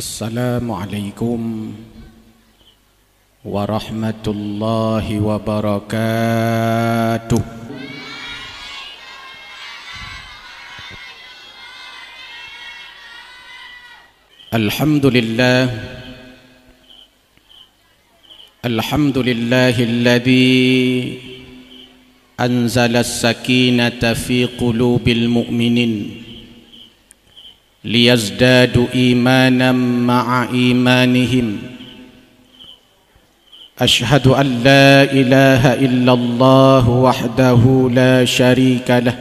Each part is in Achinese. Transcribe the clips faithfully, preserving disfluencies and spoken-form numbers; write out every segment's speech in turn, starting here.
Assalamualaikum warahmatullahi wabarakatuh. Alhamdulillah. Alhamdulillahilladzi anzalas sakinata fi qulubil mu'minin liyazdadu imanan ma'a imanihim. Asyhadu an la ilaha illallah wahdahu la syarika lah.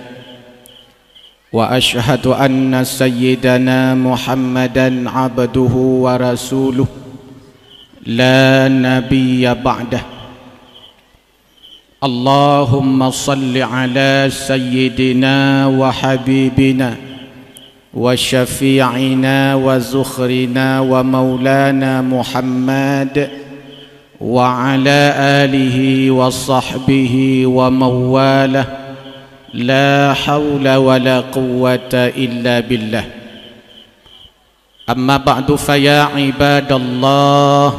Wa asyhadu anna sayyidana Muhammadan abduhu wa rasuluh la nabiyya ba'dah. Allahumma salli ala sayyidina wa habibina wa syafi'ina wa zukhrina wa maulana Muhammad wa ala alihi wa sahbihi wa mawalah. La haula wa la quwwata illa billah. Amma ba'du, fa ya ibadallah,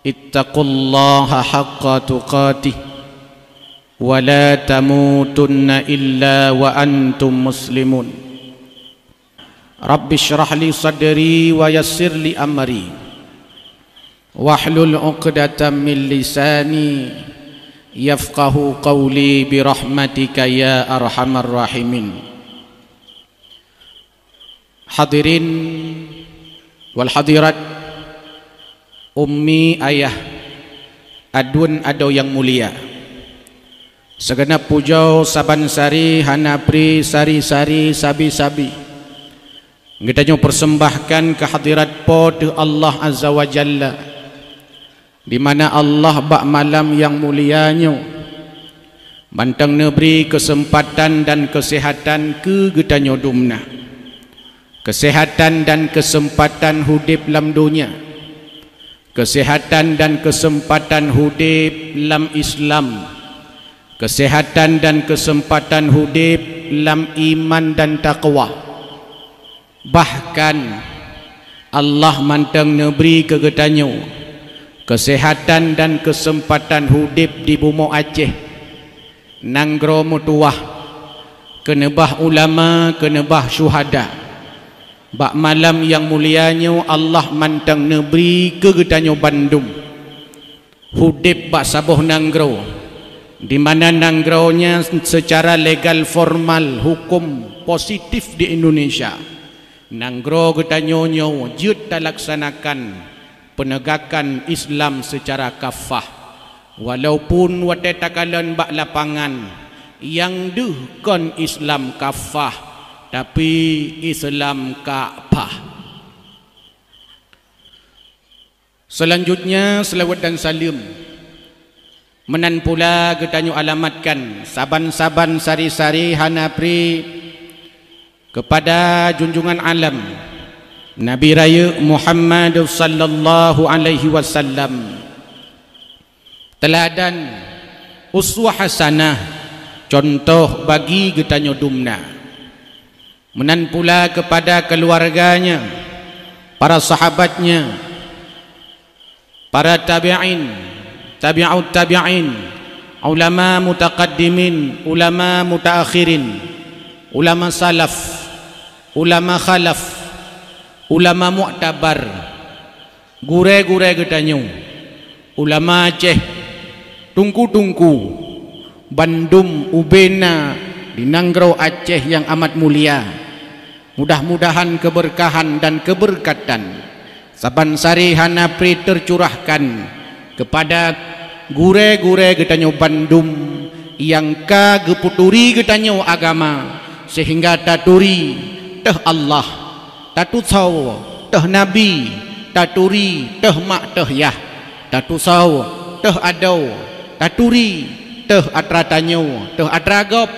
ittaqullaha haqqa tuqatih, wa la tamutunna illa wa antum muslimun. Rabbi shrah li sadri wa yassir li amri, wahlul uqdatam min lisani yafqahu qawli, bi rahmatika ya arhamar rahimin. Hadirin wal hadirat, ummi, ayah, aduen adoe nyang mulia. Sigeunab pujoe saban sari hana pri sari-sari sabi-sabi geutanyoe persembahkan keu hadirat Po teu Allah Azza wa Jalla, di mana Allah bak malam nyang mulia nyoe mantong neubri keuseumpatan dan keuseuhatan keu geutanyoe dumna. Keuseuhatan dan keuseumpatan udeb lam donya, keuseuhatan dan keuseumpatan udeb lam Islam, keuseuhatan dan keuseumpatan udeb lam iman dan taqwa. Bahkan, Allah mantong neubri keu geutanyoe keuseuhatan dan keuseumpatan udeb di bumoe Aceh, nanggroe meutuwah, keuneubah ulama, keuneubah syuhada. Bak malam nyang mulia nyoe Allah mantong neubri keu geutanyoe bandum udeb bak saboh nanggroe, di mana nanggroe nyan seucara legal formal huköm positif di Indonesia. Nanggroe geutanyoe nyoe jeuet talaksanakan peunegakan Islam seucara kafah, walaupun watée takalon bak lapangan nyang deuh kon Islam kafah, tapi Islam kafah. Seulanjutnya, seulaweuet dan saleuem meunan pula geutanyoe alamatkan saban-saban sari-sari hana pri keupada junjungan alam, Nabi Rayeuk Muhammad sallallahu alaihi wasallam, teuladan, uswah hasanah, cuntoh bagi geutanyoe dumna. Meunan pula keupada keuluwarganya, para sahabatnya, para tabi'in, tabi'ut tabi'in, ulama mutaqaddimin, ulama mutaakhirin, ulama salaf, ulama khalaf, ulama muktabar, gurée-gurée geutanyoe, ulama Aceh, teungku-teungku, bandum ubena di nanggroe Aceh nyang amat mulia. Mudah-mudahan keubeurkahan dan keubeurkatan saban sari hana pri teucurahkan keupada gurée-gurée geutanyoe bandum nyang ka geupeuturi geutanyoe agama, seuhingga taturi teuh Allah, tatusoe teuh Nabi, taturi teuh mak teuh yah, tatusoe teuh adoe, taturi teuh atra tanyoe teuh atra gob,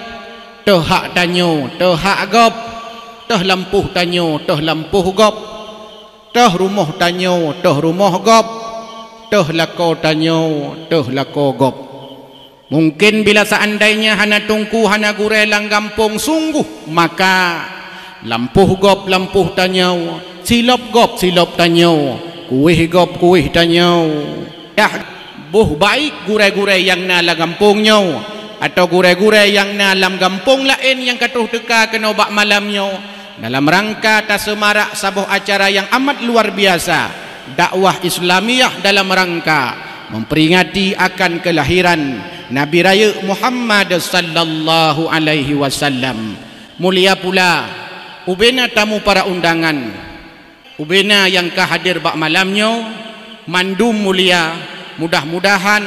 teuh hak tanyoe teuh hak gob, teuh lampôh tanyoe teuh lampôh gob, teuh rumoh tanyoe teuh rumoh gob, teuh lakoe tanyoe teuh lakoe gob. Mungken bila seandainya hana teungku hana gurée lam gampông, sungguh maka Lampôh gob lampôh tanyoe, silop gob silop tanyoe, kuéh gob kuéh tanyoe. Dah boh baik gurée-gurée nyang na lam gampông nyoe, atau gurée-gurée nyang na lam gampông laén nyang ka troh teuka keunoe bak malam nyoe, dalam rangka taseumarak saboh acara nyang amat luar biasa, dakwah Islamiyah dalam rangka memperingati akan kelahiran Nabi Rayeuk Muhammad sallallahu alaihi wasallam. Mulia pula, ubena tamu para undangan, ubena nyang ka hadir bak malam nyoe, mandum mulia, mudah-mudahan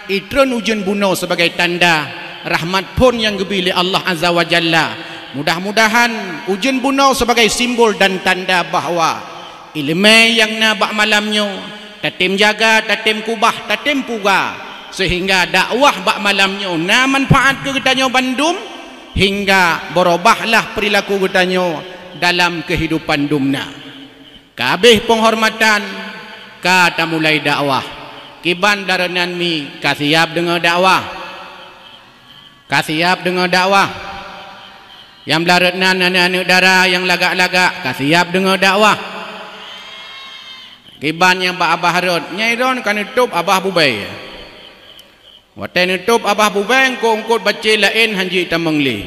itreun ujeuen bunoe sebagai tanda rahmat phon nyang geubri lé Allah Azza wa Jalla. Mudah-mudahan ujeuen bunoe sebagai simbol dan tanda bahwa ileumé nyang na bak malam nyoe, tatem jaga, tatem kubah, tatem puga, seuhingga dakwah bak malam nyoe na manfaat keu geutanyoe bandum, hingga beurubahlah peurilaku geutanyoe dalam keuhidupan dumna. Ka habéh peunghormatan, ka tamulai dakwah. Kiban blah rot nan mi ka siab deungoe dakwah? Ka siab deungoe dakwah? Nyang blah rot nan aneuk-aneuk dara nyang lagak-lagak, ka siab deungoe dakwah? Kiban nyang bak abah rot, nyang droeneuh ka neutôb abah bubée. Watée neutôb abah bubée, eungkôt-eungkôt bacé laén hana jeuet tamong lé.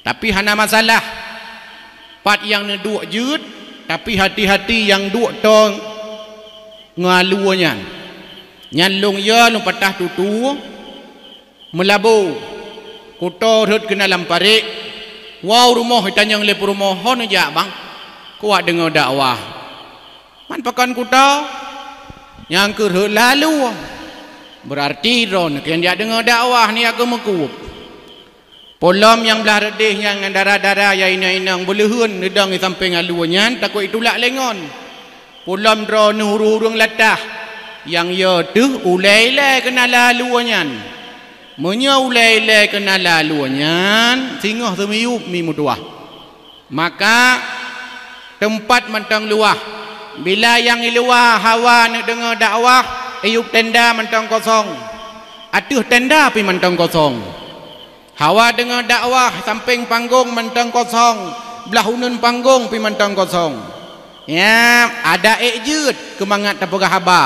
Tapi hana masalah. Pat nyang neuduek jeuet, tapi hati-hati nyang duek toe ngon alue nyan. Nyan lôn yö lôn patah tutoe, meulabô, kutoe rhot keunan lam parék, woe u rumoh itanyong lé peurumoh, "Ho neujak, Bang?" "Kuat deungoe dakwah." "Man pakon kutoe?" "Nyang keu rhot lam alue." "Beurarti droeneuh keu jak deungoe dakwah, neujak keu meukueb." Peulom nyang blah reudeh nyan ngon dara-dara nyang inong-inong beuleuheun neudong di sampéng alue nyan takot itulak lé ngon. Peulom droeneuh ureuëng-ureuëng latah, nyang yö teuh ulée ilée keunan lam alue nyan. Meunyoe ulée ilée keunan lam alue nyan, singoh seumiyueb mi meutuwah. Maka teumpat mantong luwah. Bila nyang i luwa hawa neudeungoe dakwah, iyueb tenda mantong kosong. Ateueh tenda pih mantong kosong. Hawa deungoe dakwah, sampéng panggong mantong kosong, blah uneuen panggong pih mantong kosong. Nyan, adak ék jeuet keu mangat tapeugah haba.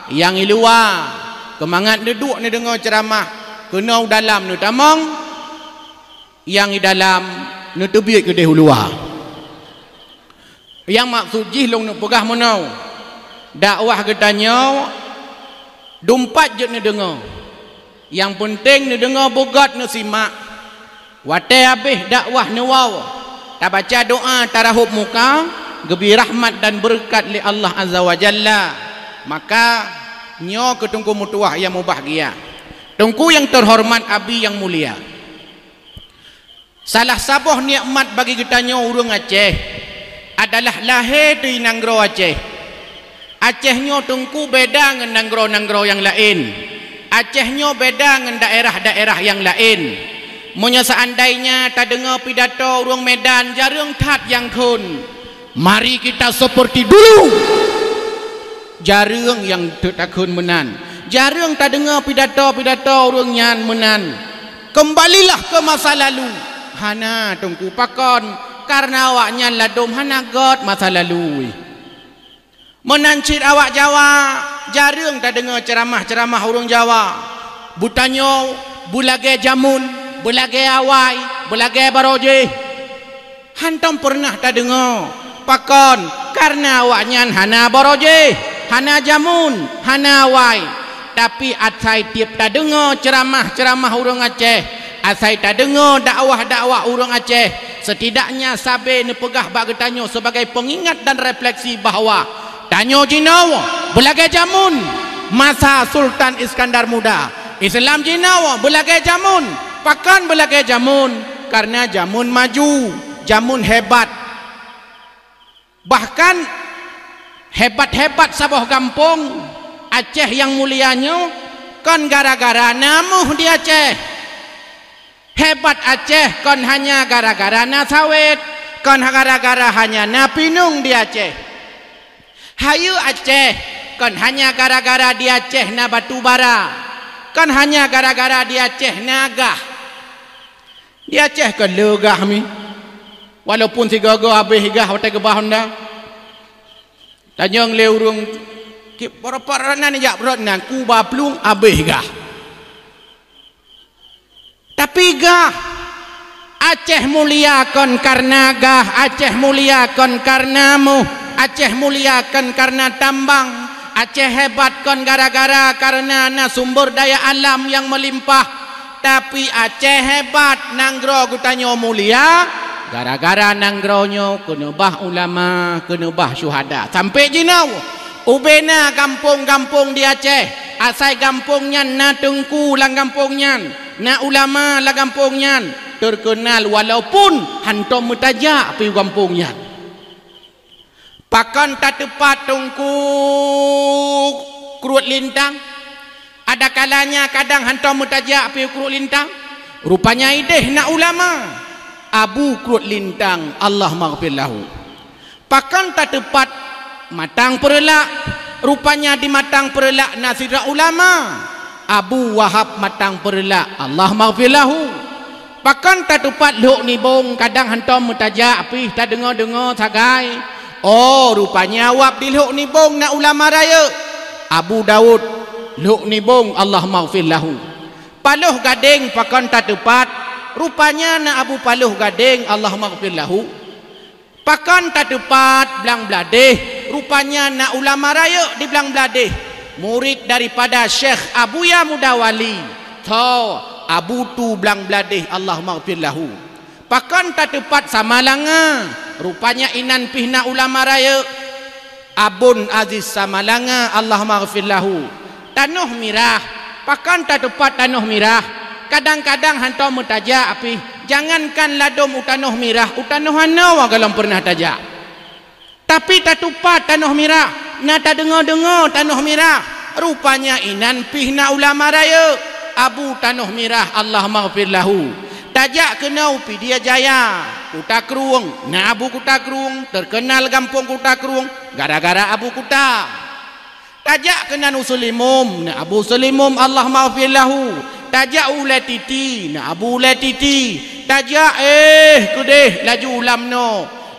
Nyang i luwa, keu mangat neuduek neudeungoe ceuramah, keunoe u dalam neutamong, nyang i dalam neuteubiet keudeh u luwa. Nyang maksud jih lôn neupeugah meunoe, dakwah geutanyoe dumpat jeuet neudeungoe. Nyang peunteng neudeungoe beugöt neusimak. Watée habéh dakwah neuwoe, tabaca doá tarahop muka, geubri rahmat dan beureukat lé Allah Azza wa Jalla. Maka nyoe keu Teungku meutuwah nyang mubahgia. Teungku nyang teuhoreumat, abi nyang mulia. Salah saboh nikmat bagi geutanyoe ureuëng Aceh adalah lahé di nanggroe Aceh. Aceh nyoe teungku beda ngon nanggroe-nanggroe nyang laén. Aceh nyoe beda ngon daerah-daerah nyang laén. Meunyoe seandainya tadeungoe pidato ureuëng Medan jareueng that nyang kheun, "Mari kita seperti dulu." Jareueng nyang teuk takheun meunan. Jareueng tadeungoe pidato-pidato ureuëng nyan meunan. "Kembalilah ke masa lalu." Hana, Teungku, pakon? Karena awaknyan ladôm hana göt masa lalu. Meunan cit awak Jawa, jareueng tadeungoe ceuramah-ceuramah ureuëng Jawa. Beutanyoe, beulagée jameun, beulagée awai, beulagée barô jih. Hantom peureunah tadeungoe. Pakon? Karena awaknyan hana barô jih, hana jameun, hana awai. Tapi asai tieb tadeungoe ceuramah-ceuramah ureuëng Aceh, asai tadeungoe dakwah-dakwah ureuëng Aceh, setidaknya sabe neupeugah bak geutanyoe sebagai pengingat dan refleksi bahwa tanyoe jinoe beulagée jameun masa Sultan Iskandar Muda. Islam jinoe beulagée jameun. Pakon beulagée jameun? Karena jameun maju, jameun hebat. Bahkan hebat-hebat saboh gampông Aceh nyang mulia nyoe kon gara-gara na méuh di Aceh. Hebat Aceh kon hanya gara-gara na sawét, kon gara-gara hanya na pinueng di Aceh. Hayeue Aceh kon hanya gara-gara di Aceh na batu bara, kon hanya gara-gara di Aceh na gah. Di Aceh kon le gah mi. Walaupun sigoe-goe habéh gah watée geuba honda. Tanyong lé ureuëng, "Ki-, poro-poro nan jak rot nan, kuba plueng habéh gah." Tapi gah, Aceh mulia kon kareuna gah, Aceh mulia kon kareuna moh, Aceh mulia kon kareuna tambang, Aceh hebat kon gara-gara kareuna na sumber daya alam nyang meulimpah. Tapi Aceh hebat, nanggroe geutanyoe mulia, gara-gara nanggroe nyoe keuneubah ulama, keuneubah syuhada. Sampoe jinoe, ubena gampông-gampông di Aceh, asai gampông nyan na teungku lam gampông nyan, na ulama lam gampông nyan, teukeunal walaupun hántom meutajak piu gampông nyan. Pakon tateupat Teungku Kruet Lintang? Adakalanya kadang hántom meutajak piu Kruet Lintang. Rupanya ideh na ulama, Abu Kruet Lintang, Allah maghfir lahu. Pakon tateupat Matang Peureulak? Rupanya di Matang Peureulak na sidroe ulama, Abu Wahab Matang Peureulak, Allah maghfir lahu. Pakon tateupat Lhok Nibong, kadang hántom meutajak pih tadeungoe-deungoe sagai. Oh, rupanya wab di Lhok Nibong na ulama rayeuk, Abu Daud Lhok Nibong, Allah maghfir lahu. Paloh Gadeng pakon tateupat? Rupanya na Abu Paloh Gadeng, Allah maghfir lahu. Pakon tateupat Blang Bladeh? Rupanya na ulama rayeuk di Blang Bladeh, murid daripada Syekh Abuya Muda Wali, tho Abu Tu Blang Bladeh, Allah maghfir lahu. Pakon tateupat Samalanga? Rupanya inan pih na ulama rayeuk, Abon Aziz Samalanga, Allah maghfir lahu. Tanoh Mirah. Pakon tateupat Tanoh Mirah? Kadang-kadang hántom meutajak pih, jangankan ladôm u Tanoh Mirah, u tanoh anoe gohlom peureunah tajak. Tapi tateupat Tanoh Mirah, na tadeungoe-deungoe Tanoh Mirah. Rupanya inan pih na ulama rayeuk, Abu Tanoh Mirah, Allah maghfir lahu. Tajak keunoe u Pidie Jaya, Kuta Krueng, na Abu Kuta Krueng, teukeunal gampông Kuta Krueng gara-gara Abu Kuta. Tajak keunan u Seulimum, na Abu Seulimum, Allah maghfir lahu. Tajak u Ulée Titi, na Abu Ulée Titi. Tajak, eh, keudeh laju u Lamno,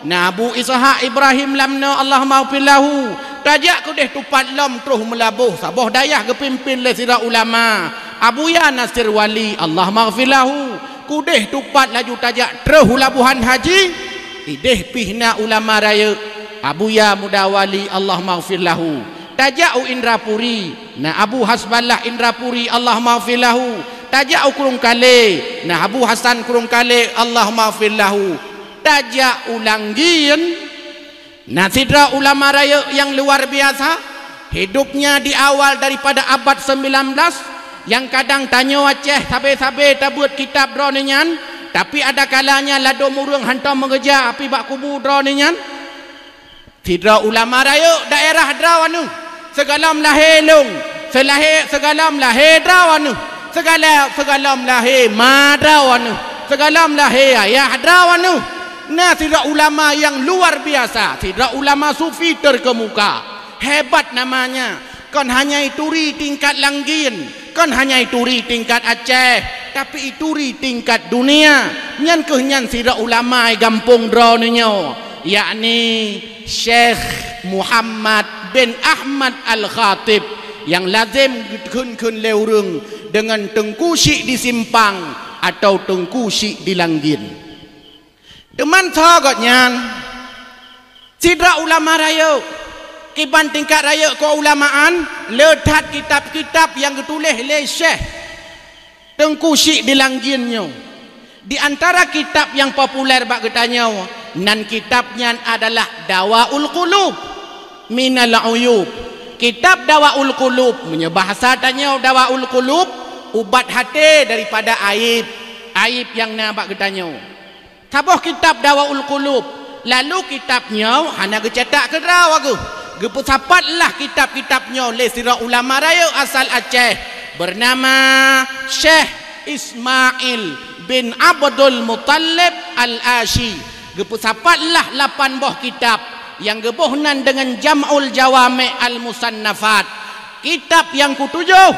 na Abu Ishak Ibrahim Lamno, Allah maghfir lahu. Tajak keudeh teupat lom troh Meulaboh, saboh dayah geupimpén lé sidroe ulama, Abuya Nasir Wali, Allah maghfir lahu. Keudeh teupat laju tajak troh u Labuhan Haji, ideh pih na ulama rayeuk, Abuya Muda Wali, Allah maghfir lahu. Tajak u Indrapuri, na Abu Hasballah Indrapuri, Allah maghfir lahu. Tajak u Krueng Kalé, na Abu Hasan Krueng Kalé, Allah maghfir lahu. Tajak u Langgien, na sidroe ulama rayeuk nyang luar biasa. Hidupnya di awal daripada abad sembilan belas, nyang kadang tanyoe Aceh sabe-sabe tabeuet kitab droeneuh nyan, tapi adakalanya ladôm ureuëng hántom meugeujak pih bak kubu droeneuh nyan. Sidroe ulama rayeuk daerah droeneuh, sigohlom lahé lôn, seulahé, sigohlom lahé droeneuh, sigala-, sigohlom lahé ma droeneuh, sigohlom lahé ayah droeneuh. Na sidroe ulama nyang luar biasa, sidroe ulama sufi teukeumuka, hebat namanya. Kon hanya i turi tingkat Langgien, kon hanya i turi tingkat Aceh, tapi i turi tingkat dunia. Nyan kheueh nyan sidroe ulama i gampông droeneuh nyoe, yakni Syekh Muhammad bin Ahmad Al-Khatib, nyang lazem geukheun-kheun lé ureuëng deungon Teungku Syik di Simpang atawa Teungku Syik di Langgien. Teuma soe gobnyan? Sidroe ulama rayeuk, kiban tingkat rayeuk keuulamaan, le that kitab-kitab nyang geutuléh lé Syekh Teungku Syik di Langgien nyoe. Di antara kitab nyang populer bak geutanyoe, nan kitab nyan adalah Dawaul Qulub Minal Uyub. Kitab Dawaul Qulub, meunyoe bahasa tanyoe Dawaul Qulub, ubat haté daripada aéb, aéb nyang na bak geutanyoe. Saboh kitab Dawaul Qulub, lalu kitab nyoe hana geucetak keudroe geuh. Geupeusapatlah kitab-kitab nyoe lé sidroe ulama rayeuk asal Aceh, beunama Syekh Ismail bin Abdul Muttalib Al-Asyi. Geupeusapatlah lapan boh kitab, nyang geuboh nan deungon Jam'ul Jawami' Al-Musannafat. Kitab nyang keutujôh,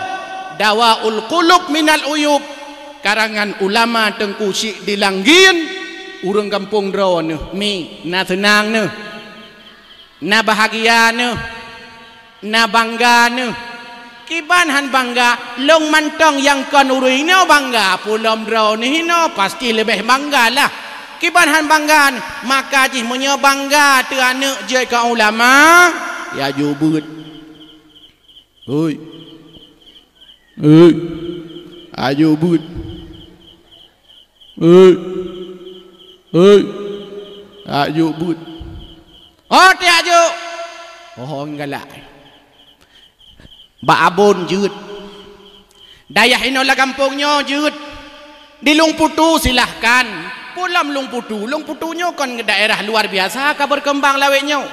Dawaul Qulub Minal Uyub, karangan ulama Teungku Syik di Langgien. Ureuëng gampông droeneuh mi na seunang neuh, na bahagia neuh, na bangga neuh. Kiban han bangga, lôn mantong nyang kon ureuëng inoe bangga, peue lom droeneuh inoe pasti leubeh bangga lah. Kiban han bangga neuh, maka jih meunyoe bangga teu aneuëk jeuet keu ulama, ya jubeuet. Hoi. Hei. Aju beuet. Hei. Hei. Aju beuet. Oh, tiak juk. Oh, galak. Bak Abon jeuet. Dayah inoe lam gampông nyoe jeuet. Di Lueng Putu silahkan. Peue lom Lueng Putu. Lueng Putu nyoe kon daerah luar biasa ka berkembang lawét nyoe.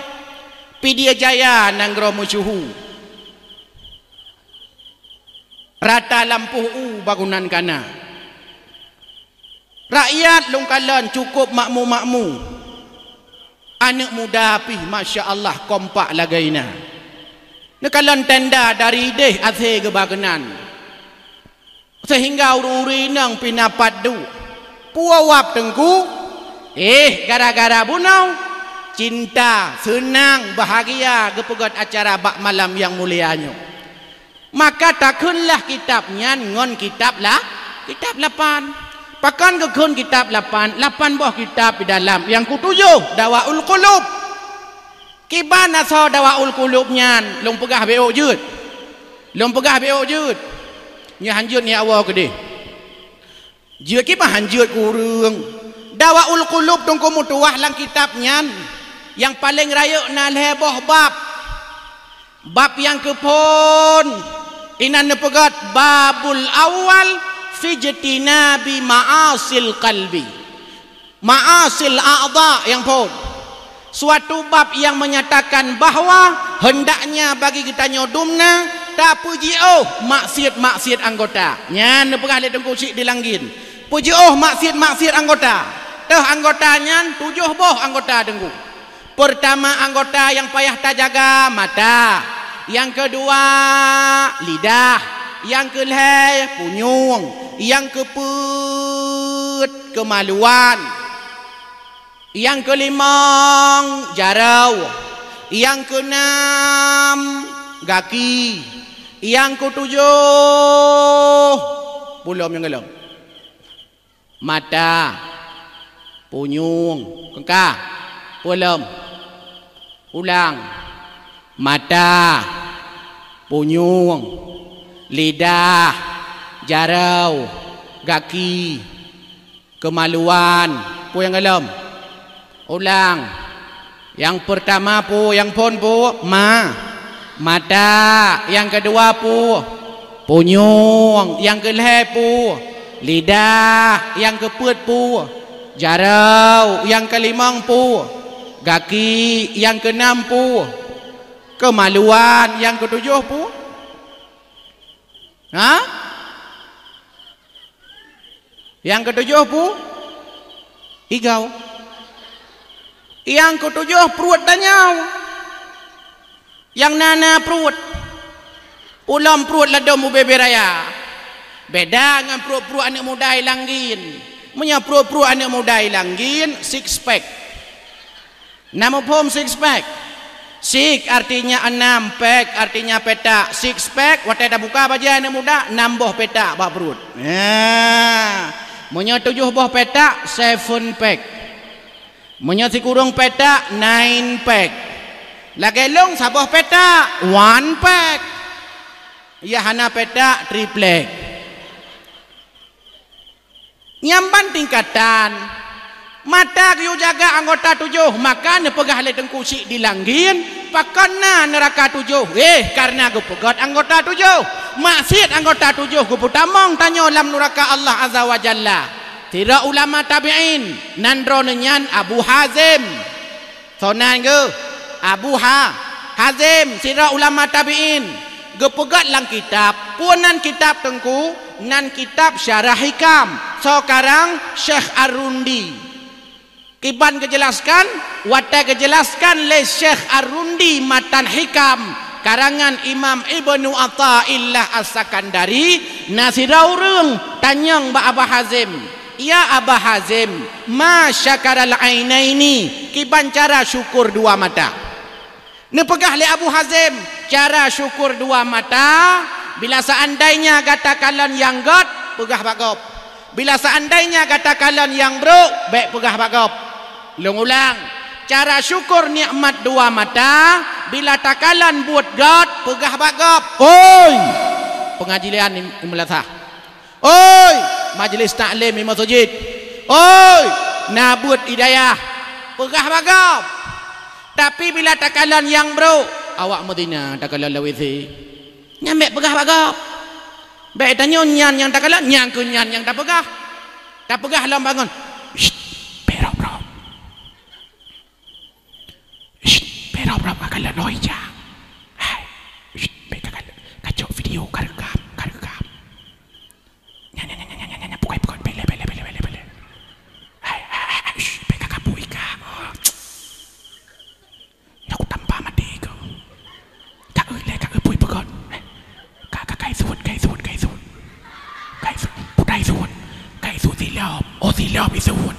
Pidie Jaya nanggroe meusyeuhu. Rata lampôh u bangunan ka na. Rakyat lôn kalon cukup makmu-makmu. Aneuëk muda pih, masya Allah, kompak lagée na. Neukalon tenda dari ideh asée geuba keunan. Seuhingga ureuëng-ureuëng inong pih na pat duek. Peue wab teungku? Eh, gara-gara bunoe, cinta, seunang, bahagia geupeugét acara bak malam nyang mulia nyoe. Maka takheunlah kitab nyan ngon kitab la-, kitab lapan. Pakon geukheun kitab lapan? Lapan boh kitab di dalam. Nyang keutujôh, Dawaul Qulub. Kiban asoe Dawaul Qulub nyan, lôn peugah bék jeuet. Lôn peugah bék jeuet. Nyoe han jeuet nyoe awai keudeh. Jeuet kiban han jeuet keu ureuëng. Dawaul Qulub teungku meutuwah lam kitab nyan. Nyang paleng rayeuk na lhée boh bab. Bab nyang keuphon inan neupeugét babul awal fi ijtinabi ma'asil qalbi. Ma'asil a'dha nyang phon. Suatu bab nyang menyatakan bahwa hendaknya bagi geutanyoe dumna tapeujiôh maksiat-maksiat anggota. Nyan neupeugah lé Teungku Chik di Langgin. Peujiôh maksiat-maksiat anggota. Teuh anggota nyan tujôh boh anggota Teungku. Peurtama anggota nyang payah tajaga mata, nyang keudua lidah, nyang keulhée punyueng, nyang keupeuet keumaluan, nyang keulimong jaroe, nyang keunam gaki, nyang keutujôh pulom nyang galom. Mata, punyueng, keungka, pulom, ulang, mata, punyueng, lidah, jaroe, gaki, keumaluan, peue nyang galom? Ulang. Nyang peurtama peue, nyang phon peue? Ma. Mata. Nyang keudua peue? Punyueng. Nyang keulhée peue? Lidah. Nyang keupeuet peue? Jaroe. Nyang keulimong peue? Gaki. Nyang keunam peue? Keumaluan. Nyang keutujôh peue? Ha? Nyang keutujôh peue? Igau. Nyang keutujôh pruet tanyoe. Nyang na-na pruet. Pulom pruet ladôm ubé-bé raya. Beda ngon pruet-pruet aneuëk muda i Langgin. Meunyoe pruet-pruet aneuëk muda i Langgin, six pack. Na muphom six pack? Six artinya enam, pack artinya petak. Six pack, watée tabuka bajée aneuëk muda, nam boh petak bak pruet. Nah, meunyoe tujôh boh petak, seven pack. Meunyoe sikureueng petak, nine pack. Lagée lôn saboh petak, one pack. Ya hana petak, triplek. Nyang ban tingkatan, mata geuyue jaga anggota tujôh, maka neupeugah lé Teungku Chik di Langgin, pakon na neuraka tujôh? Eh, kareuna geupeugét anggota tujôh. Maksiat anggota tujôh geupeutamong tanyoe lam neuraka Allah Azza wa Jalla. Sidroe ulama tabi'in, nan droeneuh nyan Abu Hazim. Soe nan geuh? Abu Ha-, Hazim, sidroe ulama tabi'in. Geupeugét lam kitab, peue nan kitab Teungku? Nan kitab Syarah Hikam, soe karang? Syekh Ar-Rundi. Kiban geujelaskan, watée geujelaskan lé Syekh Ar-Rundi matan Hikam, karangan Imam Ibnu Athaillah As-Sakandari, na sidroe ureuëng tanyong bak Abu Hazim. "Ya Aba Hazim, ma syakaral ainaini, kiban cara syukur dua mata?" Neupeugah lé Abu Hazim, "Cara syukur dua mata, bila seandainya gata kalon nyang gét, peugah bak gob. Bila seandainya gata kalon nyang brok, bék peugah bak gob." Lôn ulang, cara syukur nikmat dua mata, bila takalon buet gét, peugah bak gob. Oi! Pengajian di, di meulasah. Oi, majlis taklim di meuseujid. Oi, na buet hidayah. Peugah bak gob. Tapi bila takalon nyang brok, awak meudina takalon lam W C. Nyan bék peugah bak gob. Bék tanyoe nyan nyang takalon, nyang keu nyan nyang tapeugah. Tapeugah lom bangon. Shh, bék rop-rop. Shh, bék rop-rop ka kalon oi ja. Hai. Shh, bék ka kalon. Kacok video ka rekam, ka rekam. Nyan, nyan, nyan, bukai, bukai, bele, bele, bele, bele, bele. Hai, hai, hai, hai, shh, bék ka kabui ka. Oh. Nyoe kutampa maté keu. Ka eu lé, ka eu pui peugöt. Eh, ka, ka, ka isuet, ka isuet, ka isuet. Ka isuet, putra isuet. Ka isuet silop. Oh, silop isuet.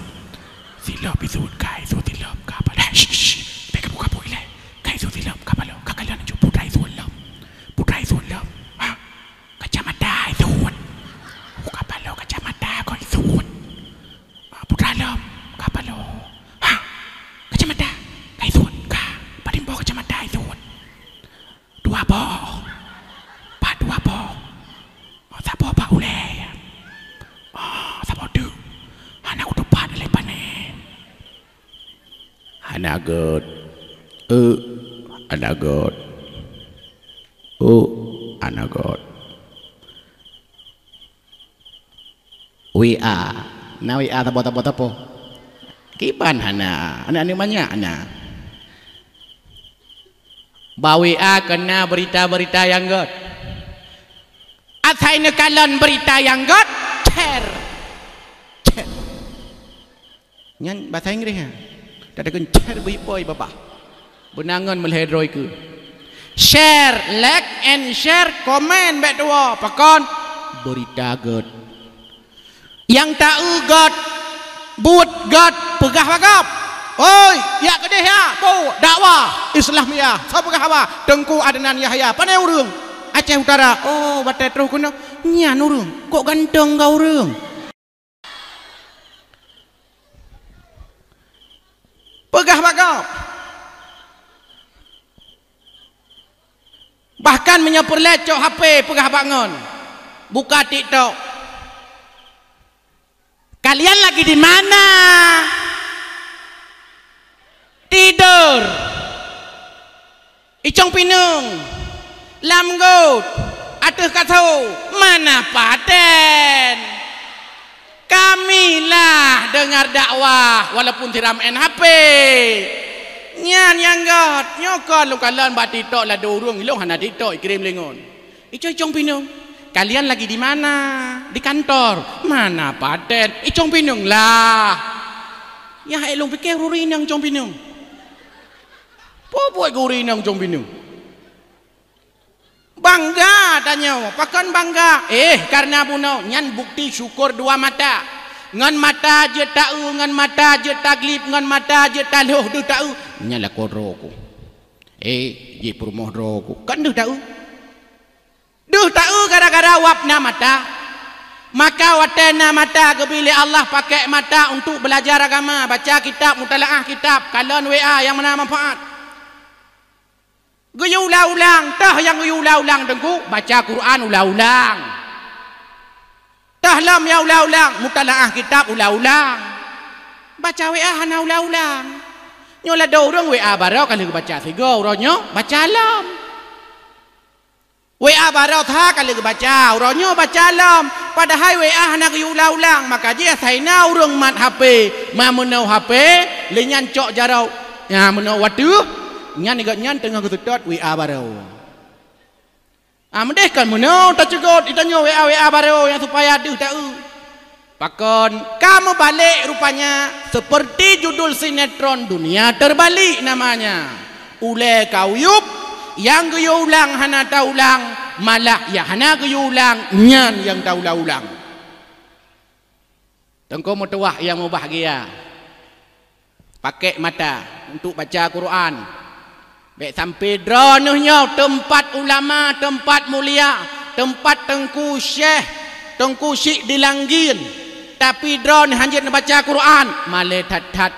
Silop isuet, ka isuet silop. Ka apa? Eh, shh, shh. Bék ka buka pui lé. Ka isuet silop, ka paloe. Ka kalon ju putra isuet lom. Putra isuet lom. Ha? Kacamata isuet. Buka paloe kacamata kau isuet. Ah, putra lom, ka paloe. Ha, kacamata, ka isuet, ka. Padum boh kacamata isuet? Dua boh. Pat dua boh? Oh, saboh bak ulée. Oh, saboh teuk. Hana kutupat lé panen. Hana gét. Eu, hana gét. Eu, hana gét. W A. Na W A saboh-saboh sapo? Kiban hana. Aneuk-aneuk manyak na. Bak W A keu na beurita-beurita nyang gét. Asai neukalon beurita nyang gét, share. Share. Nyan basa Inggréh nyan. Tadeungon share bui-bui babah. Beunangon meulhèe droe keu. Share, like and share, komen bék tuwoe. Pakon? Beurita gét. Nyang ta-eu gét, buet gét, peugah bak gob. Oi, jak keudeh ya, po, dakwah Islamiyah. Soe peugah haba? Teungku Adnan Yahya. Pane ureuëng? Aceh Utara. Oh, batée troh keunoe. Nyan ureuëng. Kok ganteng gak ureuëng? Peugah bak gob. Bahkan meunyoe peureulée cok H P peugah bak ngon. Buka TikTok. Kalian lagi di mana? Tidur. Icong pineung, lam got, ateueh kaso, mana paten? Kami lah dengar dakwah walaupun siram N H P. Nyan nyang gét, nyoe kon lôn kalon bak TikTok ladôm ureuëng, ilong hana TikTok, ikirém lé ngon. Icong-icong pineung, kalian lagi di mana? Di kantor. Mana paten? Icong pineung lah. Nyang hai lôn pike ureuëng inong cong pineung. Peue buet keu ureuëng inong cong pineung? Bangga tanyoe, pakon bangga? Eh, karena bunoe nyan bukti syukur dua mata. Ngon mata jeuet ta-eu, ngon mata jeuet taglib, ngon mata jeuet talhoh deuh ta-eu. Nyan lakoe droe ku. Eh, jih peurumoh droe ku. Kan deuh ta-eu. Deuh ta-eu gara-gara wab na mata. Maka watée na mata geubri lé Allah pakai mata untuk belajar agama, baca kitab, mutalaah kitab, kalon W A nyang mana manfaat. Geuyue ulang-ulang, toh nyang geuyue ulang-ulang teungku, baca Quran ulang-ulang. Toh lom nyang ulang-ulang, mutalaah kitab ulang-ulang. Baca W A hana ulang-ulang. Nyoe ladôm ureuëng W A baroe ka lheueh baca sigoe, uroe nyoe baca lom. W A baroe that ka lheueh baca, uroe nyoe baca lom. Padahai W A hana geuyue ulang-ulang, maka jih asai na ureuëng mat H P, ma meunoe H P, lé nyan cok jaroe. Nya meunoe wateueh, nyan gobnyan teungoh geuseutôt W A baroe. Ah, meudeh kon meunoe taceugot, itanyoe W A-W A baroe nyang supaya deuh ta-eu. Pakon ka meubalek rupanya, seperti judul sinetron Dunia Terbalik namanya. Ulée ka uyueb, nyang geuyue ulang hana taulang, malah nyang hana geuyue ulang, nyan nyang taulang-ulang. Teungku meutuwah nyang mubahgia, pakék mata untuk baca Quran. Bék sampai droeneuh nyoe teumpat ulama, teumpat mulia, teumpat teungku syekh, teungku syik di Langgin, tapi droeneuh hanjeuet neubaca Quran. Malée that-that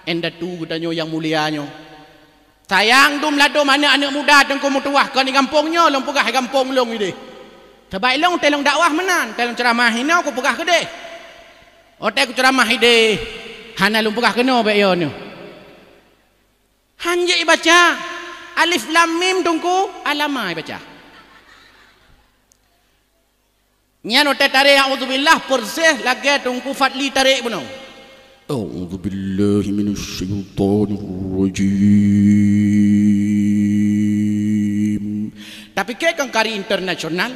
indatu geutanyoe nyang mulia nyoe. Sayang dum ladôm aneuk-aneuk muda teungku meutuwah kon di gampông nyoe, lôn peugah di gampông lôn idéh. Sabab ilôn teuh lôn dakwah meunan, teuh lôn ceuramah inoe kupeugah keudéh. Watée kuceuramah idéh, hana lôn peugah keunoe bék yo nyoe. Hanjeuet ibaca alif lam mim teungku, alama ibaca. Nyan watée tarek a'udzubillah persis lagée Teungku Fadli tarek bunoe. A'udzubillahi minasyaitonirrajim. Tapi keu kon kari internasional.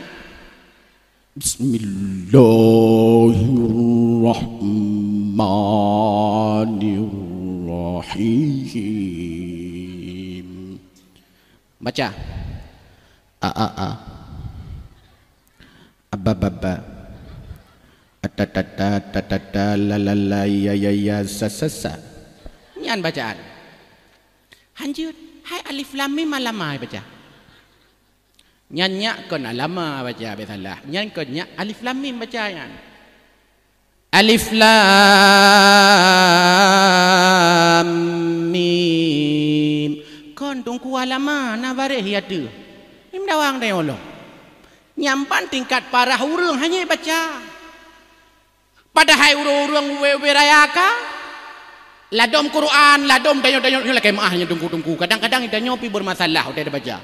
Bismillahirrahmanirrahim. Baca. A, a, a. Aba, ba, ba. Ata, ta, ta, ta, ta, ta, la, la, la, ya, ya, ya, sa, sa, sa. Nyan bacaan. Hanjeuet, hai alif lam mim alama baca. Nyan nyak kon alama baca, bék salah. Nyan kon nyak alif lam mim baca nyan. Alif lam mim. Kon teungku alama na baréh ya teuh. Mim dawang deh Allah. Nyampan tingkat parah ureuëng hanya baca. Padahai ureuëng-ureuëng ubé-ubé raya ka ladom Quran, ladom tanyoe-tanyoe nyoe lakée meuáh nyoe teungku-teungku. Kadang-kadang tanyoe pi bermasalah watée tabaca.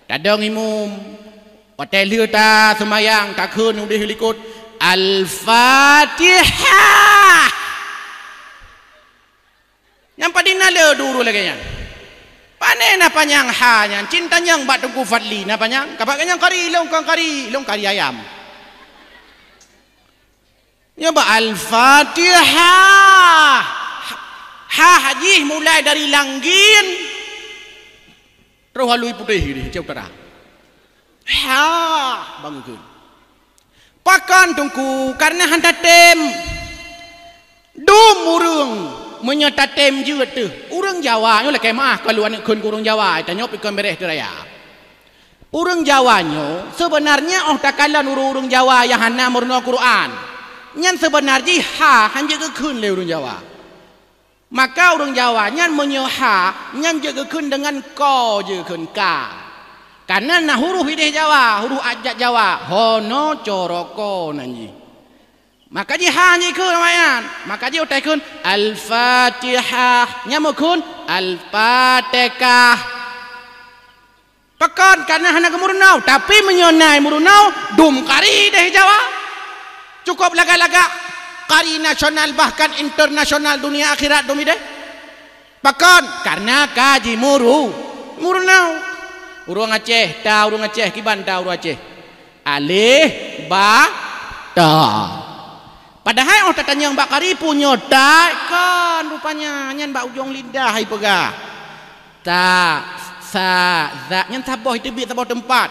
Tadong imum, watée lheueh ta seumayang, takheun udeh likot, Al-Fatihah. Nyang padina le duru lagée nyan. Pane na panyang ha nyan, cinta nyang bak Teungku Fadli na panyang. Kabak nyang kari, long kang kari, long kari ayam. Nyoe bak Al-Fatihah. Ha jih mulai dari langgin. Troh halui putéh di Aceh Utara. Ha, bangeukheun. Pakon teungku, karena han tatem. Dum ureuëng meunyoe tatem jeuet teuh. Ureuëng Jawa nyoe lakée meuáh kalu aneuk kheun keu ureuëng Jawa, tanyoe pikon bereh teu raya. Ureuëng Jawa nyoe sebenarnya óh takalon ureuëng-ureuëng Jawa nyang hana meurunoe Quran. Nyan sebenar jih ha hanjeuet geukheun lé ureuëng Jawa. Maka ureuëng Jawa nyan meunyoe ha, nyan jeuet geukheun deungon ko jeuet geukheun ka. Karena na huruf ideh Jawa, huruf abjad Jawa, hono coroko nan jih. Maka jih ha jikheun awaknyan, maka jih utai kheun Al-Fatihah, nyan meukheun Al-Patekah. Pakon, karena hana geumeurunoe, tapi meunyoe na meurunoe, dum kari deh Jawa. Cukup lagak-lagak kari nasional bahkan internasional dunia akhirat dum ideh. Pakon, karena ka jimuru, meurunoe. Ureuëng Aceh, ta ureuëng Aceh, kiban ta ureuëng Aceh. Aleh, ba, ta. Padahai óh tatanyong bak kari punyo ta, kon rupanya nyan bak ujong lidah ipeugah. Ta, sa, za, nyan saboh iteubiet saboh teumpat.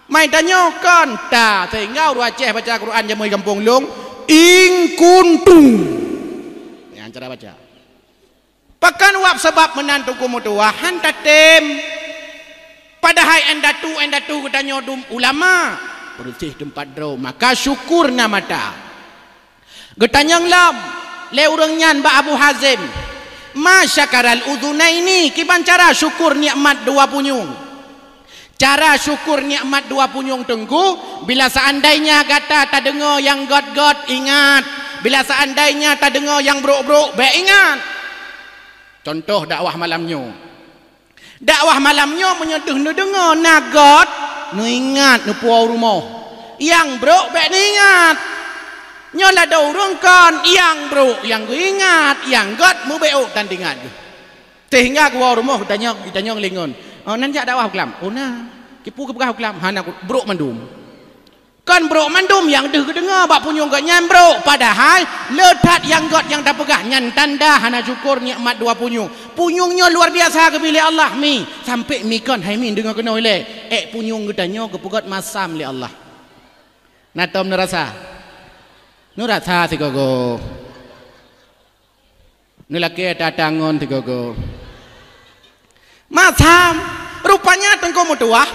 Mai tanyoe kon ta, sehingga ureuëng Aceh baca Quran jameun gampông lôn, "In kuntum." Nyan cara baca. Pakon wab sabab meunan teungku meutuwah han tatem. Padahai indatu-indatu geutanyoe dum ulama, beureuséh teumpat droe, maka syukur na mata. Geutanyong lom lé ureuëng nyan bak Abu Hazim, "Ma syakaral udhunaini, kiban cara syukur nikmat dua punyueng?" Cara syukur nikmat dua punyueng teungku, bila seandainya gata tadeungoe nyang gét-gét, ingat. Bila seandainya tadeungoe nyang brok-brok, bék ingat. Contoh dakwah malam nyoe. Dakwah malam nyoe meunyoe deuh neudeungoe na gét, neuingat neupuwoe rumoh. Nyang brok bék neuingat. Nyoe ladôm ureuëng kon nyang brok nyang geuingat, nyang gét meubeuôt tan teuingat geuh. Sehingga geuwoe rumoh geutanyong, geutanyong lé ngon, "Oh, nan jak dakwah u klam?" "Oh, na." "Kipeue geupeugah u klam?" "Hana, brok mandum." Kon brok mandum nyang deuh geudeungoe bak punyueng gét nyan brok, padahai le that nyang gét nyang tapeugah nyan tanda hana syukur nikmat dua punyueng. Punyueng nyoe luar biasa geubri lé Allah mi, sampai mi kon hai mi deungoe keunoe ilée. Ék punyueng geutanyoe geupeugét masam lé Allah. Na tom neurasa? Neurasa sigogo. Neulakée ata-ata ngon sigogo. Masam, rupanya teungku meutuwah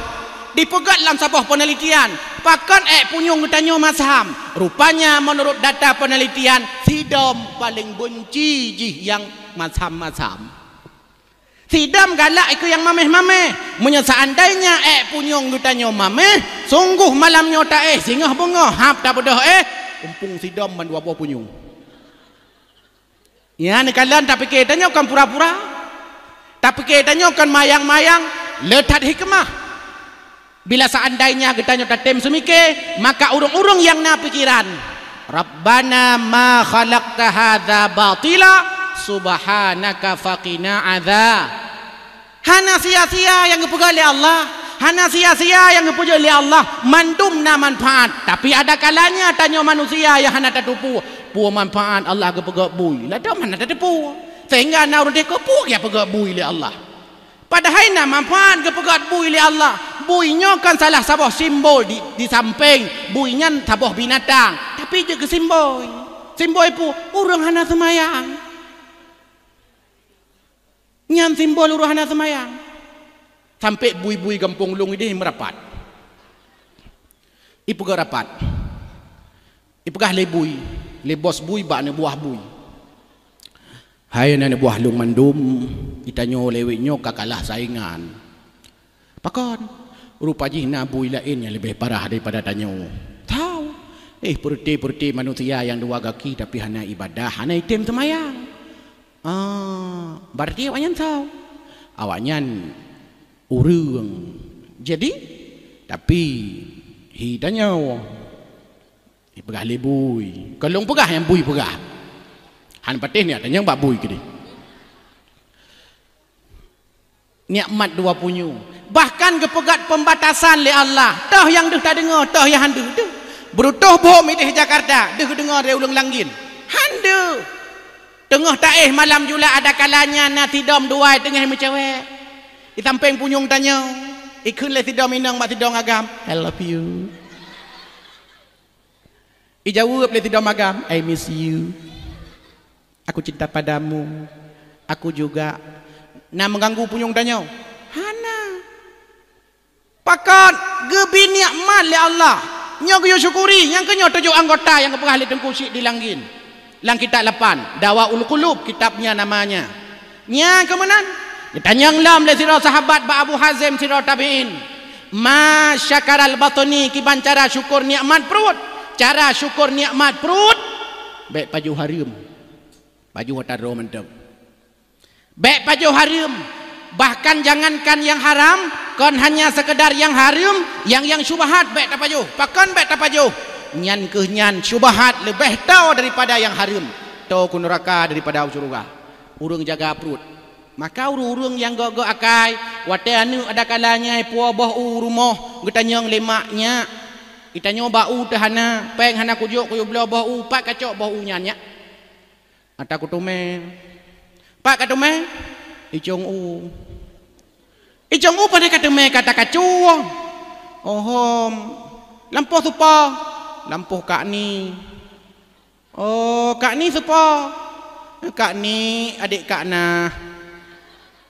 dipeugét lam saboh peunelitian, pakon ék punyueng geutanyoe masam. Rupanya meunurot data peunelitian, sidom paleng beunci jih nyang masam-masam. Sidom galak ikeue nyang maméh-maméh. Meunyoe seandainya ék punyueng geutanyoe maméh, sunggoh malam nyoe taéh singoh beungoh hab tabeudôh éh, umpung sidom mandua boh punyueng. Nyan kalon tapike tanyoe kon pura-pura. Tapike tanyoe kon mayang-mayang, le that hikmah. Bila seandainya geutanyoe tatem seumike, maka ureuëng-ureuëng nyang na pikeran, "Rabbana ma khalaqta hadza batila, subhanaka faqina adza." Hana sia-sia nyang geupeugah lé Allah, hana sia-sia nyang geupeujeuet lé Allah, mandum na manfaat. Tapi ada kalanya tanyoe manusia nyang hana tateupeue peue manfaat Allah geupeugét bui. Ladom hana tateupeue. Sehingga na ureuëng teuka peue nyang peugét bui lé Allah. Padahai na manfaat geupeugét bui lé Allah. Bui nyoe kan salah saboh simbol di, di sampéng bui nyan saboh binatang, tapi jeuet keu simbol. Simbol peue? Ureuëng hana seumayang. Nyan simbol ureuëng hana seumayang. Sampai bui-bui gampông lôn ideh meurapat. Ipeugah rapat. Ipeugah lé bui, lé bos bui bak neubuah bui. Hai na neubuah lôn mandum, itanyoe lewet nyoe ka kalah saingan. Pakon? Rupa jih na bui laén nyang leubeh parah daripada tanyoe. Tau. Eh, peureuté-peureuté manusia nyang dua gaki tapi hana ibadah, hana item seumayang. Ah, berarti awaknyan tau. Awaknyan ureuëng. Jadi, tapi hi tanyoe. Ipeugah lé bui. Kon lôn peugah nyang bui peugah. Han patéh niat tanyong bak bui keudeh. Nikmat dua punyueng. Bahkan geupeugét pembatasan lé Allah. Toh nyang deuh tadeungoe, toh nyang han deuh. Deuh. Beureutoh bom ideh Jakarta, deuh geudeungoe lé ureuëng Langgin. Han deuh. Teungoh taéh malam julak ada kalanya na sidom duai teungoh meucewek. Di sampéng punyueng tanyoe, ikheun lé sidom inong bak sidom agam, "I love you." Ijaweueb lé sidom agam, "I miss you. Aku cinta padamu. Aku juga." Na meuganggu punyueng tanyoe? Hana. Pakon? Geubri nikmat lé Allah. Nyoe geuyue syukuri, nyang keunyoe tujoh anggota nyang geupeugah lé Teungku Syik di Langgin. Lam kitab lapan, Dawaul Qulub kitabnya namanya. Nyang keu meunan, geutanyong lom lé sidroe sahabat bak Abu Hazim sidroe tabi'in. Ma syakaral batni, kiban cara syukur nikmat pruet. Cara syukur nikmat pruet, bék pajoh hareuem. Pajoh ata droe mantong. Bék pajoh hareuem. Bahkan jangankan nyang haram, kon hanya sekedar nyang hareuem, nyang, nyang syubhat bék tapajoh. Pakon bék tapajoh? Nyan keuh nyan syubhat leubeh toe daripada nyang hareuem. Toe keu nuraka daripada u syeuruga. Ureuëng jaga pruet. Maka ureuëng-ureuëng nyang gok-gok akai, watée aneuëk ada kalanya ipuwoe boh u rumoh, geutanyong lé mak nyak. Itanyoe bak u teuh hana, péng hana kujok kuyue bloe boh u, pat kacok boh u nyan nyak? Ata kuteumé. Pat kateumé? Icong u. Icong u pane kateumé kata kacueng. Ohom. Lampôh supo? Lampôh Kak Ni. Oh, Kak Ni supo? Kak Ni, adék Kak Nah.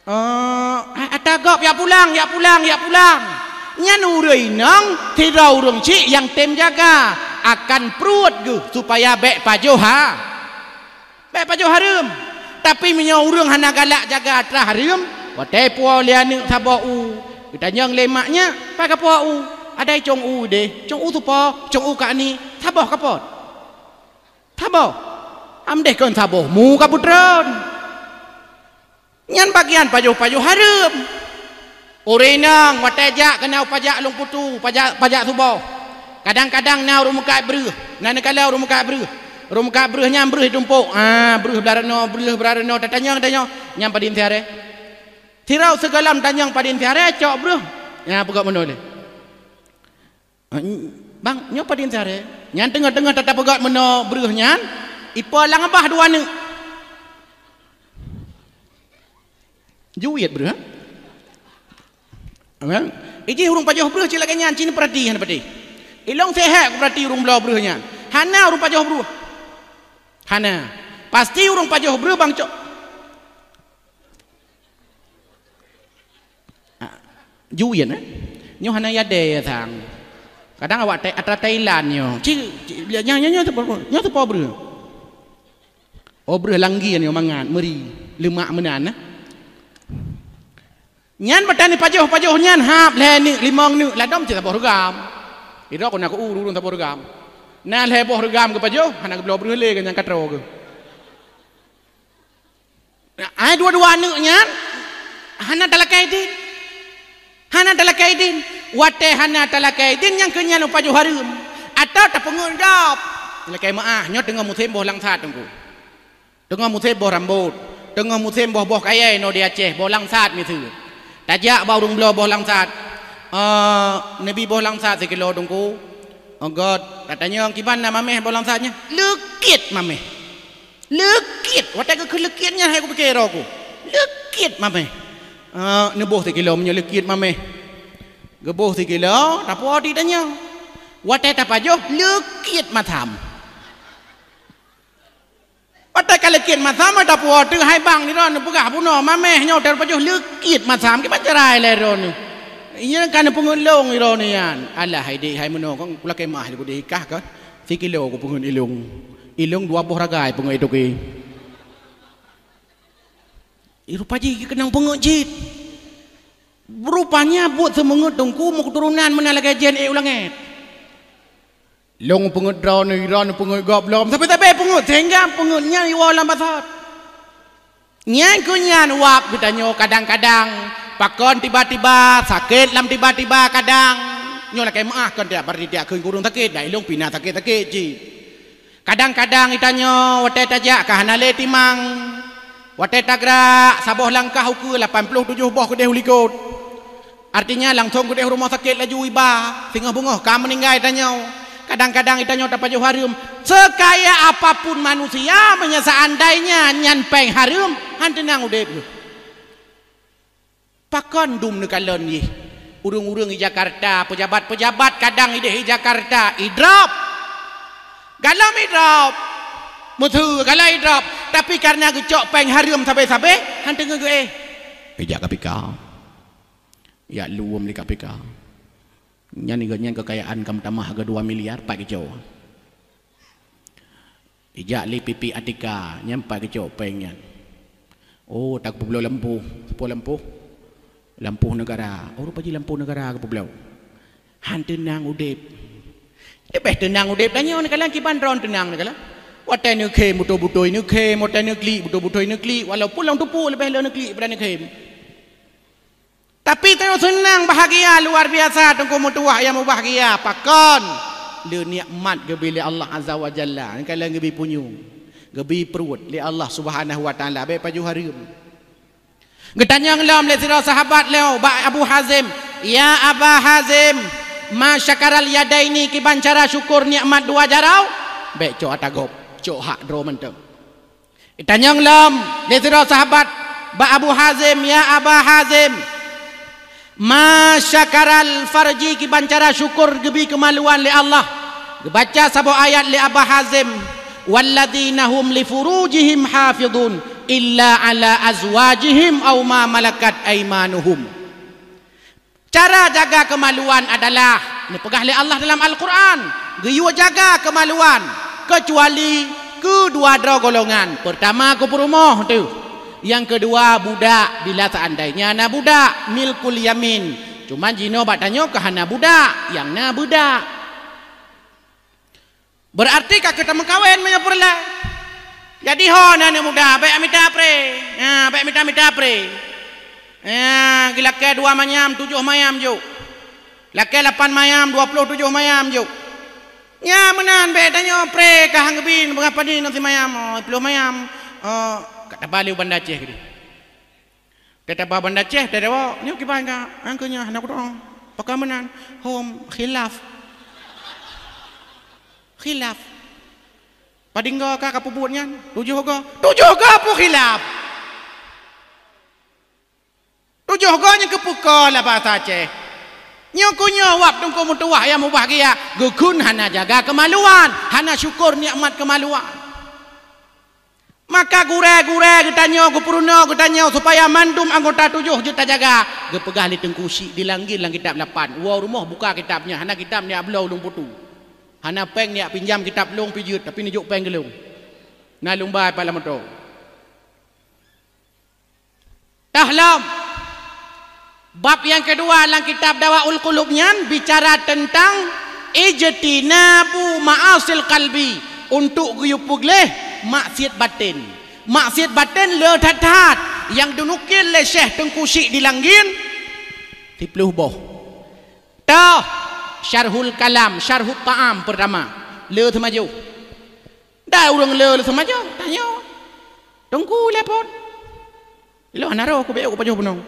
Oh, ata gob, jak pulang, jak pulang, jak pulang. Nyan ureuëng inong, sidroe ureuëng chik nyang tem jaga akan pruet geuh supaya bék pajoh ha. Bék pajoh hareuem. Tapi meunyoe ureuëng hana galak jaga atra hareuem, watée puwoe lé aneuëk saboh u, geutanyong lé mak nyak, "Pat kapuwoe u?" "Ada icong u deh." "Cong u supo?" "Cong u Kak Ni." "Saboh kapot?" Saboh. Amdeh kon saboh mu ka putron. Nyan bagian pajoh-pajoh hareuem. Ureuëng inong watée jak keunoe pajak lôn putu, pajak, pajak suboh. Kadang-kadang na ureuëng meukat breuh, na neukala ureuëng meukat breuh. Ureuëng meukat breuh nyan breuh tumpok. Ah, breuh blah reunoe, breuh blah reunoe, tatanyong, tatanyong. Nyan padin siaré. Sidroe sigohlom tanyong padin siaré, cok breuh. Nyan peugah meunoe lé. "Bang, nyoe padin siaré?" Nyan teungoh-teungoh tata peugét meunoe breuh nyan, ipo lam babah dua neuk. Juet breuh, ha? Ijih ureuëng pajoh breuh cit lagée nyan, cit neupeurati hana patéh. Ilong seuhat kupeurati ureuëng bloe breuh nyan. Hana ureuëng pajoh breuh. Hana. Pasti ureuëng pajoh breuh bang cok. Ah, ju yén, eh? Nyoe hana yadé ya sang. Kadang awak Thai-, atra Thailand nyoe. Ci, ci, nyoe, nyoe, nyoe teupo, nyoe teupo breuh. Oh, breuh langgie nyoe mangat, meuri, leumak meunan, eh? Nyan mata ni pajoh-pajoh nyan hab lhée neuk, limong neuk, ladom cit saboh reugam. Idok na keu ureuëng saboh reugam. Na lhée boh reugam geupajoh, hana geubloe breuh lé keu nyang ka troe geuh. Nah, ai dua-dua aneuk nyan hana talakée idin. Hana talakée idin. Watée hana talakée idin nyang keu nyan upajoh hareuem. Atau tapeungeut gob. Lakée meuáh, nyoe teungoh musém boh langsat teungku. Teungoh musém boh rambot. Teungoh musém boh-boh kayée inoe di Aceh, boh langsat miseue. Tajak bak ureuëng bloe boh langsat. Eh, neubi boh langsat sikilo teungku. Oh God, tatanyong kiban na maméh boh langsat nyan. Leukit maméh. Leukit, watée geukheun leukit nyan hai kupike roh ku. Leukit maméh. Ah, neuboh sikilo meunyoe leukit maméh. Geuboh sikilo, tapuo di tanyoe. Watée tapajoh, leukit masam. Watée ka leukit masam, tapuo teuh hai bang nidon neupeugah bunoe maméh nyoe tapajoh leukit masam, kiban cara lé droeneuh. Iya ka neupeungeut lông droeneuh nyan. Alah hai dek hai meunoe kong pula kemah di kudeh ikah ka. Sikilo kupeungeut ilông. Ilông dua boh ragai peungeut itoke. Rupa jih keunong peungeut cit. Rupanya buet seumeungeut teungku meuketurunan meunan lagée jén ék u langét. Lông peungeut droeneuh, droeneuh peungeut gob lom, sabe-sabe peungeut, sehingga peungeut nyan iwoe lam basot. Nyan keu nyan wab geutanyoe kadang-kadang pakon tiba-tiba sakét lam tiba-tiba kadang. Nyoe lakée meuáh kon tiap hari tiap kheun kureueng sakét, dak ilông pih na sakét-sakét cit. Kadang-kadang itanyoe watée tajak ka hana lé timang. Watée tagrak saboh langkah ukeue lapan ploh tujoh boh keudeh u likot. Artinya langsong keudeh rumoh sakét laju iba, singoh beungoh ka meuninggai tanyoe. Kadang-kadang itanyoe tapajoh hareuem. Sekaya apapun manusia, meunyoe seandainya nyan péng hareuem, han teunang udeb geuh. Pakon dum neukalon jih? Ureuëng-ureuëng di Jakarta, pejabat-pejabat kadang ideh di Jakarta, idrop. Galom idrop. Meuseu galom idrop. Tapi karena geucok péng hareuem sabe-sabe, han teungoh geuéh. Ijak K P K. Jak luem di K P K. Nyan geuh nyan keukayaan ka meutamah geuh dua miliar, pat geucok. Ijak lé P P A T K, nyan pat geucok péng nyan. Oh, tak peubloe lampôh, sapeue lampôh? Lampôh negara. Oh, rupa jih lampôh negara geupeubloe. Han teunang udeb. Leubeh teunang udeb tanyoe neukalon kiban droe teunang neukalon. Watée neukhém beutôi-beutôi neukhém, watée neuklik beutôi-beutôi neuklik, walaupun lam tupuk leubeh lé neuklik pada neukhém. Tapi tanyoe seunang, bahagia luar biasa, teungku meutuwah nyang mubahgia. Pakon? Lé nikmat geubi lé Allah Azza wa Jalla. Nyang ka lheueh geubi punyueng, geubi pruet lé Allah Subhanahu wa Taala, bék pajoh hareuem. Geutanyong lom lé sidroe sahabat lom bak Abu Hazim, "Ya Aba Hazim, ma syakaral yadaini, kiban cara syukur nikmat dua jaroe?" Bék cok ata gob, cok hak droe mantong. Itanyong lom lé sidroe sahabat bak Abu Hazim, "Ya Aba Hazim, ma syakaral farji, kiban cara syukur geubi keumaluan lé Allah?" Geubaca saboh ayat lé Aba Hazim, "Walladzina hum li furujihim hafizun illa ala azwajihim aw ma malakat aimanuhum." Cara jaga keumaluan adalah neupeugah lé Allah dalam Al-Qur'an, geuyue jaga keumaluan keucuali keu dua droe golongan. Peurtama keu peurumoh teuh, nyang keudua budak, bila seandainya na budak, milkul yamin. Cuman jinoe bak tanyoe ka hana budak, nyang na beudak. Beurarti ka keuh tameukawen meunyoe peureulée. Jadi ho na aneuk muda, bék mita pré. Ha, bék mita-mita pré. Ha, geulakée dua manyam, tujoh manyam jok. Lakée lapan manyam, dua ploh tujoh manyam jok. Nyan meunan bék tanyoe pré ka han geubi, beurapa ni ngon si manyam, oh, ploh manyam. Oh, ka taba lé u Banda Aceh keudeh. Teutabah Banda Aceh, teutabah nyoe kiban ka, angkeu nyoe hana kudong. Pakon meunan? Hom khilaf. Khilaf. Padinggo ka kapeubuet nyan? Tujoh go. Tujoh go peue khilaf? Tujoh go nyan keupeue ko lam bahasa Aceh? Nyoe keu nyoe wab teungku meutuwah nyang mubahgia, geukheun hana jaga keumaluan, hana syukur nikmat keumaluan. Maka gurée-gurée geutanyoe, geupeurunoe geutanyoe supaya mandum anggota tujoh jeuet tajaga. Geupeugah lé Teungku Syik Dilanggin lam kitab lapan. Woe rumoh buka kitab nyan, hana kitab nyan bloe ulôn putu. Hana péng neujak pinjam kitab lôn pih jeuet, tapi neujok péng keu lôn. Na lôn ba pat lam moto. Toh lom. Bab nyang keudua lam kitab Dawaul Qulub nyan bicara teuntang ijtinabu ma'asil qalbi, untuk geuyue peugleh maksiat baten. Maksiat baten le that-that nyang dinukil lé Syekh Teungku Syik Dilanggin siplôh boh. Toh, Syarhul Kalam, Syarhut Ta'am peurtama. Le seumajoh. Dak ureuëng le, le seumajoh, tanyoe. Teungku le phon. Ilôn hana roh, kubék kupajoh bunoe.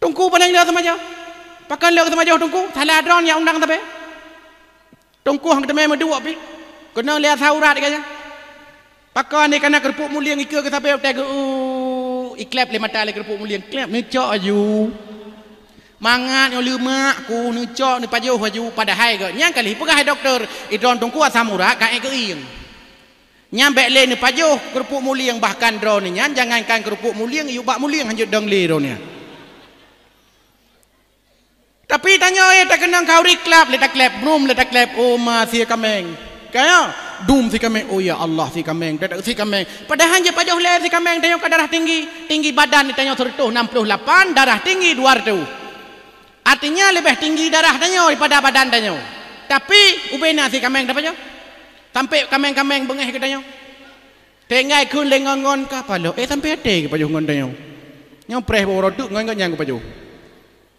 Teungku paleng le seumajoh. Pakon le seumajoh Teungku? Salah droe nyang undang sabe. Teungku han teumé meuduek pih. Keunoe lé asa urat gaya. Pakon ni kana keurupuk mulieng ikeue keu sabe utai geu, ikleb lé mata lé keurupuk mulieng. Kleb neucok aju. Mangat nyoe leumak ku neucok neupajoh aju padahai geu. Nyang kali peugah doktor, idroe Teungku asam urat ka ék geuieng. Nyan bék lé neupajoh keurupuk mulieng, bahkan droeneuh nyan jangankan keurupuk mulieng, yue bak mulieng hanjeuet dong lé droeneuh nyan. Tapi tanyoe, eh, takeunong khauri klab, lé takleb, brum lé takleb, oh ma sie kaméng. Kaya, dum sie kaméng, oh ya Allah sie kaméng, dadak sie kaméng. Padahai jeuet pajoh lé sie kaméng, tanyoe ka darah tinggi, tinggi badan tanyoe seratus enam puluh lapan, darah tinggi dua ratus. Artinya leubeh tinggi darah tanyoe daripada badan tanyoe. Tapi ubé na sie kaméng tapajoh. Sampai kaméng-kaméng beungéh keu tanyoe. Tinggai kheun lé ngon-ngon ka paloh. Eh, sampai até geupajoh ngon tanyoe. Nyoe preh bak uroe teuk ngon geuh nyang geupajoh.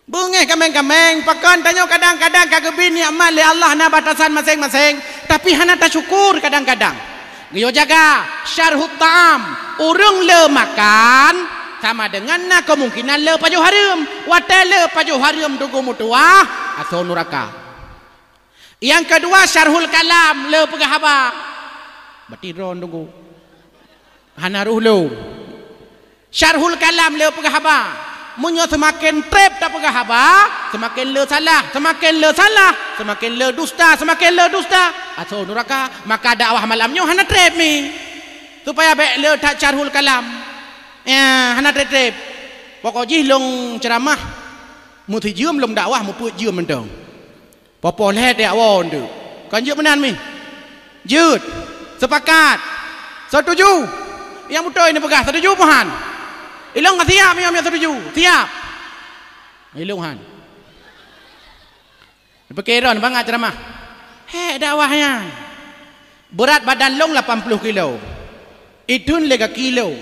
Beungéh kaméng-kaméng, pakon tanyoe kadang-kadang ka geubri nikmat lé Allah na batasan maséng-maséng, tapi hana tasyukur kadang-kadang. Geuyue jaga, Syarhut Ta'am, ureuëng le makan sama dengan na kemungkinan le pajoh hareuem. Watée le pajoh hareuem teungku meutuwah, asoe nuraka. Nyang keudua, Syarhul Kalam le peugah haba. Berarti droe teungku. Hana roh lom. Syarhul Kalam le peugah haba. Meunyoe seumaken treb tapeugah haba, seumaken le salah, seumaken le salah, seumaken le dusta, seumaken le dusta. Asoe nuraka, maka dakwah malam nyoe hana treb mi. Supaya bék le that Syarhul Kalam. Ya, hana treb-treb. Pokok jih lôn ceuramah, meusijeuem lôn dakwah, meupeuet jeuem mantong. Poh-poh lhée tajak woe teuk. Kon jeuet meunan mi? Jeuet. Seupakat. Seutuju. Nyang beutôi neupeugah seutuju peu han? Ilôn ka siap, meunyoe seutuju. Siap. Ilôn han. Neupike droe bangat ceuramah. Hék dakwah nyan. Beurat badan lôn lapan ploh kilo. Itheun lé gaki lôn.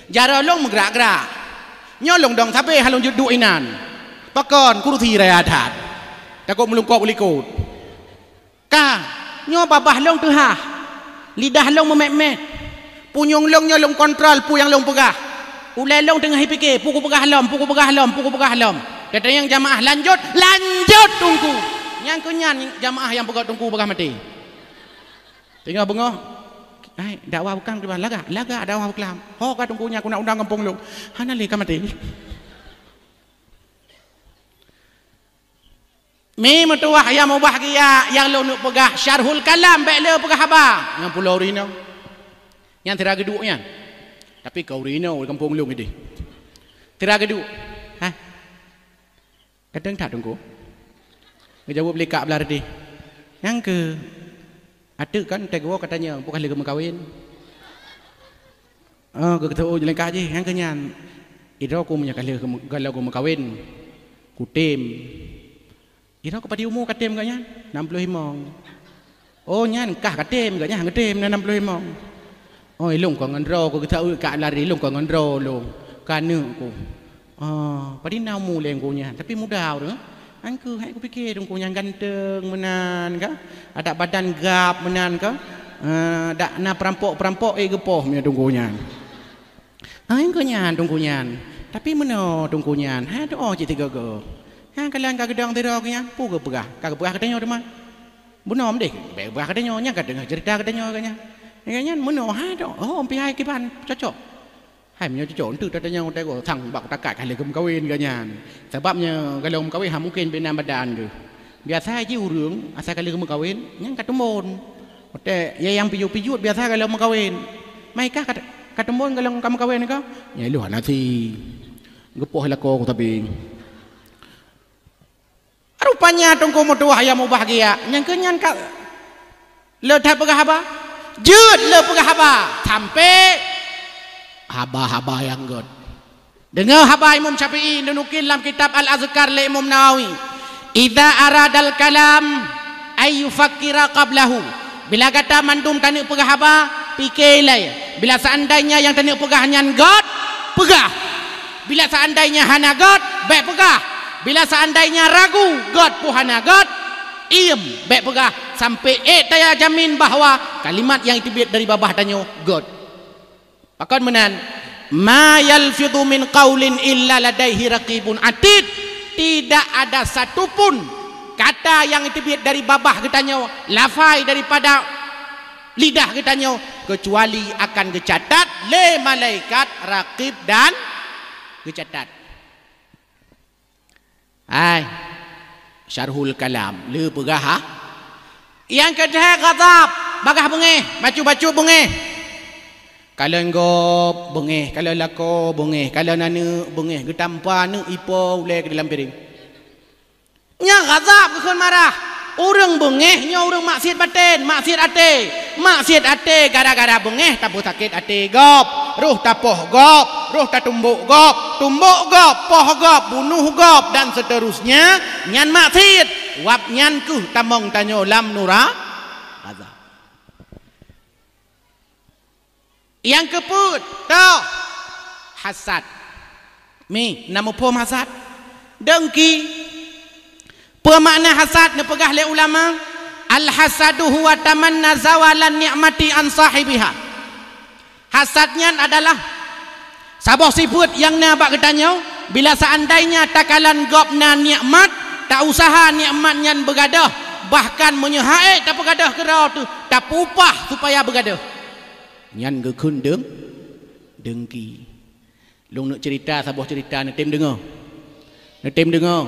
Jaroe lôn meugrak-grak. Nyoe lôn dong sabe han lôn jeuet duek inan. Pakon kurusi raya that. Takot meulungkop u likot. Ka, nyoe babah lôn teuhah. Lidah lôn meumet-met. Punyueng lôn nyoe lôn kontrol peue nyang lôn peugah. Ulée lôn teungoh jipike, peue kupeugah lom, peue kupeugah lom, peue kupeugah lom. Tatanyong jamaah lanjut, lanjut teungku. Nyang keu nyan jamaah nyang peugah teungku peugah maté. Teungoh beungoh, "Hai, dakwah bukang keudua, lagak, lagak dakwah buklam. Ho ka teungku nyan, ku na undang gampông lôn." Hana lé ka maté. Mi meutuwah nyang mubahgia nyang lôn neuk peugah Syarhul Kalam bék le peugah haba. Nyang pulo ureuëng inong. Nyan sira geuduek nyan. Tapi ka ureuëng inong gampông lôn ideh. Sira geuduek. Hah? Ka deueng that teungku? Geujaweueb lé Kak Blardi. Nyang keu ateuk kan teugoe katanya, "Bukon lé geumeukawen." Oh, geukeuteuk lé Kak jih, nyang keu nyan. Idroe ku meunyoe ka lheueh geume-, ka lheueh geumeukawen, kutem. Idroe ku padum umu katem geuh nyan? Nam ploh limong. Oh, nyan kah katem geuh nyan, geutem na nam ploh limong. Oh, ilôn kon ngon droe ku geutak uek Kak Blardi, ilôn kon ngon droe lôn. Ka neuk ku. Oh, padum na umu lé ku nyan, tapi muda ureuëng. Angkeu hai kupike teungku nyan ganteng meunan ka? Adak badan gap meunan ka? Eh, dak na perampok-perampok eh geupoh meunyoe teungku nyan. Hai keu nyan teungku nyan. Tapi meunoe teungku nyan, hai doa cit sigoe-goe. Hai kalon ka geudong sidroe keu nyan, peue geupeugah? Ka geupeugah keu tanyoe teuma. Bunoe deh, bék geupeugah keu tanyoe, nyan ka deungoe ceurita keu tanyoe keu nyan. Keu nyan meunoe hai doa, oh, pih hai kiban cocok. Hai meunyoe cocok, enteuk tatanyong teugoe, sang bak takat ka lheueh geumeukawen keu nyan. Sabab nyoe ka lheueh geumeukawen, ha mungken bina badan geuh. Biasa jih ureuëng asai ka lheueh geumeukawen, nyan ka teumbon. Watée ya nyang pijuet-pijuet biasa galak meukawen. Mai kah ka, ka teumbon galak ka meukawen ka? Nyan lôn hana si. Geupoh lakoe ku sabe. Rupanya Teungku meutuwah nyang mubahgia, nyang keu nyan ka le that peugah haba. Jeuet le peugah haba sampai haba-haba nyang gét. Deungoe haba Imam Syafi'i neunukil lam kitab Al-Azkar lé Imam Nawawi, "Idza aradal kalam ay yufakkira qablahu." Bila gata mandum taneuk peugah haba, pike ilée. Bila seandainya nyang taneuk peugah nyan gét, peugah. Bila seandainya hana gét, bék peugah. Bila seandainya ragu, gét peue hana gét, iem, bék peugah, sampai ék tajamin bahwa kalimat nyang teubiet dari babah tanyoe gét. Pakon meunan, "Ma yalfidhu min qaulin illa ladaihi raqibun atid." Tidak ada satu pun kata nyang teubiet dari babah geutanyoe, lafai daripada lidah geutanyoe, kecuali akan geucatat lé malaikat raqib dan geucatat. Hai, syarhul kalam, le peugah ha? Nyang keudeh ghadab, bagah beungéh, bacut-bacut beungéh. Kalon gob beungéh, kalon lakoe beungéh, kalon aneuk beungéh, geutampa aneuk ipo ulée keu dalam piréng. Nyan ghadab geukheun marah. Ureuëng beungéh nyoe ureuëng maksiet batén, maksiet até. Maksiet até gara-gara beungéh tapeusakét até gob, roh tapoh gob, roh tatumbok gob, tumbok gob, poh gob, bunoh gob dan seterusnya, nyan maksiet. Wab nyan kheueh tamong tanyoe lam nura-, azab. Nyang keupeuet, toh, hasad. Mi, na muphom hasad? Dengki. Peue makna hasad neupeugah lé ulama? Al-hasadu huwa tamanna zawalan ni'mati an sahibiha. Hasad nyan adalah saboh sifeuet nyang na bak geutanyoe, bila seandainya takalon gob na nikmat, tausaha nikmat nyan beugadôh, bahkan meunyoe han ék tapeugadôh keudroe teuh, tapeupah supaya beugadôh. Nyan geukheun deng-, dengki. Lôn neuk ceurita saboh ceurita, neutem deungoe. Neutem deungoe.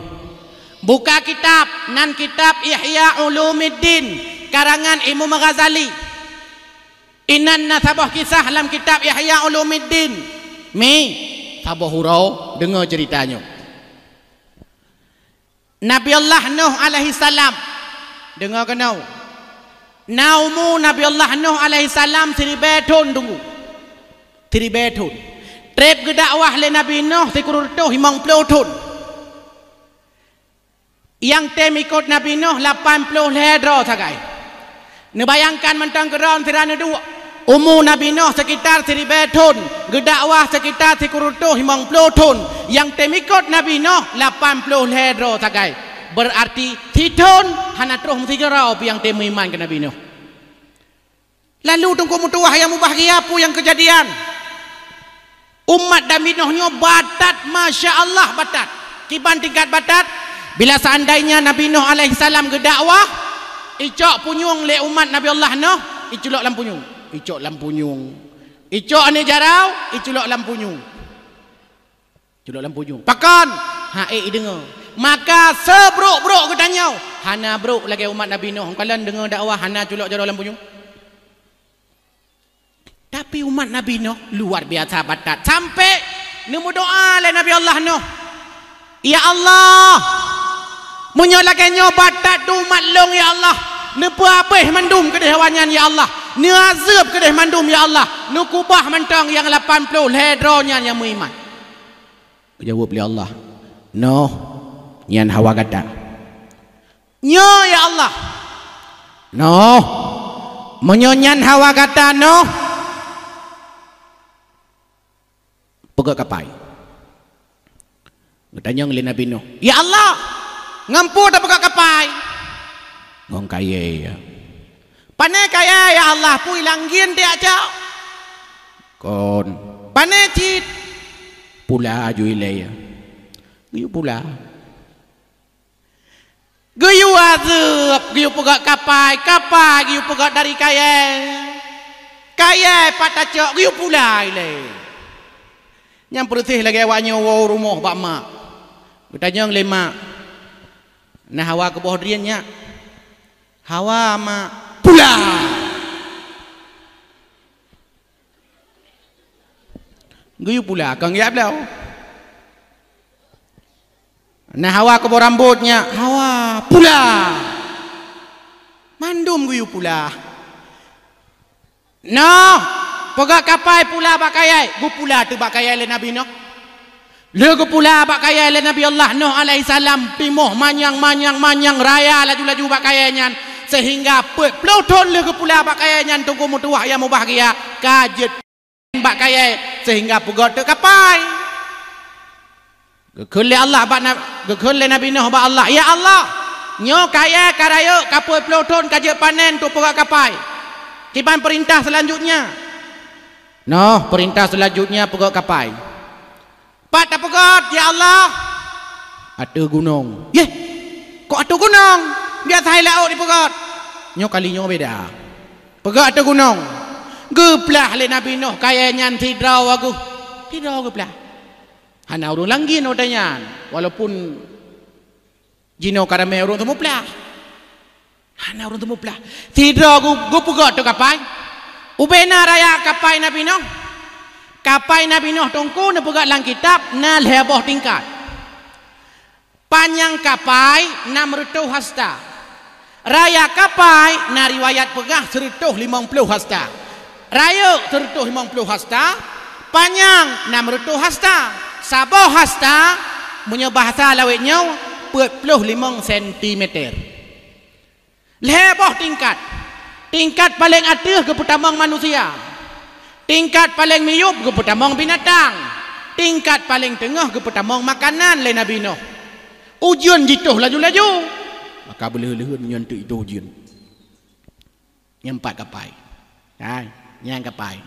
Buka kitab, nan kitab Ihya Ulumuddin, karangan Imam Ghazali. Inan na saboh kisah lam kitab Ihya Ulumuddin. Mi, saboh uroe, deungoe ceurita nyoe. Nabi Allah Nuh alaihissalam, deungoe keunoe, na umu Nabi Allah Nuh alaihissalam siribée thon teungku. Siribée thon. Treb geudakwah lé Nabi Nuh sikureueng reutôh limong ploh thon. Nyang tem ikot Nabi Nuh lapan ploh lhée droe sagai. Neubayangkan mantong keudroe sira neuduek. Umu Nabi Nuh sekitar siribée thon, geudakwah sekitar sikureueng reutôh limong ploh thon, nyang tem ikot Nabi Nuh lapan ploh lhée droe sagai. Beurarti sithon hana troh meusidroe pih nyang tem meuiman keu Nabi Nuh. Lalu teungku meutuwah nyang mubahgia peue nyang keujadian? Umat Nabi Nuh nyoe batat, masya Allah batat. Kiban tingkat batat, bila seandainya Nabi Nuh alaihissalam geudakwah, icok punyueng lé umat Nabi Allah Nuh, iculok lam punyueng. Icok lam punyueng. Icok aneuk jarau, iculok lam punyueng. Culok lam punyueng. Pakon? Han ék ideungoe. Maka seubrok-brok geutanyoe hana brok lagée umat Nabi Nuh. Kalon deungoe dakwah hana culok jaroe lam punyueng. Tapi umat Nabi Nuh luar biasa batat. Sampai neumeudoa lé Nabi Allah Nuh, "Ya Allah, meunyoe lagée nyoe batat umat lôn, ya Allah, neupeuhabéh mandum keudeh awaknyan, ya Allah. Neuazeueb keudeh mandum, ya Allah. Neukubah mantong nyang lapan ploh lhée droe nyan nyang meuiman." Geujaweueb lé Allah, "Noh, nyan hawa gata." "Nyoe, ya Allah." "Noh, meunyoe nyan hawa gata, noh, peugöt kapai." Geutanyong lé Nabi Nuh, "Ya Allah, ngon peue tapeugöt kapai?" "Ngon kayée, ya." "Pané kayée, ya Allah?" "Pui langgien tiak cok." "Kon." "Pané cit?" "Pula ju ilée, ya." Geuyue pula. Geuyue azeueb, geuyue peugöt kapai, kapai geuyue peugöt dari kayée. Kayée pat tacok, geuyue pula ilée. Nyang peureuséh lagée awaknyoe woe u rumoh bak mak. Geutanyong lé mak, "Na hawa keuboh drien, nyak?" "Hawa, mak." "Pula!" Geuyue pula, kon geujak bloe. Na hawa kuboh rambot nyan, hawa pula. Mandum geuyue pula. Noh, peugöt kapai pula bak kayèe, geupula teuk bak kayèe lé Nabi Noh. Lheueh geupula bak kayèe lé Nabi Allah Noh alaihissalam, timoh manyang, manyang, manyang raya laju-laju bak kayèe nyan, seuhingga peuet ploh thon lheueh geupula bak kayèe nyan, Teungku meutuwah nyang mubahgia, ka jeuet bak kayèe seuhingga peugöt teuk kapai. Geukheun lé Allah bak na-, geukheun lé Nabi Noh bak Allah, "Ya Allah, nyoe kayèe ka rayeuk, ka peuet ploh thon ka jeuet panen, tapeugöt kapai. Kiban peurintah seulanjutnya?" "Noh, peurintah seulanjutnya peugöt kapai." "Pat tapeugöt, ya Allah?" "Ateueh gunong." "Yeh, kok ateueh gunong? Biasa hai laôt jipeugöt." "Nyoe kali nyoe beda. Peugöt ateueh gunong." Geuplah lé Nabi Noh kayèe nyan sidroe geuh. Sidroe geuplah. Hana ureueng langgieng watèe nyan, walaupun jinoe ka ramè ureueng teumuplah. Hana ureueng teumuplah. Sidroe geu-, geupeugöt teuk kapai. Ubena raya kapai Nabi Noh. Kapai Nabi Noh Teungku neupeugöt lam kitab na lhèe boh tingkat. Panyang kapai nam reutôh hasta. Raya kapai na riwayat peugah seureutôh limong ploh hasta. Rayeuk seureutôh limong ploh hasta, panyang nam reutôh hasta. Saboh hasta, meunyoe bahasa lawét nyoe, peuet ploh limong sentimeter. Lhèe boh tingkat. Tingkat paleng ateueh geupeutamong manusia. Tingkat paleng miyueb geupeutamong binatang. Tingkat paleng teungoh geupeutamong makanan lé Nabi Noh. Ujeuen jitoh laju-laju. Maka beuleuheun-leuheun nyan teuk jitoh ujeuen. Nyang pat kapai. Hai, nyang kapai.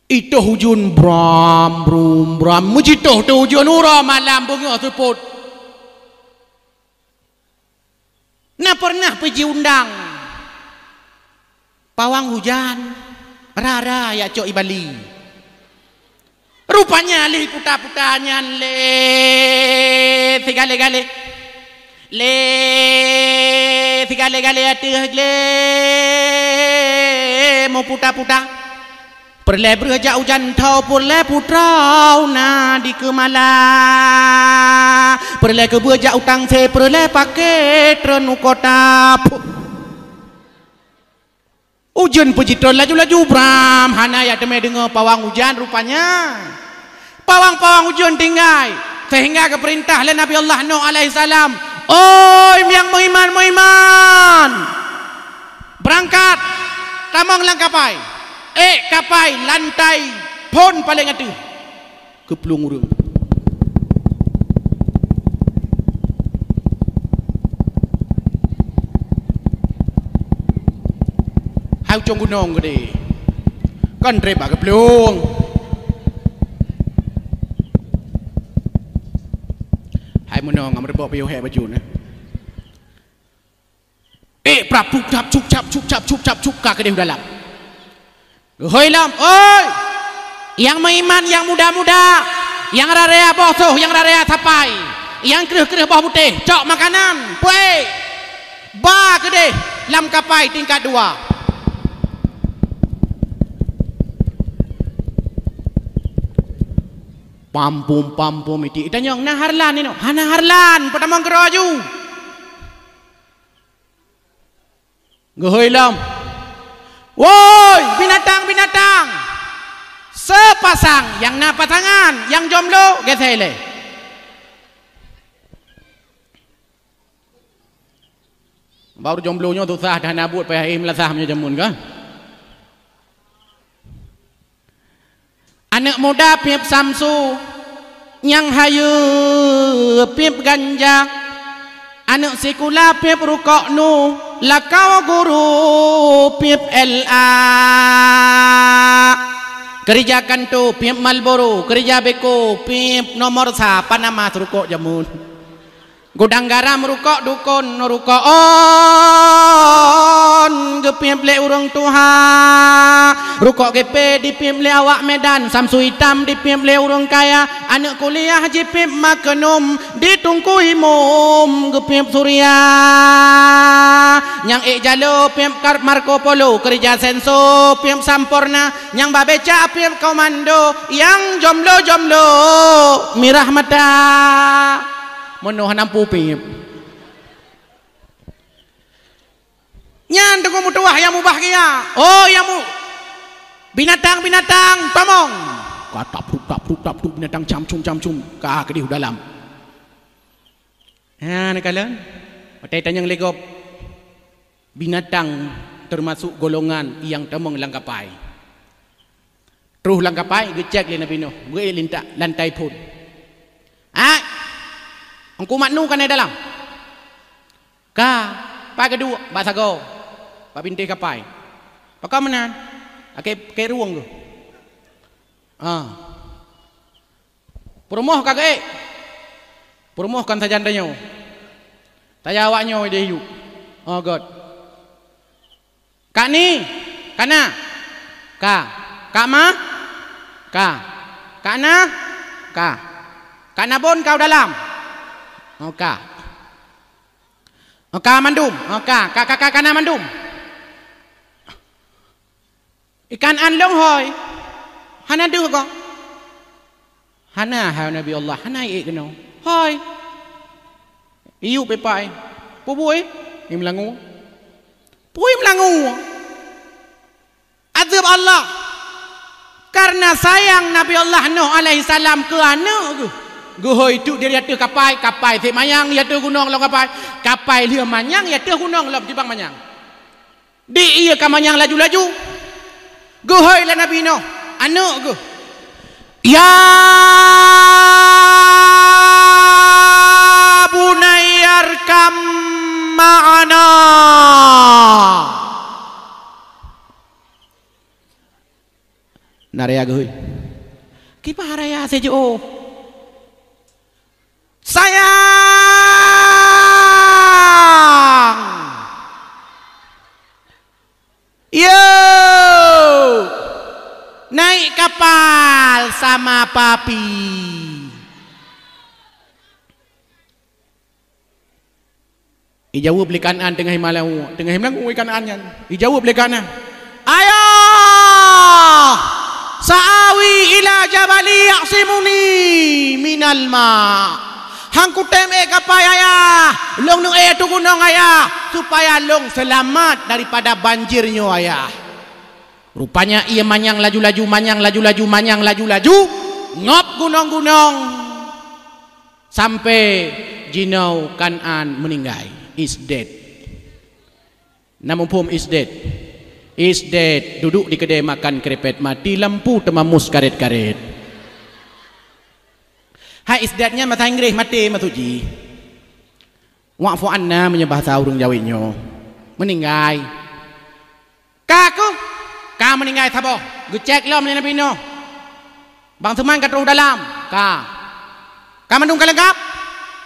Itoh ujeuen bram, brum, bram. Meujitoh teuk ujeuen uroe malam beungoh seupôt. Na peureunah pih jiundang pawang hujan, rara jak cok i bali. Rupanya lé puta-puta nyan lé sigalé-galé. Lé sigalé-galé ateueh lé meuputa-puta. Peureulèe breuh jak u Jantho, peureulèe putroe na di Keumala. Peureulèe keubeue jak u Tangse, peureulèe paké treun u kota. Puh. Ujeuen peujitreun laju-laju bram, hana jak teumé deungoe pawang ujeuen rupanya. Pawang-pawang ujeuen tinggai, seuhingga geupeurintah lé Nabi Allah Nuh alaihissalam, "Oi nyang meuiman-meuiman! Beurangkat, tamong lam kapai! Ék kapai lantai phon paleng ateueh!" Geuplueng ureueng. Hai ucong gunong keudéh. Kon trép bak geuplueng. Hai meunong, am reubok piôh hék baju nyan. Ék prap, cup cap, cup cap, cup cap, cup cap, cup ka keudéh u dalam. Geuhôi lom, "Oi! Nyang meuiman, nyang muda-muda, nyang raya boh soh, nyang raya sapai, nyang kreueh-kreueh boh putéh, cok makanan, peuék, ba keudéh lam kapai tingkat dua." Pampum-pampum iti, itanyong, "Na Harlan inoe?" "Hana Harlan, peutamong keudroe aju." Geuhôi lom, "Woi, binatang-binatang! Seupasang nyang na pasangan, nyang jomblo, geusé lé." Baru jomblo nyoe susah, dah na buet payah éh meulasah meunyoe jameun kan. Aneuk muda piep Samsu, nyang hayeue piep ganja. Aneuk sikula piep rukok nu, lakau guru piep L A. Keurija kanto piep Marlboro, keurija beko piep nomor sa, Panama rukok jameun. Gudang garam rukok dukon, rukok on geupiep lé ureueng tuha. Rukok gépé dipiep lé awak Medan, Samsu Itam dipiep lé ureueng kaya. Aneuk kuliah jipiep Magnum, di Teungku Imum geupiep Surya. Nyang Ék jalo piep kar-, Marco Polo, keureuja senso piep samporna, nyang babéca piep komando, nyang jomlo-jomlo mirah mata. Meunoh hana pupéb. Nyan teungoh meutuwah nyang mubahgia. Oh, nyang mu-, binatang-binatang tamong. Ka tap, tup, tap, tup, tap, tup, binatang camcum-camcum. Ka keudéh u dalam. Ha, neukalon. Watée tanyong lé gob. Binatang teumasok golongan nyang tamong lam kapai. Troh lam kapai, geucék lé Nabi Nuh, geuék lintak lantai phon. "Hai, Teungku Mak Nu ka na dalam?" "Ka, pat geuduek?" "Bak sagoe, bak bintéh kapai." "Pakon meunan?" "Akée, akée rueng geuh." "Ah." "Peurumoh ka geuék?" "Peurumoh kon sajan tanyoe. Tajak awak nyoe idéh yup." "Oh, göt." "Kak Ni, ka na?" "Ka." "Kak Ma?" "Ka." "Kak Na?" "Ka." "Kak Nabon ka u dalam?" "Oh, ka." "Oh, ka mandum?" "Oh, ka, ka, ka, ka, ka na mandum." "I Kan'an lôn hôi, hana deuh goe?" "Hana, hai Nabi Allah, hana ék keunoe." "Hôi, iyup ipai." "Peue buet?" "Imeulangue." "Peue imeulangue?" Azeub Allah. Kareuna sayang Nabi Allah Nuh alaihissalam keu aneuëk geuh, geuhôi teuk di ateueh kapai, kapai sép manyang di ateueh gunong lom kapai, kapai lheueh manyang di ateueh gunong lom tibang manyang. Di ié ka manyang laju-laju, geuhôi lé Nabi Nuh aneuëk geuh, "Ya bunayya irkab ma'ana." Na raya geuhôi. Kiban raya sijuek. Sayang. Yo. Naik kapal sama papi. Ijaweueb lé Kan'an teungoh imeulangue, teungoh imeulangue Kan'an nyan. Ijaweueb lé Kan'an, "Ayah, sa'awi ila jabali ya'simuni minal ma." Han kutem ék kapai ayah, lôn neuék ateueh gunong ayah, supaya lôn seulamat daripada banjir nyoe ayah. Rupanya ié manyang laju-laju, manyang laju-laju, manyang laju-laju, ngop gunong-gunong. Sampai jinoe Kan'an meuninggai, is dead. Na muphom is dead? Is dead, duduk di keudè makan krepet, mati lampu teuma mus karet-karet. Hai is dead nyan bahasa Inggréh, maté maksud jih. Wa'fu anna meunyoe bahasa ureuëng Jaweub nyoe, meuninggai. Ka kheueh, ka meuninggai saboh. Geucék lom lé Nabi Nuh. Bang Suman ka troh dalam? Ka. Ka mandum ka leungkab?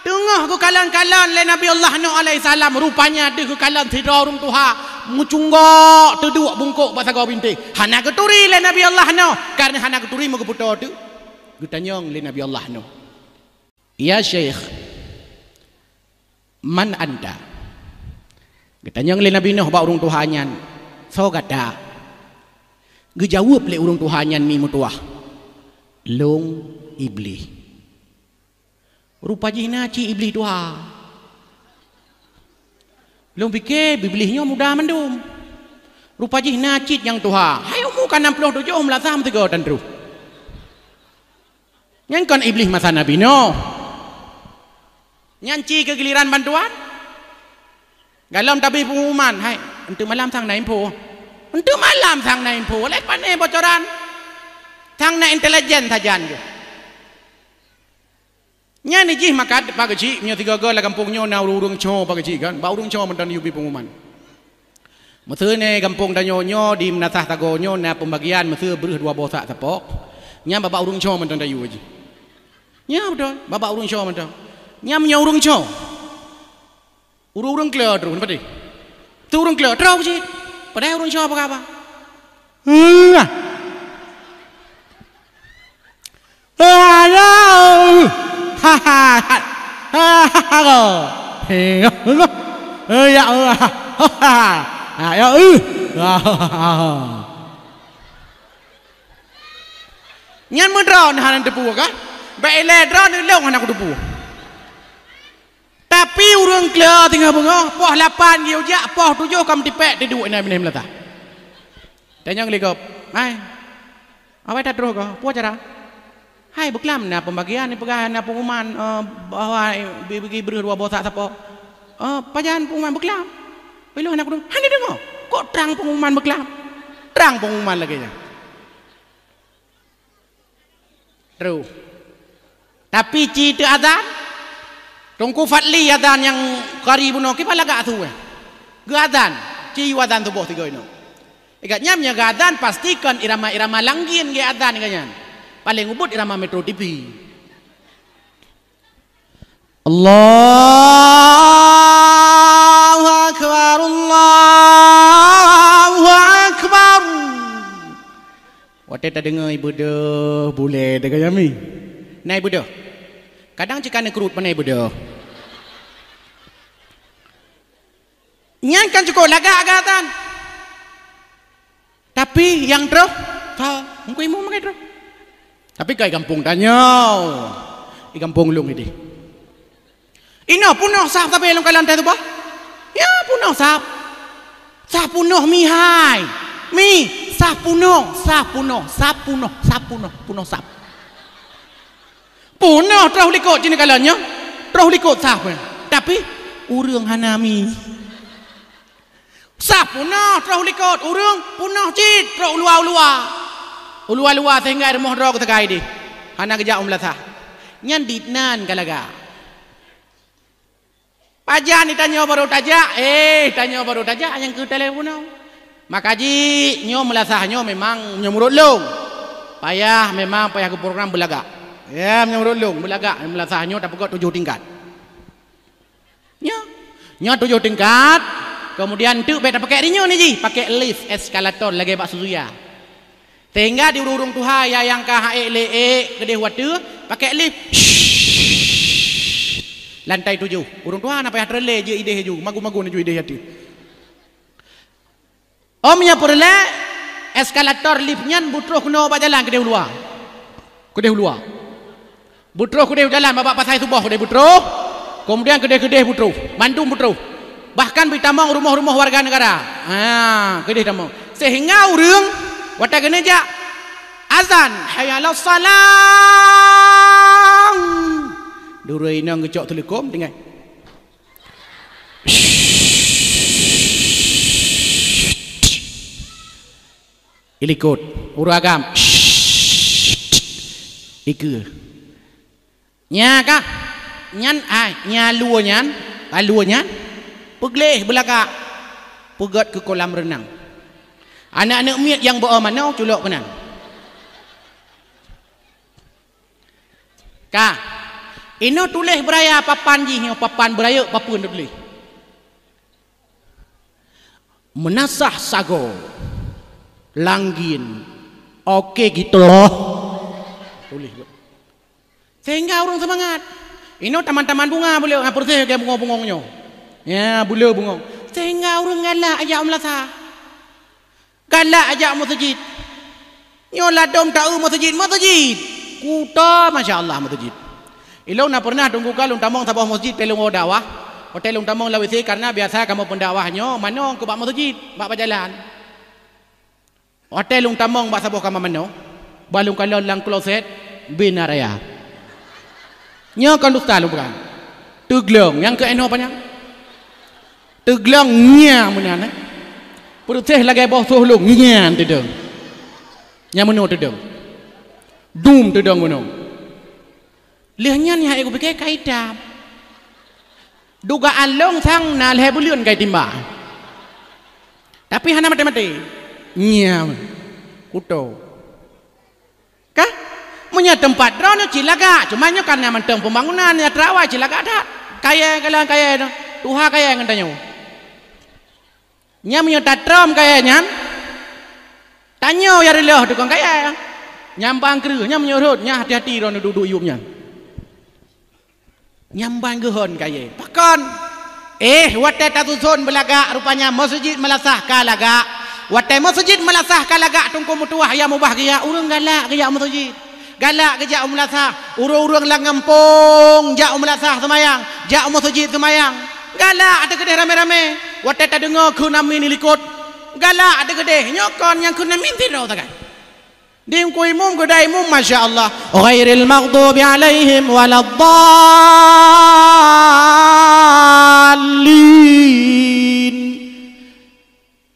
Teungoh geukalon-kalon lé Nabi Allah Nuh alaihissalam, rupanya deuh geukalon sidroe ureuëng tuha meucunggok teuduek bungkôk bak sagoe bintéh. Hana geuturi lé Nabi Allah Nuh, kareuna hana geuturi meugeuputoe teuk. Geutanyong lé Nabi Allah Nuh, "Ya Syekh, man anta?" Geutanyong lé Nabi Nuh bak ureuëng tuha nyan, "Soe gata?" Geujaweueb lé ureuëng tuha nyan mi meutuwah, "Lôn Iblih." Rupa jih na cit Iblih tuha. Lôn pike Iblih nyoe muda mandum. Rupa jih na cit nyang tuha. Hai umu ka nam ploh tujoh meulasah meusigoe tan troh. Nyan kon Iblih masa Nabi Nuh. Nyan ci keu giliran bantuan. Galom tabri pengumuman, "Hai, enteuk malam sang na info." Enteuk malam sang na info, lé pane bocoran. Sang na intelijen sajan geuh. Nyan jih maka bak geuchik, meunyoe sigoe-goe lam gampông nyoe na ureuëng-ureuëng cho bak geuchik kan, bak ureuëng cho mantong yue bri pengumuman. Meuseu nyoe gampông tanyoe nyoe di Meunasah Sagoe nyoe na pembagian meuseu breueh dua boh sak sapok. Nyan bak-bak ureuëng cho mantong tayue jih. Nyan beutôi, bak-bak ureuëng cho mantong. Nyan meunyoe ureuëng cho. Ureuëng-ureuëng kleu droe, nampak teuh? Tu ureuëng kleu, droe cit. Padahai ureuëng cho apa kaba? Hah. Aduh. Ha, ha, ha. Ha, ha, ha. Ya Allah. Ha, ya, eh. Nyan meudroe hana teupeu kan? Bèk ilèe droe neulông hana kuteupeu. Tapi ureueng klo teungoh beungoh, poh lapan geujak, poh tujoh ka meutipèk teuduek inan binéh meulatah. Tanyong lé gob, "Hai, awai tatroh goh, peue cara?" "Hai, beuklam na pembagian, peugah na pengumuman, eh, bahwa, eh, bi-, bi-, breuh dua boh sak sapo." "Eh, pajan pengumuman beuklam?" "Ilôn hana kudeungoe." "Hana deungoe? Kok trang pengumuman beuklam?" Trang pengumuman lagèe nyan. Troh. Tapi ci teuazan, Teungku Fadli azan nyang kari bunoe kiban lagak su, eh. Geuazan, ci yue azan suboh sigoe inoe. Ingat nyan, meunyoe geuazan, pastikan irama-irama Langgin geuazan geuh nyan. Paleng ubit irama Metro T V. Allahu Akbar, Allahu Akbar. Watèe tadeungoe ibeudôh bulèe deungon nyami. Na ibeudôh. Kadang cit ka neukruet, pane ibeudôh. Nyan kan cukôp lagak geuazan. Tapi nyang troh, ka, mungken imum makai troh. Tapi ka i gampông tanyoe. I gampông lôn idéh. Inoe peunoh saf sabe lôn kalon teuh tuboh. Ya, peunoh saf. Saf peunoh mihai. Mi, saf peunoh, saf peunoh, saf peunoh, saf peunoh, peunoh saf. Peunoh troh likot cit neukalon nyoe. Troh likot saf. Tapi, ureueng hana mi. Saf peunoh troh likot, ureueng peunoh cit troh u luwa-u luwa. U luwa-luwa sehingga rumoh droe geusagai deh. Hana geujak u meulasah. Nyan dinan ka lagak. Pajan tanyoe barô tajak, eh, tanyoe barô tajak nyang keu telepon. Maka jih nyoe meulasah nyoe memang meunyoe meunurot lôn. Payah memang payah geuprogram beulagak. Ya, meunyoe meunurot lôn beulagak meulasah nyoe tapeugöt tujoh tingkat. Nyoe. Nyoe tujoh tingkat, kemudian teuk bèk tapakèk rinyeun jih, pakèk lift eskalator lagèe bak Suzuya. Sehingga di ureueng-ureueng tuha nyang ka ha ék lé ék keudeh u ateueh, pakèk lift. Lantai tujoh. Ureueng tuha na payah treun lé jeuet idéh laju, magun-magun laju idéh ateueh. Óh meunyoe peureulèe, eskalator lift nyan beutroh keunoe bak jalan keudeh u luwa. Keudeh u luwa. Beutroh keudeh u jalan bak-bak pasai suboh keudeh beutroh, keumudian keudeh-keudeh beutroh, mandum beutroh. Bahkan beutamong rumoh-rumoh warga negara. Ha, keudeh tamong. Sehingga ureueng watèe keuneuk jak azan, "Hayya 'alas shalah." Durée inong geucok teuleukom tinggai. Ilikot. Ureueng agam. Ikeue. Nya kah? Nyan ai, nya lue nyan, ka lue nyan, peugleh beulagak, peugöt keu kolam reunang. Aneuk-aneuk miet nyang beu-o manoe culok keunan. Ka. Inoe tuléh beuraya papan jih nyoe, papan beurayeuk papeuen tuléh. Meunasah sagoe, langgin, oke gitu loh. Tuléh. Sehingga ureueng seumangat. Inoe taman-taman bunga buleue, ha, peureuseh lagèe bungong-bungong nyoe. Ya, buleue bungong. Sehingga ureueng galak jak meulasah. Galak jak meuseujid. Nyoe ladôm taeu meuseujid, meuseujid. Kuto, masya Allah, meuseujid. Ilôn na peureunah teungku ka lôn tamong saboh meuseujid, watèe lôn dakwah. Watèe lôn tamong lam W C, karena biasa kamoe pendakwah nyoe manoe keu bak meuseujid, bak, bak jalan. Watèe lôn tamong bak saboh kama manoe, bah lôn kalon lam kloset, bina raya. Nyoe kon dusta lôn peugah. Teuglong, nyang keu inoe panyang. Teuglong ngieng meunan, eh. Peureuseh lagèe boh soh lôn, ngieng teudong. Nyang meunoe teudong. Dum teudong meunoe. Lheueh nyan nyang kupike ka itam. Dugaan lôn sang na lhèe buleuen ka itimba. Tapi hana maté-maté. Ngieng. Kuto. Kah? Meunyoe teumpat droeneuh cit lagak, cuma nyoe karena mantong pembangunan nyang teurawai cit lagak that. Kayèe kalon kayèe nyoe, tuha kayèe ngon tanyoe. Nyan meunyoe tatrôm kayèe nyan, tanyoe nyang reuloh tukang kayèe. Nyan ban kreueh, nyan meunyoe rhot, nyan hati-hati droeneuh duek-duek yuem nyan. Nyan ban geuhon kayèe. Pakon? Eh, watée tasuson beulagak, rupanya meuseujid meulasah ka lagak. Watée meuseujid meulasah ka lagak, Teungku meutuwah nyang mubahgia, ureuëng galak geujak meuseujid. Galak geujak u meulasah, ureuëng-ureuëng lam gampông jak u meulasah seumayang, jak u meuseujid seumayang. Galak teukeudeh ramé-ramé, watée tadeungoe kheun amin di likot. Galak teukeudeh, nyoe kon nyang kheun amin sidroe sagai. Di Teungku Imum, geuda Imum, masya Allah. Ghairil maghdubi alaihim waladdallin.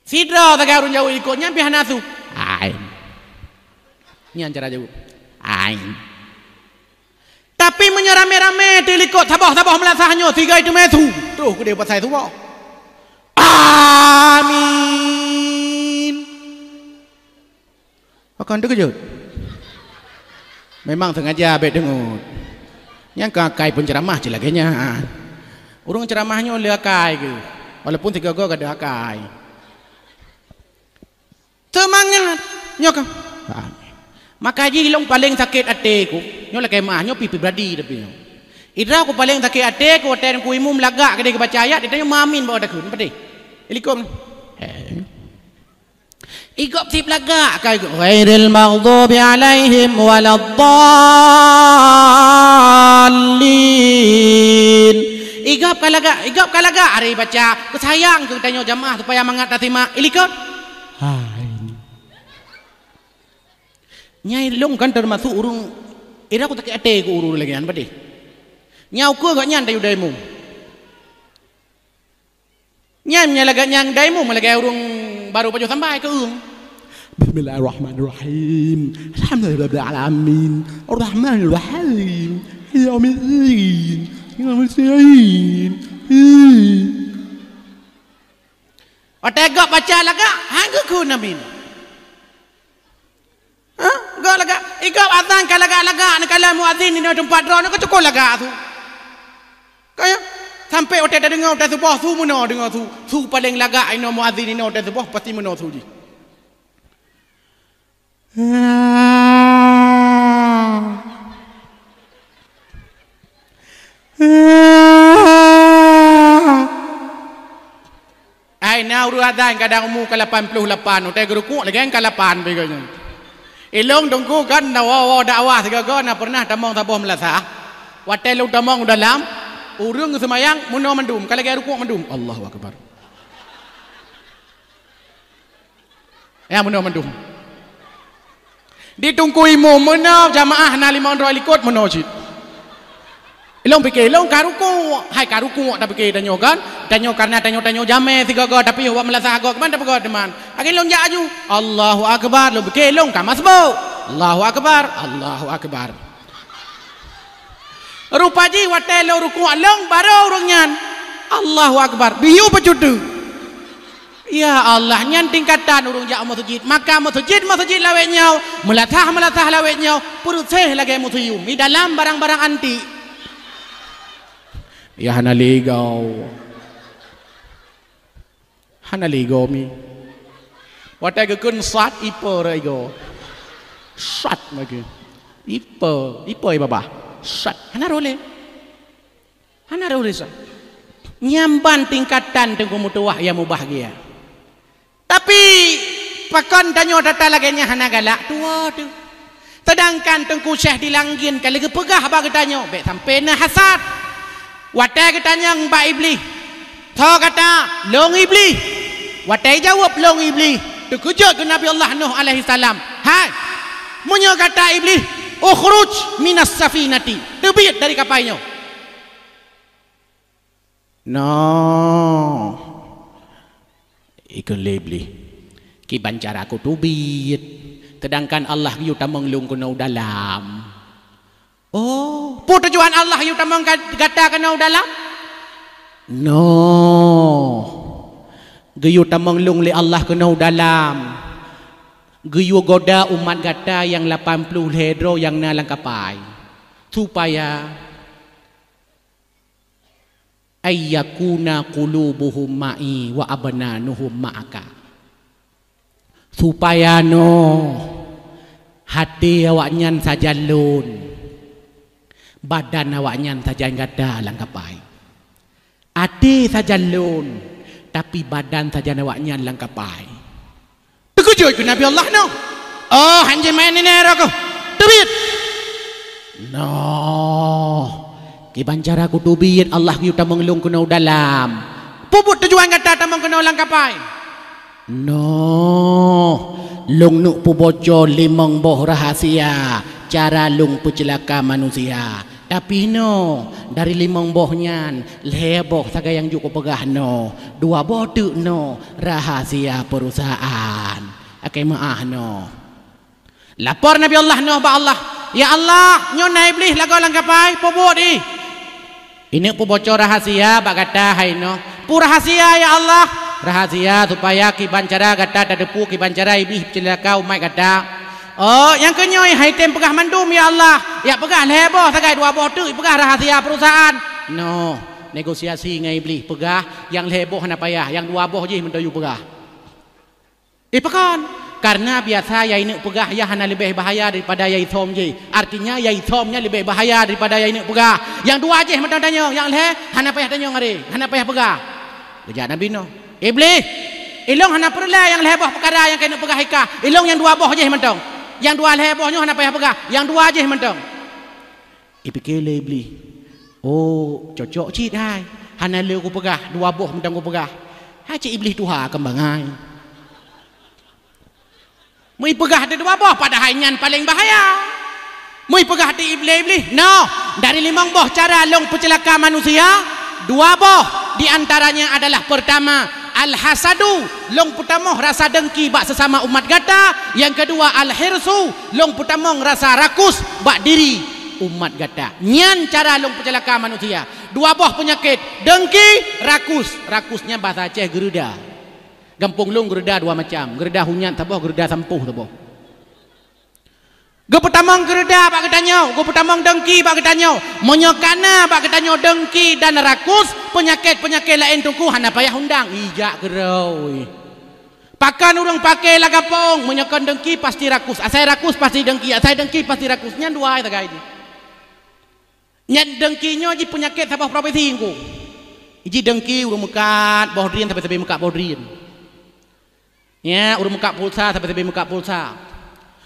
Sidroe sagai ureuëng jaweueb likot nyan pih hana su. Ain. Nyan cara jaweueb. Ain. Tapi meunyoe ramé-ramé teulikot saboh-saboh meulasah nyoe, sigai teumé su. Troh keudeh pasai su boh. Amin. Pakon teukeujot? Memang sengaja bék deungot. Nyang ka akai pun ceuramah cit lagée nyan. Ureuëng ceuramah nyoe le akai geuh, walaupun sigoe-goe gadôh akai. Seumangat! Nyoe ka. Maka jih ilong paleng sakét até ku. Nyoe lakée meuah, nyoe pi pribadi tapi nyoe. Idroe ku paleng sakét até ku watée Teungku Imum lagak keudeh geubaca ayat, ditanyoe meuamin bak watée kheun, padé. Ilikot. Eh. Igop sib lagak ka, ghairil maghdubi alaihim waladdallin. Igop ka lagak, igop ka lagak, ari baca, keusayang keu tanyoe jamaah supaya mangat tasimak. Ilikot. Hai. Nyai lôn kan teumasuk ureuëng, ira ku sakét até ku ureuëng lagée nyan padé. Nyau keu gobnyan tayue daimu. Nyan meunyo lagée nyang daimu meulagée ureuëng barô pajoh sambai keu ureuëng. Bismillahirrahmanirrahim. Alhamdulillahirabbil alamin. Arrahmanirrahim. Yaumiddin. Yaumiddin. Watée gob baca lagak, han geukheun amin. Ha? Gob lagak, igop azan ka lagak-lagak, neukalon muazin inoe teumpat droe, neuka cukôp lagak su. Kaya, sampai watée tadeungoe watée suboh su meunoe deungoe su. Su paleng lagak inoe muazin inoe watée suboh pasti meunoe su jih. Ai na ureuëng azan kadang umu ka lapan ploh lapan, watée geurukuk lagée ka lapan pih geuh nyan. Ilong teungku kan na woe-woe dakwah sigoe-goe na pernah tamong saboh meulasah. Watée lôn tamong u dalam, ureuëng geuseumayang meunoe mandum, ka lagée rukuk mandum. Allahu akbar. Ya meunoe mandum. Di teungku imum meunoe jamaah na limong droe likot meunoe cit. Ilong pike, ilong ka rukuk, hai ka rukuk tapike tanyoe kan? Tanyoe karena tanyoe-tanyoe jamé sigoe-goe tapi wak meulasah goe keuman tapeugah teuma. Akhé ilong jak aju. Allahu akbar, ilong pike ilong ka masbuk. Allahu akbar, Allahu akbar. Rupa jih watée lôn rukuk lôn barô ureuëng nyan. Allahu akbar. Biyeu peucut teuk. Ya Allah, nyan tingkatan ureuëng jak meuseujid. Maka meuseujid-meuseujid lawét nyoe, meulasah-meulasah lawét nyoe, peureuséh lagée museum, di dalam barang-barang antik. Ya hana lé goe. Hana lé goe mi. Watée geukheun sat ipe rot igoe. Sat lagée. Ipe, ipe i babah. Sat. Hana rot lé. Hana rot lé sat. Nyan ban tingkatan teungku meutuwah nyang mubahgia. Tapi pakon tanyoe tata lagée nyan hana galak tuwoe teuh. Seudangkan Teungku Syekh di Langgin ka lheueh geupeugah bak geutanyoe, bék sampoe na hasad. Watée geutanyong bak Iblih, "Soe gata?" "Lôn Iblih." Watée jaweueb, "Lôn Iblih," teukeujot keu Nabi Allah Nuh alaihissalam, "Hai, meunyoe gata Iblih, ukhruj minas safinati, teubiet dari kapai nyoe." "Noh," ikheun lé Iblih, "kiban cara kuteubiet, seudangkan Allah geuyue tamong lôn keunoe u dalam?" "Oh, peue tujuan Allah geuyue tamong ka-, gata keunoe u dalam?" "Noh, geuyue tamong lôn lé Allah keunoe u dalam, geuyue goda umat gata nyang lapan ploh lhée droe nyang na lam kapai, supaya ayyakuna qulubuhum ma'i wa abnanuhum ma'aka, supaya noh até awaknyan sajan lôn, badan awaknyan sajan gata lam kapai." "Até sajan lôn, tapi badan sajan awaknyan lam kapai." Teukeujot keu Nabi Allah Nuh. "Oh, hanjeuet maén nyoe roh keuh. Teubiet!" "Noh, kiban cara kuteubiet Allah geuyue tamong lôn keunoe u dalam. Peue buet tujuan gata tamong keunoe lam kapai?" "Noh, lôn neuk peuboco limong boh rahasia cara lôn peuceulaka manusia. Tapi noh, dari limong boh nyan, lhée boh sagai nyang jeuet kupeugah noh, dua boh teuk noh rahasia peurusahaan. Akai meu'ah noh." Lapor Nabi Allah Nuh bak Allah, "Ya Allah, nyoe na Iblih lagoe lam kapai, peue buet ih?" "Ineuk peuboco rahasia bak gata hai Nuh." "Peue rahasia, ya Allah?" "Rahasia supaya kiban cara gata tateupeue kiban cara Iblih peuceulaka umat gata." "Oh, nyang keu nyoe han item peugah mandum, ya Allah. Jak peugah lhée boh sagai dua boh teuk, peugah rahasia peurusahaan." "Noh, negosiasi ngon Iblih, peugah nyang lhée boh hana payah, nyang dua boh jih mantong yue peugah." "Eh, pakon?" "Karena biasa nyang ineuk peugah nyan hana leubeh bahaya daripada nyang isom jih. Artinya, nyang isom nyan leubeh bahaya daripada nyang ineuk peugah. Nyang dua jih mantong tanyong, nyang lhée hana payah tanyong aré, hana payah peugah." Geujak Nabi Nuh, "Iblih, ilôn hana peureulée nyang lhée boh peukara nyang ka ineuk peugah ikah. Ilôn nyang dua boh jih mantong. Nyang dua lhée boh nyoe hana payah peugah, nyang dua jih mantong." Ipike lé Iblih, "Oh, cocok cit hai. Hana lé kupeugah, dua boh mantong kupeugah." Hai cit Iblih tuha keumbang hai. Meuipeugah teuh dua boh, padahai nyan paleng bahaya. Meuipeugah teuh Iblih, "Noh, dari limong boh cara lôn peuceulaka manusia, dua boh di antaranya adalah, pertama, al-hasadu, lôn peutamong rasa dengki bak sesama umat gata. Yang kedua, al-hirsu, lôn peutamong rasa rakus bak diri umat gata. Nyan cara lôn peuceulaka manusia. Dua boh peunyakét, dengki, rakus." Rakus nyan bahasa Aceh geureuda. Gampông lôn geureuda dua macam, geureuda hunyat saboh, geureuda sampoh saboh. Geupeutamong geureuda bak geutanyoe, geupeutamong dengki bak geutanyoe. Meunyoe kana bak geutanyoe dengki dan rakus, peunyakét-peunyakét laén Teungku hana payah undang, ijak keudroe. Pakon ureuëng paké lam gampông, meunyoe kon dengki pasti rakus, asai rakus pasti dengki, asai dengki pasti rakus. Nyan dua sagai jih. Nyan dengki nyoe jih peunyakét saboh profesi Teungku. Jih dengki ureuëng meukat boh drien sabe-sabe meukat boh drien. Ya, ureuëng meukat pulsa sabe-sabe meukat pulsa.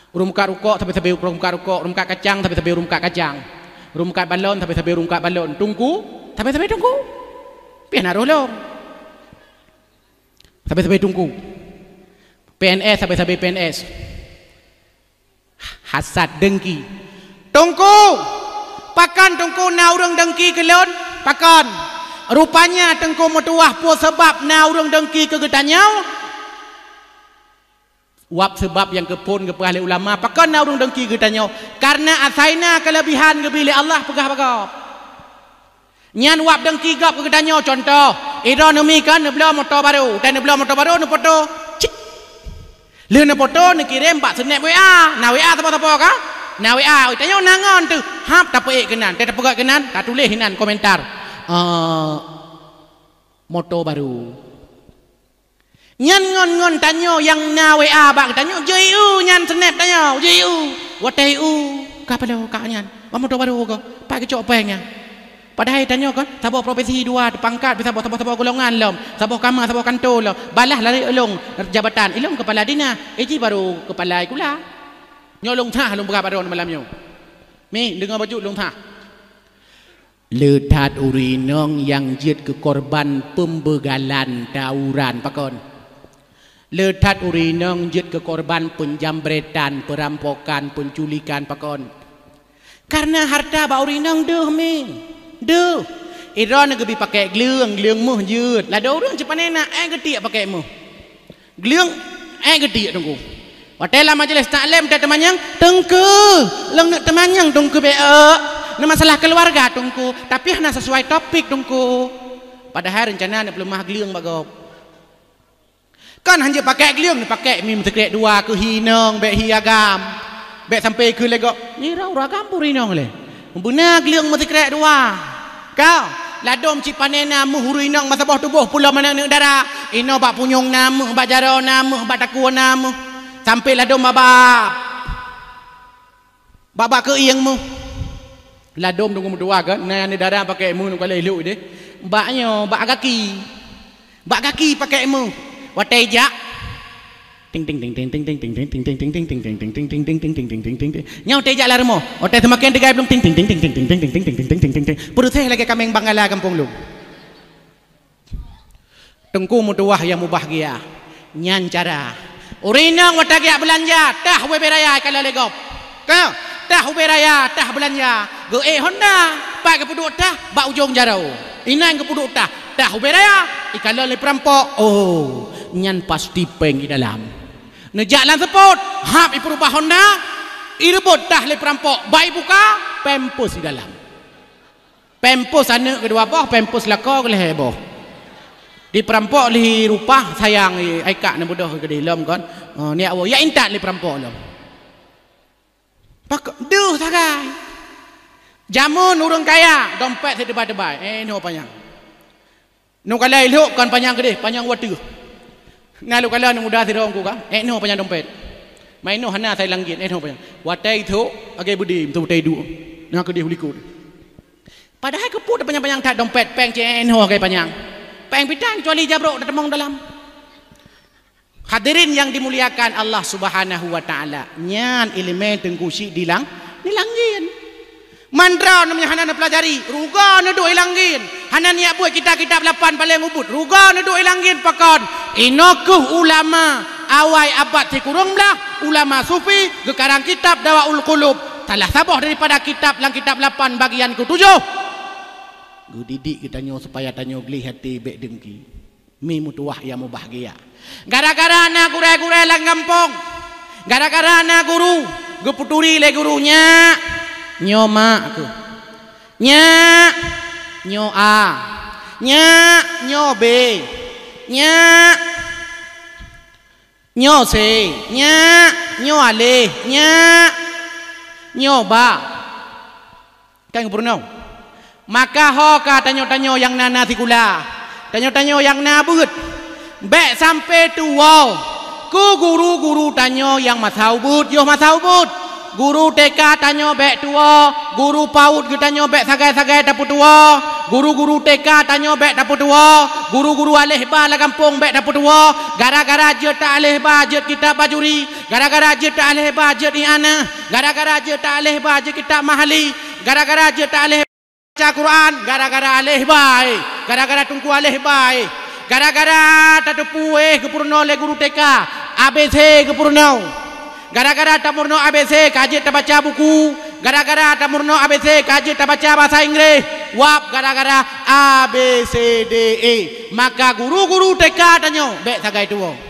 Ureuëng meukat rukok sabe-sabe ureuëng meukat rukok, ureuëng meukat kacang sabe-sabe ureuëng meukat kacang. Ureuëng meukat balon sabe-sabe ureuëng meukat balon. Teungku sabe-sabe teungku. Piah na roh lom. Sabe-sabe teungku. P N S sabe-sabe P N S. Hasad, dengki. Teungku, pakon Teungku na ureuëng dengki keu lôn? Pakon? Rupanya Teungku meutuwah peue sabab na ureuëng dengki keu geutanyoe? Wab sabab nyang keuphon geupeugah lé ulama, pakon na ureuëng dengki geutanyoe? Karena asai na keulebihan geubri lé Allah peugah bak gob. Nyan wab dengki gob keu geutanyoe. Contoh, idroe neumi kan neubloe moto barô, dan neubloe moto barô neupoto. Cit. Lheueh neupoto neukirém bak snap W A. Na W A sapo-sapo ka? Na W A, oi tanyoe na ngon teuh. Hab tapeuék keunan, teuh tapeugah keunan, tatuléh inan komentar. Eh, moto barô. Nyan ngon-ngon tanyoe nyang na W A bak geutanyoe, jeuet ieu nyan snap tanyoe, jeuet ieu. Watée ieu, ka padahai ka nyan, bak moto barô ka, pat geucok péng nyan. Padahai tanyoe kan saboh profesi dua, pangkat pih saboh, saboh-saboh golongan lom, saboh kama, saboh kantô lom. Balah lari ulôn jabatan, ilôn kepala dinas, eh jih barô kepala sikula. Nyoe lôn thah lôn peugah bak droeneuh malam nyoe. Mi, deungoe bacut lôn thah. Le that ureuëng inong nyang jeuet keu korban peumbeugalan tawuran, pakon? Le that ureuëng inong jeuet keu korban peunjambretan, peurampokan, peunculikan, pakon? Kareuna hareuta bak ureuëng inong deuh mi, deuh. Idroeneuh geubi pakèk gleueng, gleueng méuh jeuet. Ladôm ureuëng cit pané na, éh geutiek pakèk méuh. Gleueng, éh geutiek Teungku. Watée lam majeulih taklém teuh teumanyong, "Teungku, lôn neuk teumanyong Teungku bék, na masalah keuluwarga Teungku, tapi hana sisuai topik Teungku." Padahai reuncana neuk peuleumah gleueng bak gob. Kan hanjeuet pakèk gleueng, neupakèk mi meusikrek dua keu hi inong, bék hi agam. Bék sampai keu lé gob, nirau ragam pun inong lé. Beuna gleueng meusikrek dua. Ka, ladôm cit pané na méuh ureuëng inong meusaboh tuboh pulo manök neuk dara. Inoe bak punyueng na méuh, bak jaroe na méuh, bak takue na méuh. Sampai ladôm bak, bak, bak keuieng méuh. Ladôm deungon meutuwa kan, na neuk dara pakèk méuh neuk kalai lhok deh. Bak nyoe, bak gaki. Bak gaki pakai meuh. Watèe jak. Ting, ting, ting, ting. Nyoe watèe jak lam rumoh. Watèe seumaken teugai blong, ting, ting, ting. Peureuséh lagèe kaméng banggala gampông lôn. Teungku meutuwah nyang mubahgia, nyan cara. Ureueng inong watèe geujak beulanja, tah ubé raya ikalon lé gob. Ka, tah ubé raya, tah beulanja. Geuék Honda, pat geupeuduek tah, bak ujong jaroe. Inan geupeuduek tah, tah ubé raya, ikalon lé peurampok. Oh, nyan pasti péng i dalam. Neujak lam seupôt, hab ipeurubah Honda, ireubot tah lé peurampok, bak ibuka, pampers i dalam. Pampers aneuk keudua boh, pampers lakoe keu lhèe boh. Di peurampok lhi rupah sayang, ai kak neubeudôh keudéh lom kon. Oh, neujak woe, jak intat lé peurampok lom. Pakon deuh sagai. Jameun ureueng kaya, dompet sit teubai-teubai. Eh, noh panyang. Neukalon ilhok kon panyang keudéh, panyang watèe. Na lôn kalon aneuk muda sidroe Teungku ka. Eh, noh panyang dompet. Mai noh hana sai lam gét, eh, noh panyang. Watèe ithok, lagèe beudé, meuteumé iduek. Na keudéh u likot. Padahai keupeue tapanyang-panyang that dompet, péng cit éh nyoe lagèe panyang. Péng pih tan, keucuali jabrok tateumong dalam. Hadirin yang dimuliakan Allah Subhanahu wa Ta'ala, nyan ileumèe Teungku Chik di Lang-, di Langgin. Man droeneuh meunyo hana neupeulajari, rugoe neuduek i Langgin. Hana neujak buet kitab-kitab lapan paleng ubit, rugoe neuduek i Langgin. Pakon? Inoe kheueh ulama awai abad sikureueng blaih, ulama sufi, geukarang kitab Dawaul Qulub. Salah saboh daripada kitab lam kitab lapan bagian ketujoh. Geudidik geutanyoe supaya tanyoe gleh até, bèk deungki. Mi meutuwah nyang mubahgia. Gara-gara na gurèe-gurèe lam gampông. Gara-gara na guru, geupeuturi lé guru, "Nyak, nyoe mak keuh. Nyak, nyoe a. Nyak, nyoe b. Nyak, nyoe c. Nyak, nyoe aleh. Nyak, nyoe ba." Kan geupeurunoe. Maka ho ka tanyoe-tanyoe nyang na, na sikula, tanyoe-tanyoe nyang na beuet, bèk sampoe tuwoe keu guru-guru tanyoe nyang masa ubit, yoh masa ubit. Guru T K tanyoe bèk tuwoe, guru paut geutanyoe bèk sagai-sagai tapeutuwoe. Guru-guru T K tanyoe bèk tapeutuwoe, guru-guru aleh ba lam gampông bèk tapeutuwoe. Gara-gara jeuet ta aleh ba, jeuet kitab bajuri, gara-gara jeuet ta aleh ba, jeuet ianah, gara-gara jeuet ta aleh ba, jeuet kitab mahali, gara-gara jeuet ta aleh baca Quran, gara-gara aleh ba, eh. Gara-gara Teungku aleh ba, eh. Gara-gara tateupeue, eh, geupeurunoe lé guru T K, A B C geupeurunoe. Gara-gara tameurunoe A B C ka jeuet tabaca buku, gara-gara tameurunoe A B C ka jeuet tabaca bahasa Inggréh, wab gara-gara A B C D E. Maka guru-guru T K tanyoe bèk sagai tuwoe.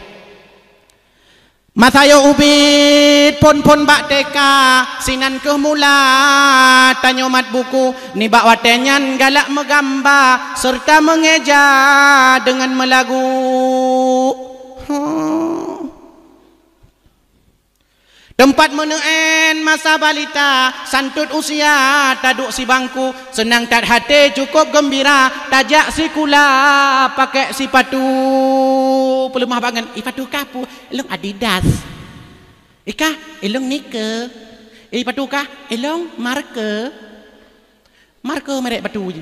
Masa yoh ubit phon-phon bak T K, sinan kheueh mula tanyoe mat buku, nibak watèe nyan galak meugamba seureuta meungeja deungon meulagu. Huh. Teumpat meuneu'en masa balita, santot usia taduek sibangku, seunang that até cukôp geumbira, tajak sikula pakèk sipatu. Peuleumah bangai, "Ih, patu kah peue?" "Ilôn Adidas." "Ih kah?" "Ilôn Nike." "Ih, patu kah?" "Ilôn Marke." Marke merek patu jih.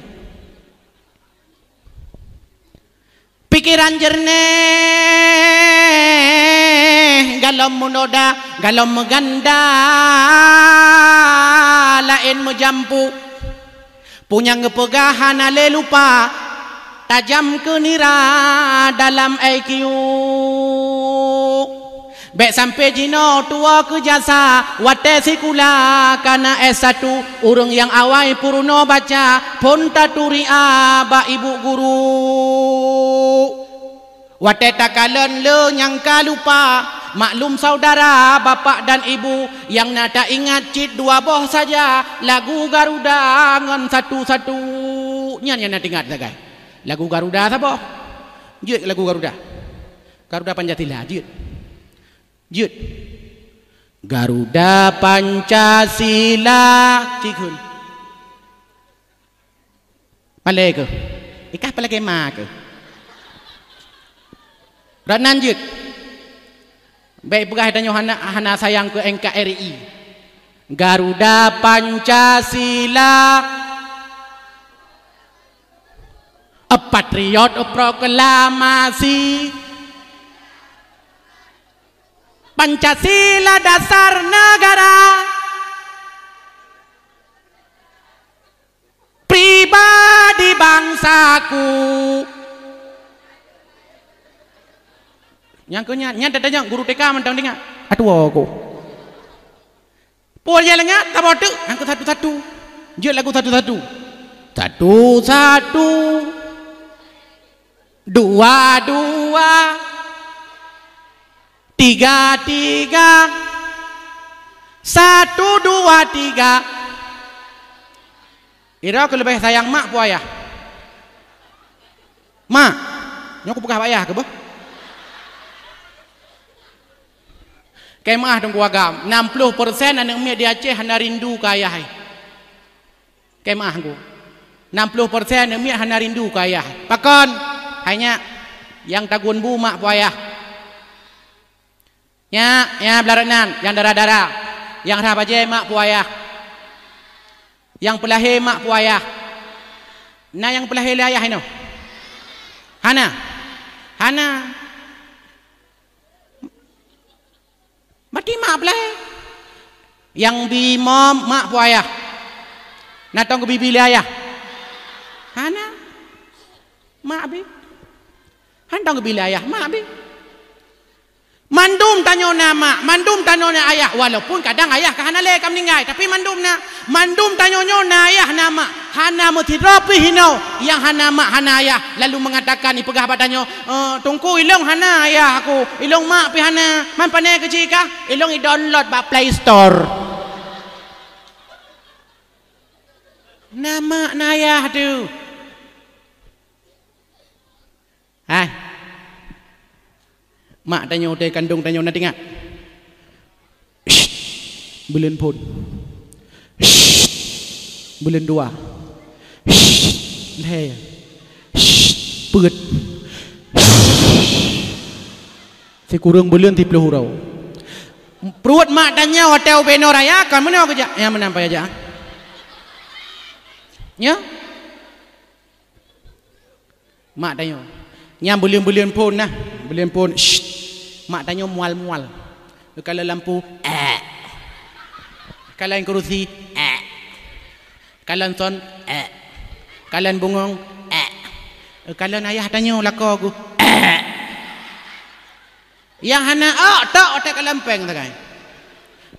Pikeran jeureunéh, galom meunoda, galom meuganda, laén meujampu. Peue nyang geupeugah hana lé lupa, tajam keu nira dalam I Q. Bèk sampoe jinoe tuwoe keu jasa, watèe sikula kana S satu, ureueng nyang awai peurunoe baca, phon taturi a bak ibu guru. Watèe takalon le nyang ka lupa, maklum saudara, bapak dan ibu, nyang na taingat cit dua boh saja, lagu Garuda ngon satu-satu. Nyan nyang na taingat sagai. Lagu Garuda saboh. Jeuet lagu Garuda. Garuda Pancasila, jeuet. Jeuet. Garuda Pancasila, cit kheun. Malèe keuh. Ikah palagèe ma keuh. Ranan jeuet. Bèk peugah tanyoe hana, hana sayang keu N K R I. Garuda Pancasila. Patriot proklamasi Pancasila dasar negara, pribadi bangsaku. Nyang keu nyan, nyan tatanyong guru T K mantong ingat. Atuwa ko. Peue nyang ingat, saboh teuk, nyang keu satu-satu. Jeuet lagu satu-satu. Satu-satu. Dua-dua. Tiga-tiga. Satu-dua-tiga. Ira keu leubeh sayang mak peue ayah? Mak. Nyoe kupeugah bak ayah keu beuh. Keu meuah teungku agam, nam ploh persen aneuk miet di Aceh hana rindu keu ayah. Keu meuah teungku. Nam ploh persen aneuk miet hana rindu keu ayah. Pakon? Hai nyak, nyang tagun bu mak peue ayah. Nyak, nyang blah rot nan, nyang dara-dara, nyang rhah bajée mak peue ayah. Nyang peulahé mak peue ayah. Na nyang peulahé lé ayah inoe? Hana. Hana. Mati mak peulahé. Nyang bi mom mak peue ayah. Na tong geubi-bi lé ayah? Hana. Mak bi. Han tong geubi lé ayah, mak bi. Mandum tanyoe na mak, mandum tanyoe na ayah, walaupun kadang ayah ka hana lé ka meuninggai, tapi mandum na, mandum tanyoe nyoe na ayah na mak, hana meusidroe pih inoe nyang hana mak hana ayah, lalu meungatakan ipeugah bak tanyoe, "Eh, Teungku, ilong hana ayah aku, ilong mak pih hana, man pane keuci kah? Ilong i-download bak Play Store." Na mak na ayah tu. Hai. Mak tanyoe, watée kandong tanyoe na teuingat? Shh. Buleuen phon. Shh. Buleuen dua. Shh. Lhée. Shh. Peuet. Shh. Sikureueng buleuen siploh uroe. Pruet mak tanyoe watée ubé noe raya kon meunoe geujak, nyang meunan payah jak. Nyoe? Mak tanyoe. Nyang buleuen-buleuen phon nah, buleuen phon, shh. Mak tanyoe mual-mual. Kalon lampu, eh. Kalon keurusi, eh. Kalon son, eh. Kalon bungong, eh. Kalon ayah tanyoe lakoe geuh, eh. Nyang hana ôk, tok otak kalon péng sagai.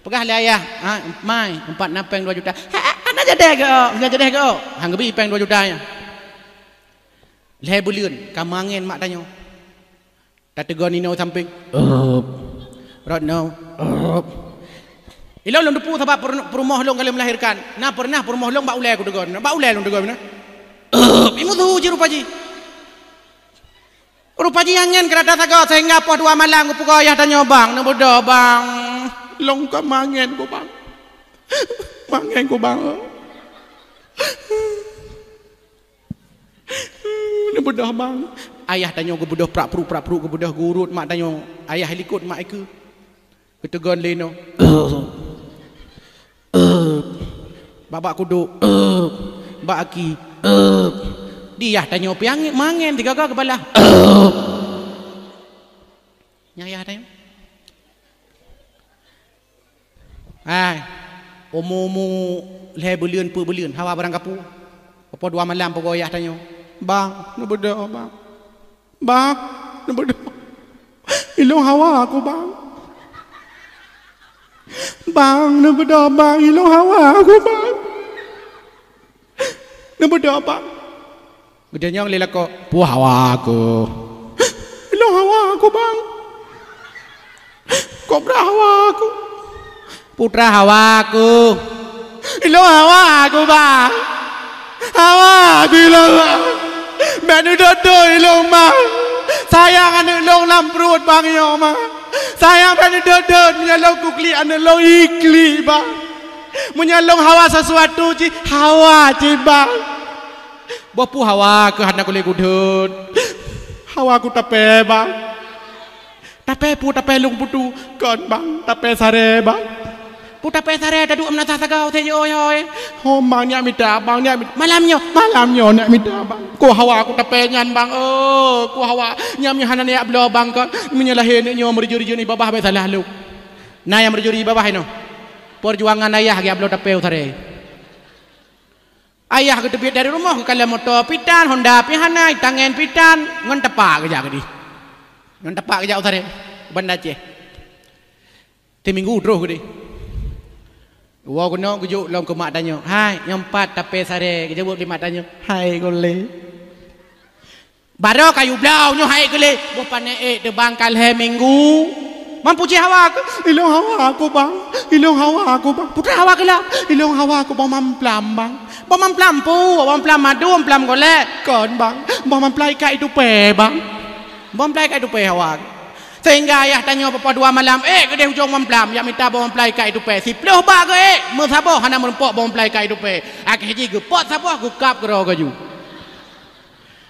Peugah lé ayah, "Ha, mai, empat na péng dua juta." "Ha, ha, hana jadeh geuh ôk, hana jadeh geuh ôk." Han geubi péng dua juta nyan. Lhée buleuen ka mangén mak tanyoe. Tateugon inoe sampéng, "Up." Rot noe, "Up." Ilong lôn teupeu sabab peurumoh lôn ka lheueh meulahérkan. Na peureunah peurumoh lôn bak ulée kuteugon, bak ulée lôn teugon, "Up." Imeuseu jih rupa jih. Rupa jih angén keurata sagoe sehingga poh dua malam geupeugoe ayah tanyoe, "Bang, neubeudoh bang, lôn ka mangén ku bang, mangén ku bang, neubeudoh bang." Ayah tanyoe geubeudoh prak-pruk, prak-pruk geubeudoh geurot mak tanyoe, ayah likot mak ikeue. Geuteugon lé inoe, "Eh, eh, bak-bak kudok, eh, bak aki, eh." Di ayah tanyoe piang mangén tiga-tiga keubalah, eh. Nyang ayah tanyoe. Hai, umu-umu lhée buleuen, peuet buleuen, hawa barang kapu. Apo dua malam peugoe ayah tanyoe, "Bang, neubeudoh bang." "Bang, neubeudoh. Ilong hawa aku, bang. Bang, neubeudoh, bang. Ilong hawa aku, bang. Neubeudoh, bang." Geutanyong lé lakoe, "Peue hawa aku?" "Ilong hawa aku, bang. Kobra hawa aku." "Putra hawa aku." "Ilong hawa aku, bang. Hawa aku ilong, bang. Bèk neudot-dot ilong, bang. Sayang aneuk lôn lam pruet, bang, nyoe, bang. Sayang bèk neudot-dot, meunyoe lôn kuklik aneuk lôn iklik, bang. Meunyoe lôn hawa sesuatu cit, hawa cit, bang." "Boh peue hawa keuh hana kulét gudhôt?" "Hawa aku tapè, bang." "Tapè peue, tapè lôn putu?" "Kon, bang, tapè saré, bang." Peue tapè saré taduek meunasah sagoe, teuh jih, oi, oi. Ho, bang, nyak mita, bang, nyak mita. Malam nyoe, malam nyoe nyak mita, bang. Ku hawa ku tapè nyan, bang. Oh, ku hawa. Nyan meuhana nyak bloe, bang, kon. Meunyoe lahé nyoe meurijeu-rijeu ni babah, bèk salah lôn. Na nyang meurijeu-rijeu babah inoe. Peujuangan ayah geujak bloe tapè u saré. Ayah geuteubiet dari rumoh, geukalon moto pih tan, Honda pih hana, tangen pih tan, ngon tapak geujak keudeh. Ngon tapak geujak u saré, Banda Aceh. Timinggu troh keudeh. Woe keunoe geujok lom keu mak tanyoe, "Hai, nyoe pat tapè saré?" Geujaweueb lé mak tanyoe, "Hai, gulé." Barô kayue bloe nyoe hai gulé, boh pané ék teuh bang ka lhèe minggu. Mampu cit hawa keuh? Ilôn hawa keuh bang, ilôn hawa keuh bang. Peue hawa keuh lom? Ilôn hawa keuh boh mamplam bang. Boh mamplam peue? Boh mamplam madu, mamplam golék? Kon bang, boh mamplam ikat itupè bang. Boh mamplam ikat itupè hawa keuh. Sehingga ayah tanyoe peupoh dua malam, ék keudeh ujong mamplam, jak mita boh mamplam ikat itupè. Siplôh bak geuék, meusaboh hana meurumpok boh mamplam ikat itupè. Akhé jih geupot saboh, geukab keudroe geuh ju.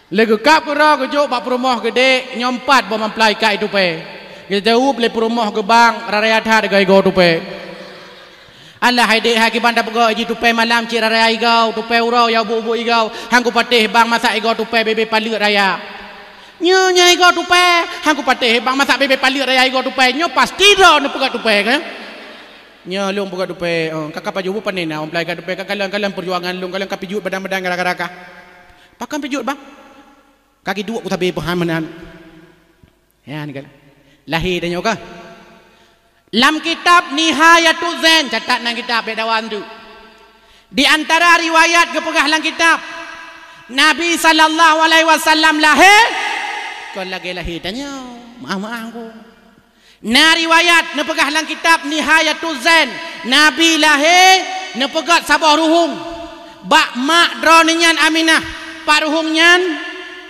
Lé geukab keudroe geujok bak peurumoh geudék, nyoe pat boh mamplam ikat itupè. Geujaweueb lé peurumoh geuh, "Bang, raya that igoe tupè." "Alah hai dék, hai kiban tapeugah jih tupè malam cit raya igoe, tupè uroe ya ubuk-ubuk igoe, han kupatéh bang masak igoe tupè bèk-bèk paleuet raya." "Nyoe, nyoe igoe tupè, han kupatéh bang masak bèk-bèk paleuet raya igoe tupè, nyoe pasti droe neupeugah tupè keuh." "Nyoe lôn peugah tupè, oh, ka, ka pajoh bu pané na, mamplam ikat tupè, ka kalon-kalon peujuangan lôn, kalon ka pijuet badan-badan gara-gara kah." "Pakon pijuet bang?" "Ka kiduek ku sabé peuhan meunan." Ya, ni kan. Lahé tanyoe kah? Lam kitab Nihayatuz Zain, catat nan kitab, bèk dawa tu. Di antara riwayat geupeugah lam kitab, Nabi sallallahu alaihi wasallam lahé, kon lagèe lahé tanyoe. Meu'ah-meu'ah ku. Na riwayat neupeugah lam kitab Nihayatuz Zain, Nabi lahé neupeugöt saboh ruhueng bak mak droeneuh nyan Aminah. Pat ruhueng nyan?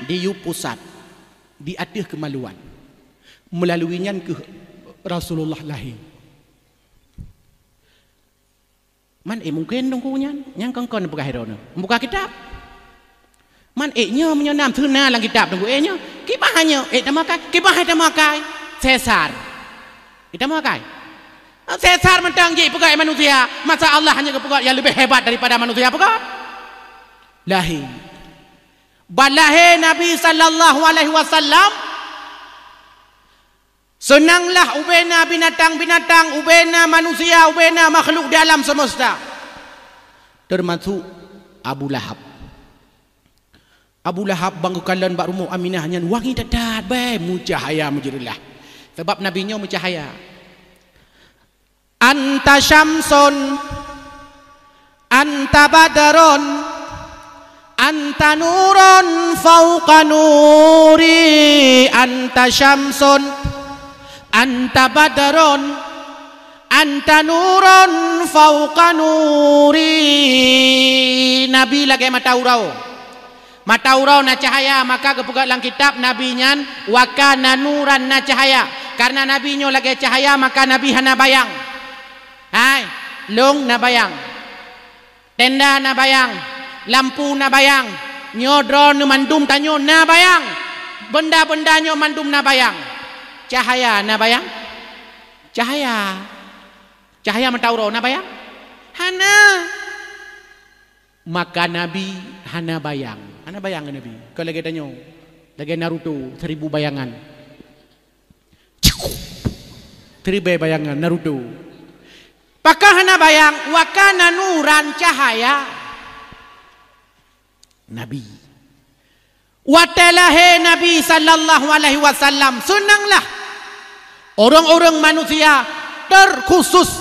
Di yub pusat, di ateueh keumaluan. Meulalui nyan keuh Rasulullah lahé. Man, eh, mungken teungku nyan, nyan kon-kon peugah droeneuh. Buka kitab. Man, eh, nyoe meunyoe nam seuna lam kitab teungku, eh, nyoe. Kiban nyoe, eh, tamakai, kiban hai tamakai. Sesar. Eh, tamakai. Sesar mantong jih peugah manusia. Masa Allah hanya geupeugah yang lebih hebat daripada manusia peugah. Lahé. Ban lahé Nabi sallallahu alaihi wasallam, seunanglah ubena binatang-binatang, ubena manusia, ubena makhluk di alam semesta, termasuk Abu Lahab. Abu Lahab ban geukalon bak rumoh Aminah nyan wangi that-that bèe, meucahya meujeureulah. Sabab Nabi nyoe meucahya. Anta syamsun, anta badrun, anta nurun fauqa nuri, anta syamsun, anta badrun, anta nurun fauqa nuri. Nabi lagèe mata uroe. Mata uroe na cahya, maka geupeugah lam kitab Nabi nyan, "Wa kana nuran," na cahya. Karena Nabi nyoe lagèe cahya, maka Nabi hana bayang. Hai, lôn na bayang. Tenda na bayang. Lampu na bayang. Nyoe droeneuh mandum tanyoe na bayang. Benda-benda nyoe mandum na bayang. Cahya na bayang? Cahya. Cahya mata uroe na bayang? Hana. Maka Nabi hana bayang. Hana bayang Nabi. Kon lagèe tanyoe. Lagèe Naruto, seribu bayangan. Seribu bayangan Naruto. Pakon hana bayang, wa kana nuran cahya. Nabi. Watèe lahé Nabi sallallahu alaihi wasallam, seunanglah ureueng-ureueng manusia, terkhusus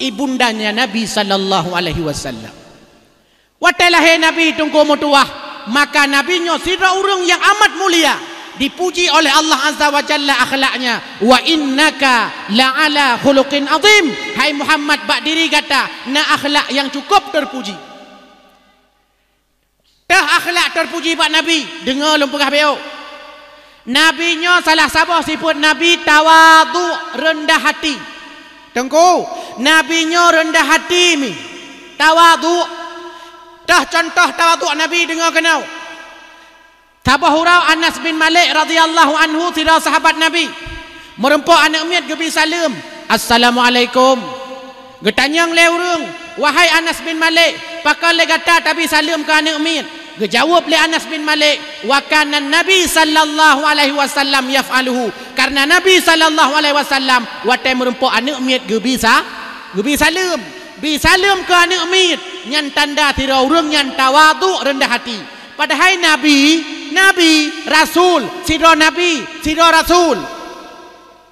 ibundanya Nabi sallallahu alaihi wasallam. Watèe lahé Nabi teungku meutuwah, maka Nabi nyoe sidroe ureueng nyang amat mulia, dipuji oleh Allah Azza wa Jalla akhlaknya. "Wa innaka la'ala khuluqin azim." Hai Muhammad, bak diri gata na akhlak nyang cukup terpuji. Teuh akhlak terpuji bak Nabi, deungoe lôn peugah beu. Nabi nyoe salah saboh sifeuet Nabi tawadhu, reundah hati. Teungku, Nabi nyoe reundah hati mi, tawadhu. Teuh cuntoh tawadhu Nabi, deungoe keunoe. Saboh uroe Anas bin Malik radhiyallahu anhu, sidroe sahabat Nabi, meurumpok aneuk miet geubi saleuem, "Assalamualaikum." Geutanyong lé ureuëng, "Wahai Anas bin Malik, pakon lé gata tabi saleuem keu aneuëk miet?" Geujaweueb lé Anas bin Malik, "Wa kana Nabi sallallahu alaihi wasallam yaf'aluhu." Karena Nabi sallallahu alaihi wasallam watée meurumpok aneuëk miet geubi sa-, geubi saleuem. Bi saleuem keu aneuëk miet, nyan tanda sidroe ureuëng nyan tawadhu, reundah hati. Padahai Nabi, Nabi, Rasul, sidroe Nabi, sidroe Rasul.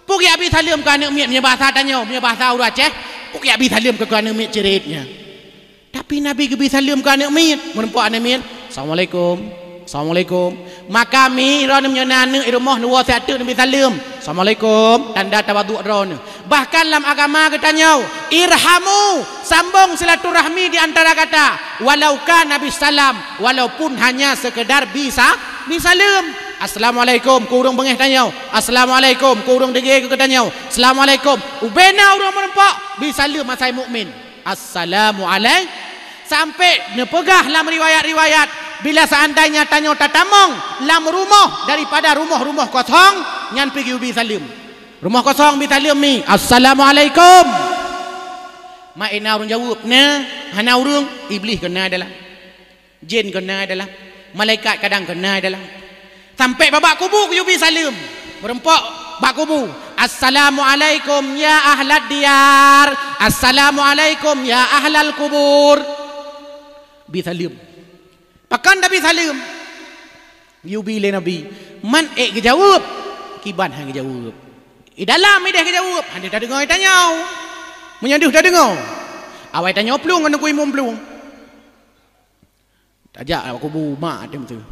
Peue geujak bi saleuem keu aneuëk miet, meunyoe basa tanyoe, meunyoe basa ureuëng Aceh, peue geujak bi saleuem keu, keu aneuëk miet cirét nyan. Tapi Nabi geubi saleuem keu aneuëk miet, meurumpok aneuëk miet, "Assalamualaikum, assalamualaikum." Maka mi droeneuh meunyoe na aneuëk i rumoh neuwoe siat teuk neubi saleuem, "Assalamualaikum," tanda tawadhu droeneuh. Bahkan lam agama geutanyoe, irhamu, sambong silaturahmi di antara gata, walau kana bisalam, walaupun hanya sekedar bi sa-, bi saleuem. "Assalamualaikum," keu ureuëng beungéh tanyoe. "Assalamualaikum," keu ureuëng degé keu geutanyoe. "Assalamualaikum." Ubena ureuëng meurumpok, bi saleuem asai mukmin. "Assalamualaikum." Sampai neupeugah lam riwayat-riwayat, bila seandainya tanyoe tatamong lam rumoh daripada rumoh-rumoh kosong, nyan pih geubi saleuem. Rumoh kosong bi saleuem mi, "Assalamualaikum." Mak ina ureuëng jaweueb, "Na, hana ureuëng." Iblih keu na dalam. Jén keu na dalam. Malaikat kadang keu na dalam. Sampai bak, bak kubu geuyue bi saleuem. Meurumpok bak kubu, "Assalamualaikum ya ahlad diyar. Assalamualaikum ya ahlal kubur." Bi saleuem. Pakon tabi saleuem? Geubi lé Nabi. Man ék geujaweueb, kiban han geujaweueb. I dalam ideh geujaweueb, han deuh tadeungoe tanyoe. Meunyoe deuh tadeungoe, awai tanyoe plueng ngon Teungku Imum plueng. Tajak bak kubu mak teuh.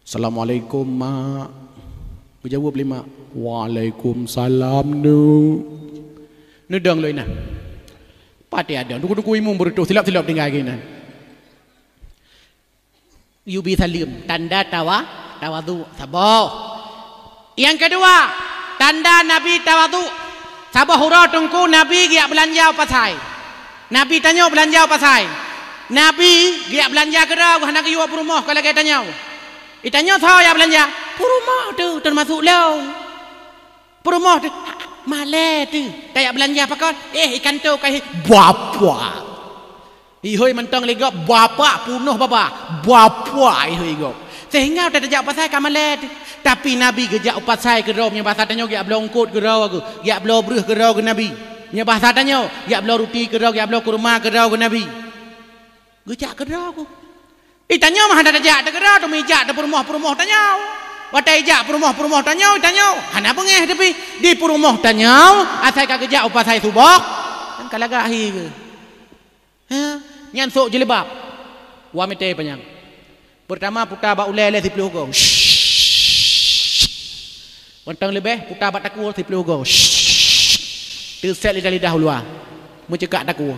"Assalamualaikum, Mak." Geujaweueb lé mak, "Waalaikumsalam, Neuk." Neudong lôn inan. Patéh adoe, Teungku-teungku Imum beureutoh silop-silop tinggai keunan. Geubi saleuem, tanda tawa-, tawadhu, saboh. Nyang keudua, tanda Nabi tawadhu. Saboh uroe Teungku Nabi geujak beulanja u pasai. Nabi tanyoe beulanja u pasai. Nabi geujak beulanja keudroe, hana geuyue peurumoh kon lagée tanyoe. Itanyoe soe jak beulanja? Peurumoh teuh, teumasok lôn. Peurumoh teuh, malée teuh. Tajak beulanja pakon? Eh, ikan to kai, bapak. Ihôi mantong lé gob, bapak punoh babah, bapak ihôi gob. Sehingga watée tajak u pasai ka malée teuh. Tapi Nabi geujak u pasai keudroe, meunyoe basa tanyoe geujak bloe eungkot keudroe geuh, geujak bloe breueh keudroe geuh Nabi. Meunyoe basa tanyoe, geujak bloe ruti keudroe, geujak bloe kurma keudroe geuh Nabi. Geujak keudroe geuh. Itanyoe mah hana tajak teuh keudroe, teuma ijak teuh peurumoh-peurumoh tanyoe. Watée ijak peurumoh-peurumoh tanyoe, itanyoe hana beungéh teuh pih. Di peurumoh tanyoe, asai ka geujak u pasai suboh, kan ka lagak hi geuh. Ha? Nyan sôk jilbab. Wa meuté panyang. Peurtama puta bak ulée lé siplôh goe. Mantong leubeh puta bak takue siplôh goe. Teusét lidah-lidah u luwa. Meuceukak takue.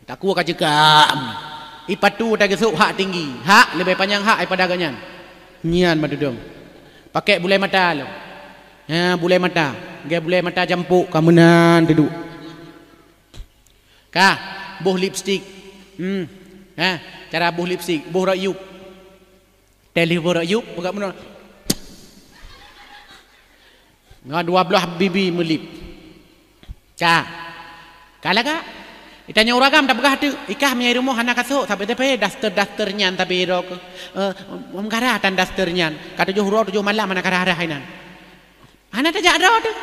Takue ka ceukak. Ipatu tageusôk hak tinggi. Hak leubeh panyang hak daripada gobnyan. Nyan ban tudong. Pakék bulée mata lom. Ha, bulée mata. Lagée bulée mata jampôk ka meunan teuduek. Ka, boh lipstik. Hmm. Ha, cara boh lipstik, boh rot yup. Teuh lheueh boh rot yup, peugah meunoe. Ngon dua blaih bibi meulip. Ka. Ka lagak. Itanyoe ureuëng agam tapeugah teuk, ikah meunyoe i rumoh hana kasôk, sabe teupée daster-daster nyan sabe droe keuh. Eh, meugara tan daster nyan. Ka tujoh uroe tujoh malam hana karhah-rhah inan. Hana tajak droe teuh.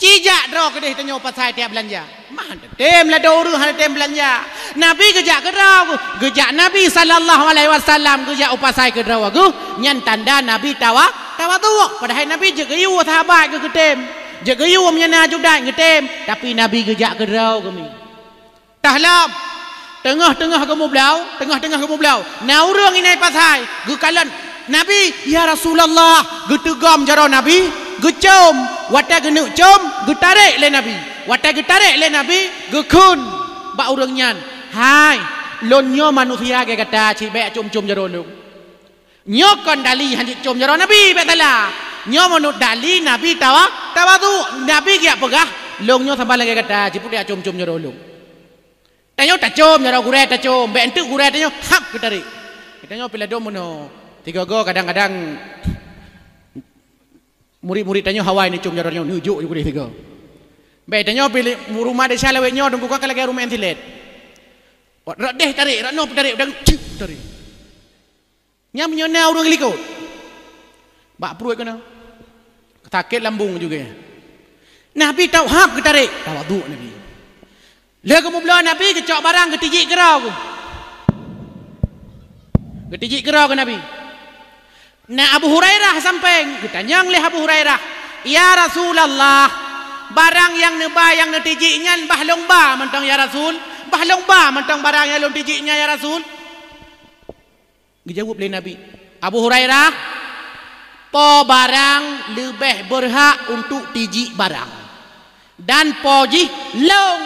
Ci jak droe keudeh tanyoe pasai tajak beulanja. Mah hana tem ladôm ureuëng hana tem beulanja. Nabi geujak keudroe geuh. Geujak Nabi sallallahu alaihi wasallam geujak u pasai keudroe geuh. Nyan tanda Nabi tawa-, tawadhu. Padahai Nabi jeuet geuyue sahabat geuh geutem. Jeuet geuyue meunyoe na ajudan geutem. Tapi Nabi geujak keudroe geuh mi. Tah lom, teungoh-teungoh geumubloe, teungoh-teungoh geumubloe, na ureuëng inai pasai geukalon Nabi, "Ya Rasulullah," geuteugom jaroe Nabi, geucom, watée geuneuk com, geutarek lé Nabi. Watée geutarek lé Nabi, geukheun bak ureuëng nyan, "Hai, lôn nyoe manusia lagée gata cit, bék com-com jaroe lôn." Nyoe kon dali hana jicom jaroe Nabi, bék salah. Nyoe meunurot dali Nabi tawa-, tawadhu. Nabi geujak peugah, "Lôn nyoe saban lagée gata, cit peue tajak com-com jaroe lôn." Tanyoe tacom jaroe gurée tacom, bék enteuk gurée tanyoe hab geutarek. Tanyoe pih ladôm meunoe. Sigoe-goe kadang-kadang murit-murit tanyoe hawa neucom jaroe nyoe, neujok ju gurée sigoe. Bèk tanyoe pih rumoh desya lawét nyoe teungku ka lagèe rumoh silet. Rot deh tarek, rot noe tarek, dan cik tarek. Nyan meunyoe na ureueng likot. Bak pruet keunoe. Sakét lambung juga. Nabi tauhab geutarek, tawadhu Nabi. Lheueh geumubloe Nabi geucok barang geutijik keudroe geuh. Geutijik keudroe geuh Nabi. Na Abu Hurairah sampéng, geutanyong lé Abu Hurairah, "Ya Rasulullah, barang nyang neuba nyang neutijik nyan bah lôn ba mantong ya Rasul? Bah lôn ba mantong barang nyang lôn tijik nyan ya Rasul?" Geujaweueb lé Nabi, "Abu Hurairah, po barang leubeh beurhak untuk tijik barang, dan po jih lôn,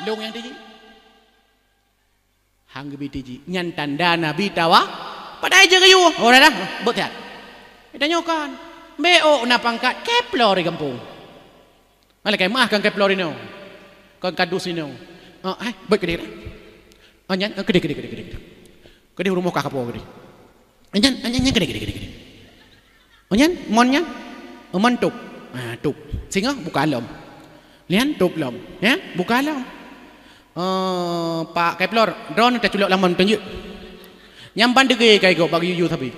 lôn nyang tijik." Han geubi tijik, nyan tanda Nabi tawa-, padahai jeuet geuyue, "Oh, dah, dah, beuet that." Tanyoe kan, bèk na pangkat, keplor di gampông. Malaikat meuah kan keplor inoe. Kan kadus inoe. Oh, hai, beuet keudeh. Oh, nyan, oh, keudeh, keudeh, keudeh, keudeh, keudeh. Keudeh rumoh kah kapo keudeh. Oh, nyan, oh, nyan, nyan keudeh, keudeh, keudeh, keudeh. Oh, nyan, mon nyan. Oh, mon tôp. Ah, tôp. Singoh buka lom. Nyan tôp lom. Ya, buka lom. Oh, Pak Keplor, droeneuh taculok lam mon teunjeuet. Nyan ban deugé kai gob bak geuyue sabe.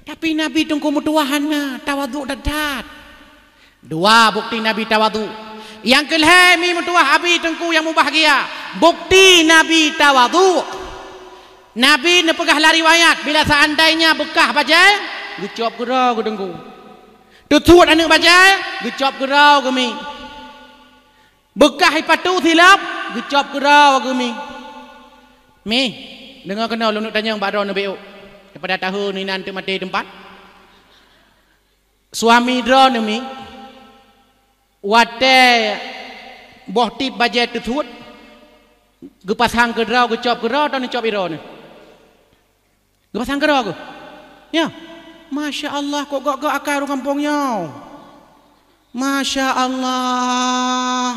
Tapi Nabi teungku meutuwah hana, tawadhu that-that. Dua bukti Nabi tawadhu. Nyang keulhèe mi meutuwah abi teungku nyang mubahgia, bukti Nabi tawadhu. Nabi neupeugah lam riwayat, bila seandainya beukah bajèe, geucop keudroe geuh teungku. Teusuet aneuk bajèe, geucop keudroe geuh mi. Beukah ipatu silop, geucop keudroe geuh mi. Mi, deungoe keunoe lôn neuk tanyong bak droeneuh beuh. Daripada tahu inan teuk maté teumpat. Suami droeneuh mi, watèe boh tip bajèe teusuet, geupasang keudroe, geucop keudroe, atau neucop idroeneuh? Geupasang keudroe geuh. Ya. Masya Allah, kok gok-gok akai ureueng gampông nyoe. Masya Allah.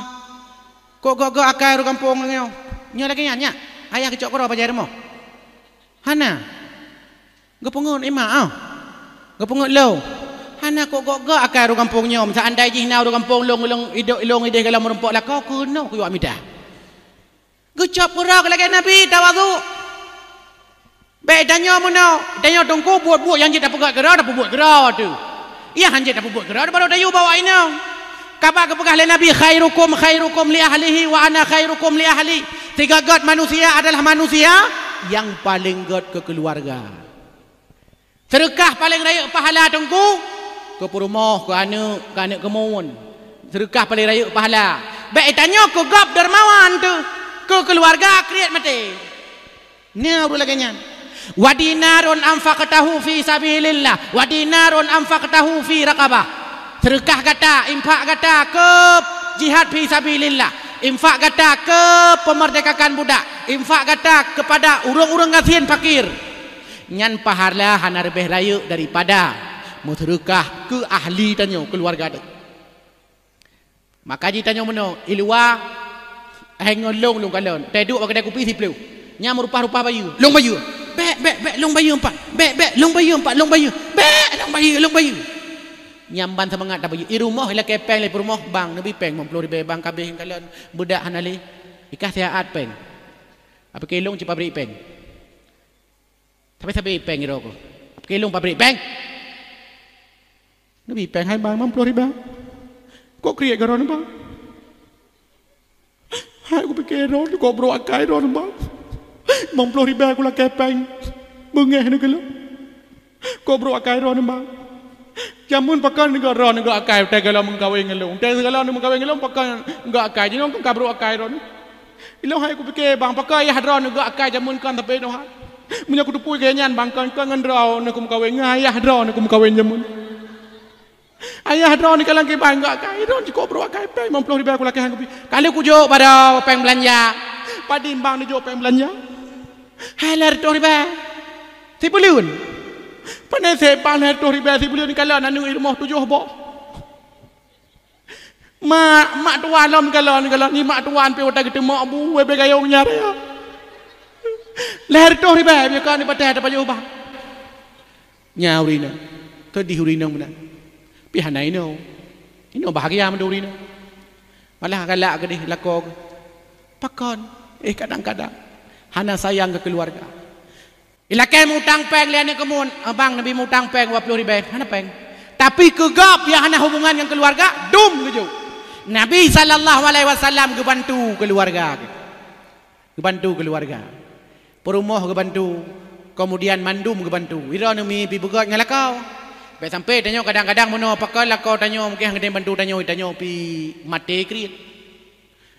Kok gok-gok akai ureueng gampông nyoe. Nyoe lagèe nyan, nyak. Ayah geucok keudroe bajèe rumoh. Hana. Geupeungeut imak, ah. Geupeungeut lôn. Hana kok gok-gok akai ureueng gampông nyoe. Misal andai jih na ureueng gampông lôn, lôn idéh, lôn idéh galom meurumpok lakoe, keunoe kuyue mita. Geucop keudroe lagèe Nabi tawadhu. Bèk tanyoe meunoe, tanyoe teungku buet-buet nyang jeuet tapeugöt keudroe, tapeubuet keudroe teuh. Nyang han jeuet tapeubuet keudroe, baru tayue bak awak inong. Ka bak geupeugah lé Nabi, "Khairukum khairukum li ahlihi wa ana khairukum li ahli." Sigeugöt manusia adalah manusia nyang paleng göt keu keuluwarga. Seudeukah paleng rayeuk pahala teungku, keu peurumoh, keu aneuk, keu aneuk keumuen. Seudeukah paleng rayeuk pahala. Bèk tanyoe keu gob dermawan teuh, keu keuluwarga kriet maté. Nyoe ureueng lagèe nyan. "Wa dinarun anfaqtahu fi sabilillah, wa dinarun anfaqtahu fi raqabah." Seudeukah gata, infak gata keu jihad fi sabilillah, infak gata keu peumeurdekakan budak, infak gata keupada ureueng-ureueng gasien fakir. Nyan pahala hana leubeh rayeuk daripada meuseudeukah keu ahli tanyoe, keuluwarga tanyoe. Maka jitanyoe meunoe, i luwa, hai ngon lôn, lôn kalon. Teuduek bak keudè kupi siplôh. Nyan meurupah-rupah bayeue. Lôn bayeue. Bèk, bèk, bèk, lôn bayeue empat. Bèk, bèk, lôn bayeue empat, lôn bayeue. Bèk, lôn bayeue, lôn bayeue. Nyan ban seumangat tabayeue. I rumoh ilakèe pèng lé peurumoh, bang, neubi pèng limong ploh ribèe, bang, ka abéh kalon. Beudak hana lé. Ikah siat pèng. Apike lôn cit pabrik pèng. Sabe-sabe pèng droe keuh. Apike lôn pabrik pèng. Neubi pèng hai bang, limong ploh ribèe. Kok kriet keu droeneuh bang? Hai kupike droeneuh kok brok akai droeneuh bang. Limong ploh ribèe kulakèe pèng. Beungèh neuh keu lôn. Kok brok akai droeneuh bang. Jameun pakon neugok droeneuh gok akai, watèe gohlom meukawen ngon lôn. Watèe gohlom meukawen ngon lôn pakon gok akai. Jinoe kan ka brok akai droeneuh. Ilôn hai kupike bang, pakon ayah droeneuh gok akai jameun kon tapi noh hai. Meunyoe kuteupeue keu nyan bang, kon, kon ngon droeneuh kumeukawen, ngon ayah droeneuh kumeukawen jameun. Ayah droeneuh kalon kiban gok akai, droeneuh cukôp brok akai pèng limong ploh ribèe kulakèe hai kupi. Ka lheueh kujok bak droe pèng beulanja. Padum bang neujok pèng beulanja? Hai lhèe reutôh ribèe. Sibuleuen. Pane sép bang lhèe reutôh ribèe sibuleuen kalon aneuk i rumoh tujoh boh. Mak, mak tuan lom kalon, kalon ni mak tuan pih watèe geuteumok bu, wèe bèe gayong nyang raya. Lhèe reutôh ribèe, bèe kon di patéh tapajoh bah. Nyan ureueng inong. Keudeh ureueng inong meunan. Pih hana inoe. Inoe bahagia meudeh ureueng inong. Malah galak keudeh lakoe. Pakon? Eh, kadang-kadang hana sayang keu keuluwarga. Ilakée mutang péng lé aneuk keumuen, "Abang, neubi mutang péng dua ploh ribée." Hana péng. Tapi keu gob nyang hana hubungan ngon keuluwarga, dum geujok. Nabi sallallahu alaihi wasallam geubantu keuluwarga geuh. Geubantu keuluwarga. Peurumoh geubantu, keumudian mandum geubantu. Droeneuh mi pi beugét ngon lakoe. Bék sampai tanyoe kadang-kadang meunoe pakon lakoe tanyoe mungken hana bantu tanyoe, tanyoe pi maté kriet.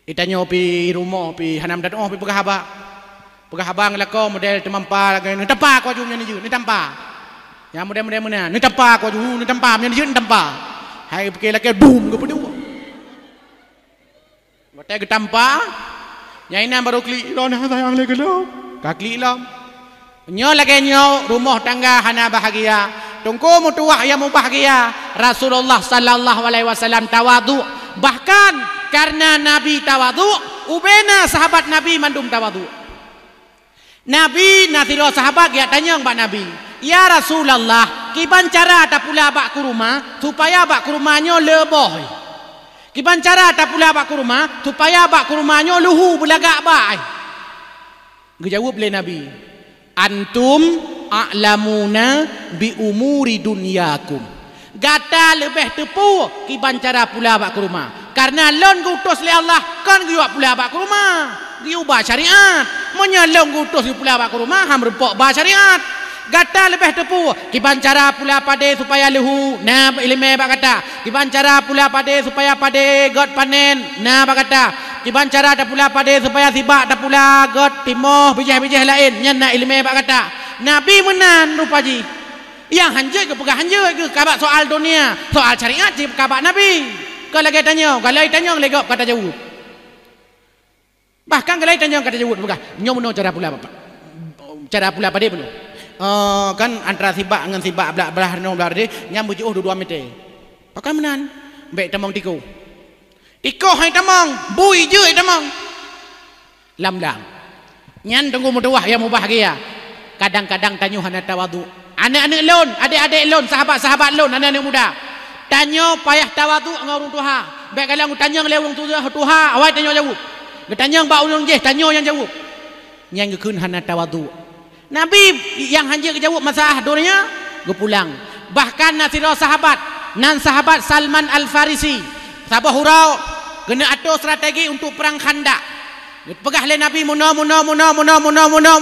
Itanyoe pi rumoh pi hana meudat oh pi peugah haba. Peugah haba ngon lakoe model teumampa lagée neutampa ku aju nyan jeuet, neutampa. Nyang model-model meunan, neutampa ku aju, neutampa nyan jeuet, neutampa. Hai pike lakée bum geupeuduek. Watée geutampa, nyang inan barô klik, "Lôn hana sayang lé keu lôn." Ka klik lom. Nyoe lagée nyoe rumoh tangga hana bahgia. Teungku meutuwah nyang mubahgia, Rasulullah sallallahu alaihi wasallam tawadhu. Bahkan kareuna Nabi tawadhu, ubena sahabat Nabi mandum tawadhu. Nabi na sidroe sahabat geujak tanyong bak Nabi, "Ya Rasulullah, kiban cara tapula bak kuruma supaya bak kuruma nyoe leuboh? Kiban cara tapula bak kuruma supaya bak kuruma nyoe leuhu beulagak bak?" Geujaweueb lé Nabi, "Antum a'lamuna bi umuri dunyakum." Gata leubeh teupeu kiban cara pula bak kuruma. Kareuna lôn geuutus lé Allah kon geuyue pula bak kuruma, geuyue ba syariat. Meunyoe lôn geuutus geupula bak kuruma, han meurumpok ba syariat. Gata leubeh teupeu kiban cara pula padé supaya leuhu, na iéleumé bak gata. Kiban cara pula padé supaya padé göt panen, na bak gata. Kiban cara tapula padé supaya sibak tapula göt timoh bijéh-bijéh laén, nyan na iéleumé bak gata. Nabi meunan rupa jih. Nyang hanjeuet geupeugah hanjeuet geuh ka bak soal dunia, soal syariat cit ka bak Nabi. Kon lagée tanyoe, galai tanyong lé gob ka tajaweueb. Bahkan galai tanyong ka tajaweueb peugah, "Nyoe meunoe cara pula bapak. Cara pula padé meunoe." Eh, kan antara sibak ngon sibak blah, blah nyoe blah padé, nyan beujiôh dua-dua meté. Pakon meunan? Bék tamong tikoh. Tikoh hai tamong, bui jeuet tamong. Lam-lam. Nyan teungku meutuwah nyang mubahgia. Kadang-kadang tanyoe hana tawadhu. Aneuk-aneuk lôn, adék-adék lôn, sahabat-sahabat lôn, aneuk-aneuk muda. Tanyoe payah tawadhu ngon ureuëng tuha. Bék galak tanyong lé ureuëng tuha, tuha, awai tanyoe jaweueb. Geutanyong bak ureuëng jéh, tanyoe nyang jaweueb. Nyang geukheun hana tawadhu. Nabi nyang hanjeuet geujaweueb masalah donya geupulang. Bahkan na sidroe sahabat, nan sahabat Salman Al-Farisi, saboh uroe geuneuk atô strategi untuk perang Khandaq. Geupeugah lé Nabi meunoe, meunoe,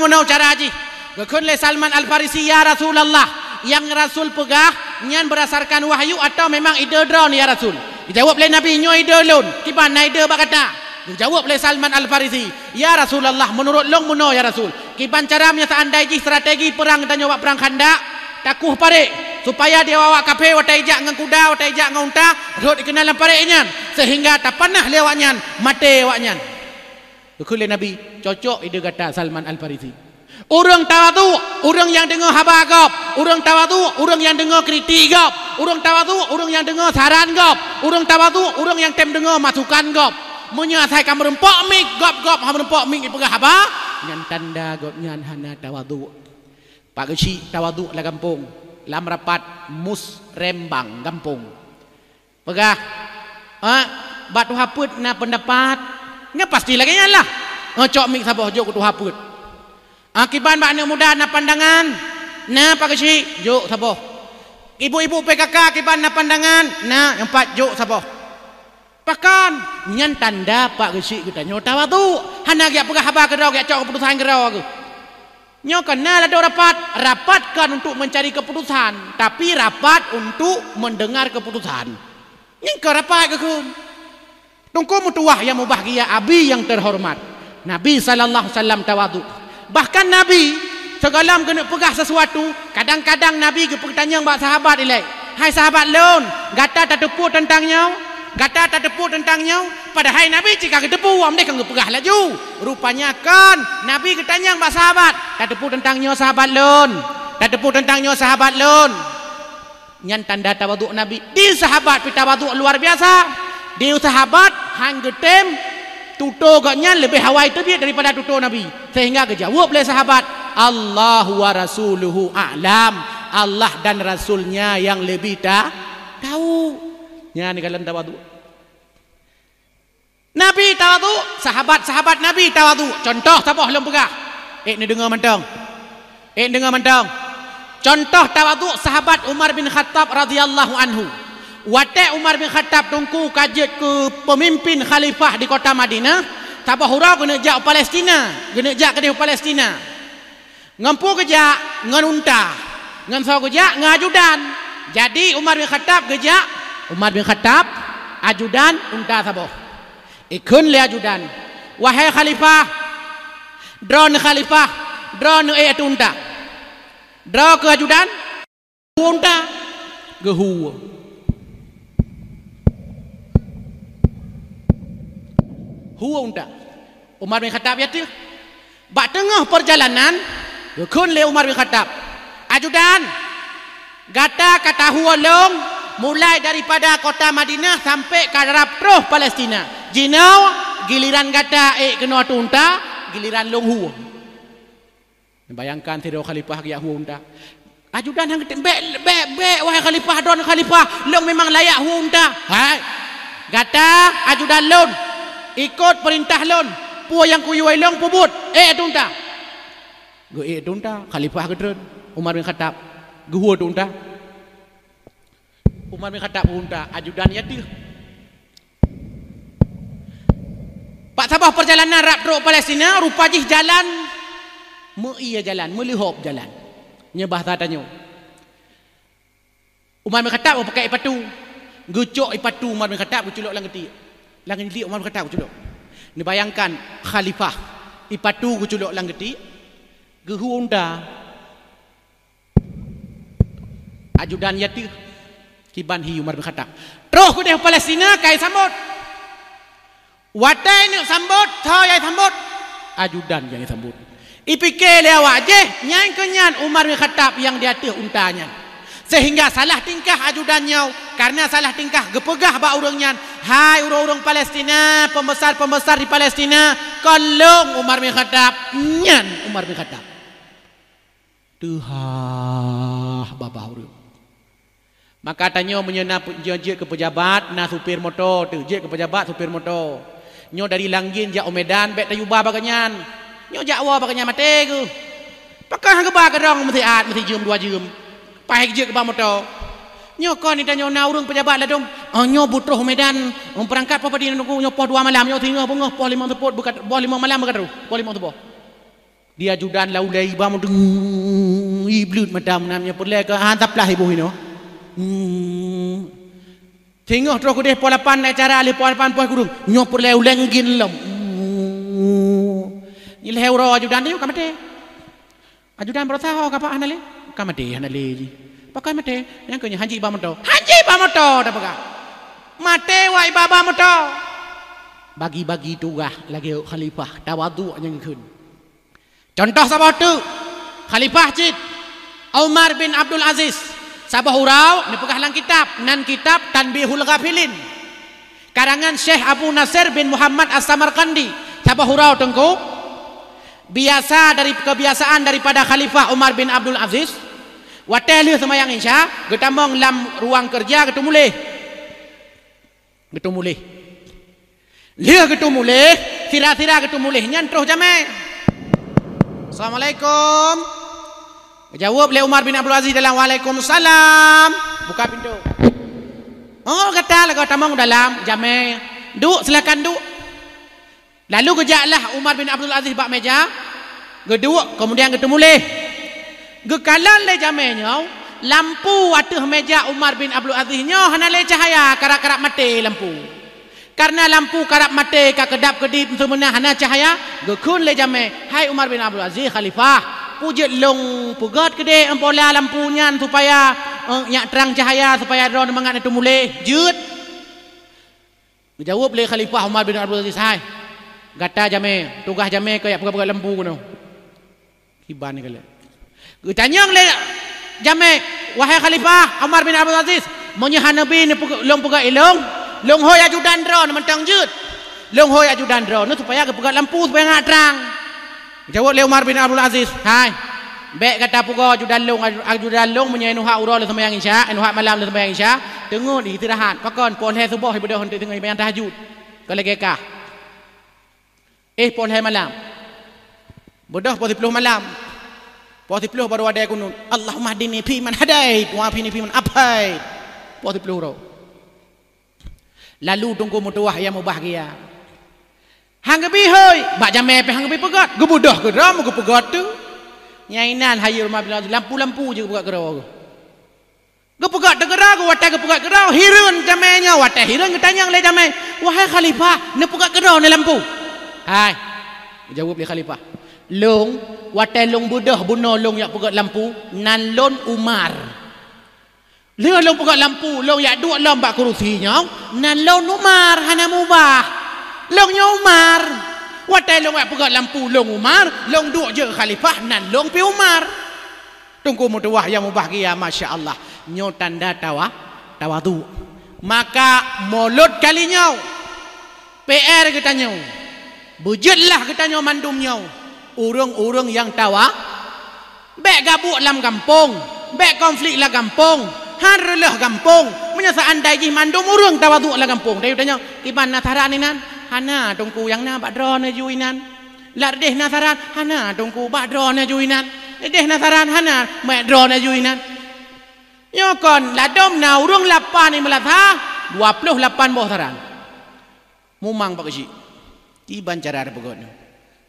meunoe cara jih. Geukheun lé Salman Al-Farisi, "Ya Rasulullah, nyang Rasul peugah nyan beurasarkan wahyu atawa memang ide droeneuh ya Rasul?" Geujaweueb lé Nabi, "Nyoe ide lôn, kiban na ide bak gata?" Geujaweueb lé Salman Al-Farisi, "Ya Rasulullah, meunurot lôn meunoe ya Rasul. Kiban cara meunyoe seandai jih strategi peurang tanyoe bak perang Khandaq, takueh parék, supaya di awak-awak kafé watée ijak ngon kuda, watée ijak ngon unta, rhot ikeunong lam parék nyan, seuhingga tapanah lé awaknyan, maté awaknyan." Geukheun lé Nabi, "Cocok ide gata Salman Al-Farisi." Ureuëng tawadhu, ureuëng nyang deungoe haba gob. Ureuëng tawadhu, ureuëng nyang deungoe kritik gob. Ureuëng tawadhu, ureuëng nyang deungoe saran gob. Ureuëng tawadhu, ureuëng nyang tem deungoe masukan gob. Meunyoe asai ka meurumpok miet, gob-gob hana meurumpok miet jipeugah haba, nyan tanda gobnyan hana tawadhu. Pak Geuchik tawadhu lam gampông, lam rapat musrembang gampông. Peugah, "Ah, bak tuha peuet na peundapat." Nyan pasti lagée nyan lah. "Ah, cok miet saboh jok keu tuha peuet." "Ah, kiban bak aneuk muda na pandangan?" "Na, Pak Geuchik." "Jok saboh." "Ibu-ibu P K K kiban na pandangan?" "Na." "Nyang pat jok saboh." Pakon? Nyan tanda Pak Geuchik geutanyoe tawadhu. Hana geujak peugah haba keudroe, geujak cok keuputusan keudroe geuh. Nyoe kon na ladôm rapat. Rapat kon untuk mencari keputusan, tapi rapat untuk mendengar keputusan. Nyan kon rapat geukheun. Teungku meutuwah nyang mubahgia, abi nyang teuhoreumat, Nabi sallallahu alaihi wasallam tawadhu. Bahkan Nabi, sigohlom geuneuk peugah sesuatu, kadang-kadang Nabi geupeutanyong bak sahabat ilée, "Hai sahabat lôn, gata tateupeue teuntang nyoe? Gata tateupeue teuntang nyoe?" Padahai Nabi cit ka geuteupeue, amdeh ka geupeugah laju. Rupanya kon, Nabi geutanyong bak sahabat, "Tateupeue teuntang nyoe sahabat lôn? Tateupeue teuntang nyoe sahabat lôn?" Nyan tanda tawadhu Nabi. Di sahabat pih tawadhu luar biasa. Di sahabat han geutem tutoe gobnyan leubeh awai teubiet daripada tutoe Nabi. Sehingga geujaweueb lé sahabat, "Allahu wa rasuluhu a'lam." Allah dan Rasul-Nya nyang leubeh ta-, tahu. Nyan kalon tawadhu. Sahabat-sahabat Nabi tawadhu. Contoh saboh lôn peugah. Eh, neudeungoe mantong. Eh, deungoe mantong. Contoh tawadhu sahabat Umar bin Khattab radhiyallahu anhu. Watée Umar bin Khattab teungku ka jeuet keu peumimpin khalifah di kota Madinah, saboh uroe geuneuk jak u Palestina, geuneuk jak keudeh u Palestina. Ngon peue geujak? Ngon unta. Ngon soe geujak? Ngon ajudan. Jadi Umar bin Khattab geujak, Umar bin Khattab, ajudan, unta saboh. Ikheun lé ajudan, "Wahai khalifah, droeneuh khalifah, droeneuh ék ateueh unta." Droe keu ajudan, "Hue unta." Geuhue. Hue unta. Umar bin Khattab i ateueh. Bak teungoh peurjalanan, geukheun lé Umar bin Khattab, "Ajudan, gata ka tahue lôn mulai daripada kota Madinah sampai ka rab troh Palestina. Jinoe giliran gata ék keunoe ateueh unta, giliran lôn hue." Bayangkan sidroe khalifah geujak hue unta. Ajudan han geutem, "Bék, bék, bék, wahai khalifah, droeneuh khalifah, lôn memang layak hue unta." "Hai, gata ajudan lôn, ikot peurintah lôn, peue nyang kuyue lôn peubuet, ék ateueh unta." Geuék ateueh unta, khalifah geutreun, Umar bin Khattab, geuhue ateueh unta. Umar bin Khattab hue unta, ajudan i ateueh. Bak saboh peurjalanan rab trok Palestina, rupa jih jalan meu-ie jalan, meuleuhop jalan. Nyoe bahasa tanyoe. Umar bin Khattab geupakai ipatu. Geucok ipatu Umar bin Khattab geuculok lam geutiek. Lam geutiek Umar bin Khattab geuculok. Neubayangkan khalifah, ipatu geuculok lam geutiek, geuhue unta. Ajudan i ateueh, kiban hi Umar bin Khattab. Troh keudeh Palestina ka isambot. Watée neuk sambot, soe nyang isambot? Ajudan nyang isambot. Ipike lé awak jih, nyan keuh nyan Umar bin Khattab nyang di ateueh unta nyan. Sehingga salah tingkah ajudan nyoe, karena salah tingkah geupeugah bak ureuëng nyan, "Hai ureuëng-ureuëng Palestina, pembesar-pembesar di Palestina, kon lôn Umar bin Khattab, nyan Umar bin Khattab." Teuhah babah ureuëng. Maka tanyoe meunyoe na pe-, jeuet keu peujabat, na supir moto, teuh jeuet keu peujabat, supir moto. Nyoe dari Langgin jak u Medan, bék tayue ba bak gobnyan. Nyoe jak woe bak gobnyan maté geuh. Pakon han geuba keudroe meusiat, meusi jeuem dua jeuem. Paih jeuet keu ba moto. Nyoe kon tanyoe na ureuëng peujabat ladôm, "Oh, nyoe beutroh u Medan, peurangkat poh padum nunggu, nyoe poh dua malam, nyoe singoh beungoh poh limong seupôt, beukat-, poh limong malam beukat troh, poh limong suboh." Di ajudan lam ulée iba meudeungoe, ibleuet mata meunan nyoe peureulée keu han taplah iboh inoe. Hmm. Singoh troh keudeh poh lapan na acara lheueh poh lapan poh kureueng. Nyoe peureulée ulée nggin lom. Hmm. Nyoe lhée uroe ajudan nyoe ka maté. Ajudan beurasa ho ka pat hana lé. Ka maté hana lé jih. Pakon maté? Nyang keu nyoe han jeuet iba moto. Han jeuet iba moto tapeugah. Maté wak iba-ba moto. Bagi-bagi tugaih lagée khalifah tawadhu nyang geukheun. Contoh saboh teuk, khalifah cit, Umar bin Abdul Aziz, saboh uroe neupeugah lam kitab, nan kitab Tanbihul Ghafilin, karangan Syekh Abu Nasir bin Muhammad As-Samarqandi, saboh uroe teungku, biasa dari, kebiasaan daripada Khalifah Umar bin Abdul Aziz, watée lheueh seumayang Isya, geutamong lam ruang keureuja geuteumuléh. Geuteumuléh. Lheueh geuteumuléh, sira-sira geuteumuléh nyan troh jamé. "Assalamualaikum." Geujaweueb lé Umar bin Abdul Aziz dalam, "Waalaikumsalam." Buka pintoe. "Oh, gata lagoe tamong dalam jamé. Duek, silakan duek." Lalu geujaklah Umar bin Abdul Aziz bak méja, geuduek, keumudian geuteumuléh. Geukalon lé jamé nyoe, lampu ateueh méja Umar bin Abdul Aziz nyoe hana lé cahya, karab-karab maté lampu. Kareuna lampu karab maté ka keudab-keudip, seumeuna hana cahya, geukheun lé jamé, "Hai Umar bin Abdul Aziz, khalifah, peue jeuet lôn peugét keudeh bola lampu nyan supaya, eh, nyak trang cahya, supaya droeneuh mangat neuteumuléh?" "Jeuet." Geujaweueb lé Khalifah Umar bin Abdul Aziz, "Hai, gata jamé, tugaih jamé keuh jak peugét-peugét lampu keunoe." Kiban keuh lé. Geutanyong lé jamé, "Wahai Khalifah Umar bin Abdul Aziz, meunyoe hana neubi neupeugét, lôn peugét ilôn, lôn hôi ajudan droeneuh mantong jeuet. Lôn hôi ajudan droeneuh supaya geupeugét lampu supaya ngat trang." Jaweueb lé Umar bin Abdul Aziz, "Hai, bék gata pugoe ajudan lôn, aju-, ajudan lôn meunyoe neuhak uroe lôn seumayang Isya, neuhak malam lôn seumayang Isya, teungeut istirahat. Pakon, poh lhée suboh ibeudôh teungoh seumayang tahajud. Kon lagée kah." Eh, poh lhèe malam. Beudôh poh siplôh malam. Poh siplôh baru ada kunut. Allahummahdini fiman hadait, wa afini fiman afait. Poh siplôh uroe. Lalu Teungku meutuwah nyang mubahgia. Han geubi hôi, bak jamé pih han geubi peugöt. Geubeudôh keudroe, geupeugöt tu. Nyang inan hayeue rumoh bilang lampu-lampu jih geupeugöt keudroe. Geupeugöt teugeura geuh, watèe geupeugöt keudroe, hireuen jamé nyoe, watèe hireuen geutanyong lé jamé, "Wahai khalifah, neupeugöt keudroe neuh lampu?" "Hai," geujaweueb lé khalifah, "lôn, watèe lôn beudôh bunoe lôn jak peugöt lampu, nan lôn Umar. Lheueh lôn peugöt lampu, lôn jak duek lom bak keurusi nyoe, nan lôn Umar, hana mubah. Lôn nyoe Umar. Watèe lôn jak peugöt lampu, lôn Umar, lôn duek jeuet khalifah, nan lôn pih Umar." Teungku meutuwah nyang mubahgia, masya Allah, nyoe tanda tawa-, tawadhu. Maka mulod kali nyoe, P R geutanyoe, beujeuetlah geutanyoe mandum nyoe, ureuëng-ureuëng nyang tawa-, bèk gabuek lam gampông, bèk konflik lam gampông, han reuloh gampông. Meunyoe seuandai jih mandum ureuëng tawadhu lam gampông, tayue tanyoe, "Kiban na saran inan?" "Hana, Teungku, nyang na bak droeneuh ju inan." "Ladeh na saran?" "Hana, Teungku, bak droeneuh ju inan." "Ladeh na saran?" "Hana, bak droeneuh ju inan." Nyoe kon ladôm na ureuëng lapan di meulasah, dua ploh lapan boh saran. Mumang bak keuchik. Kiban cara tapeugöt nyoe.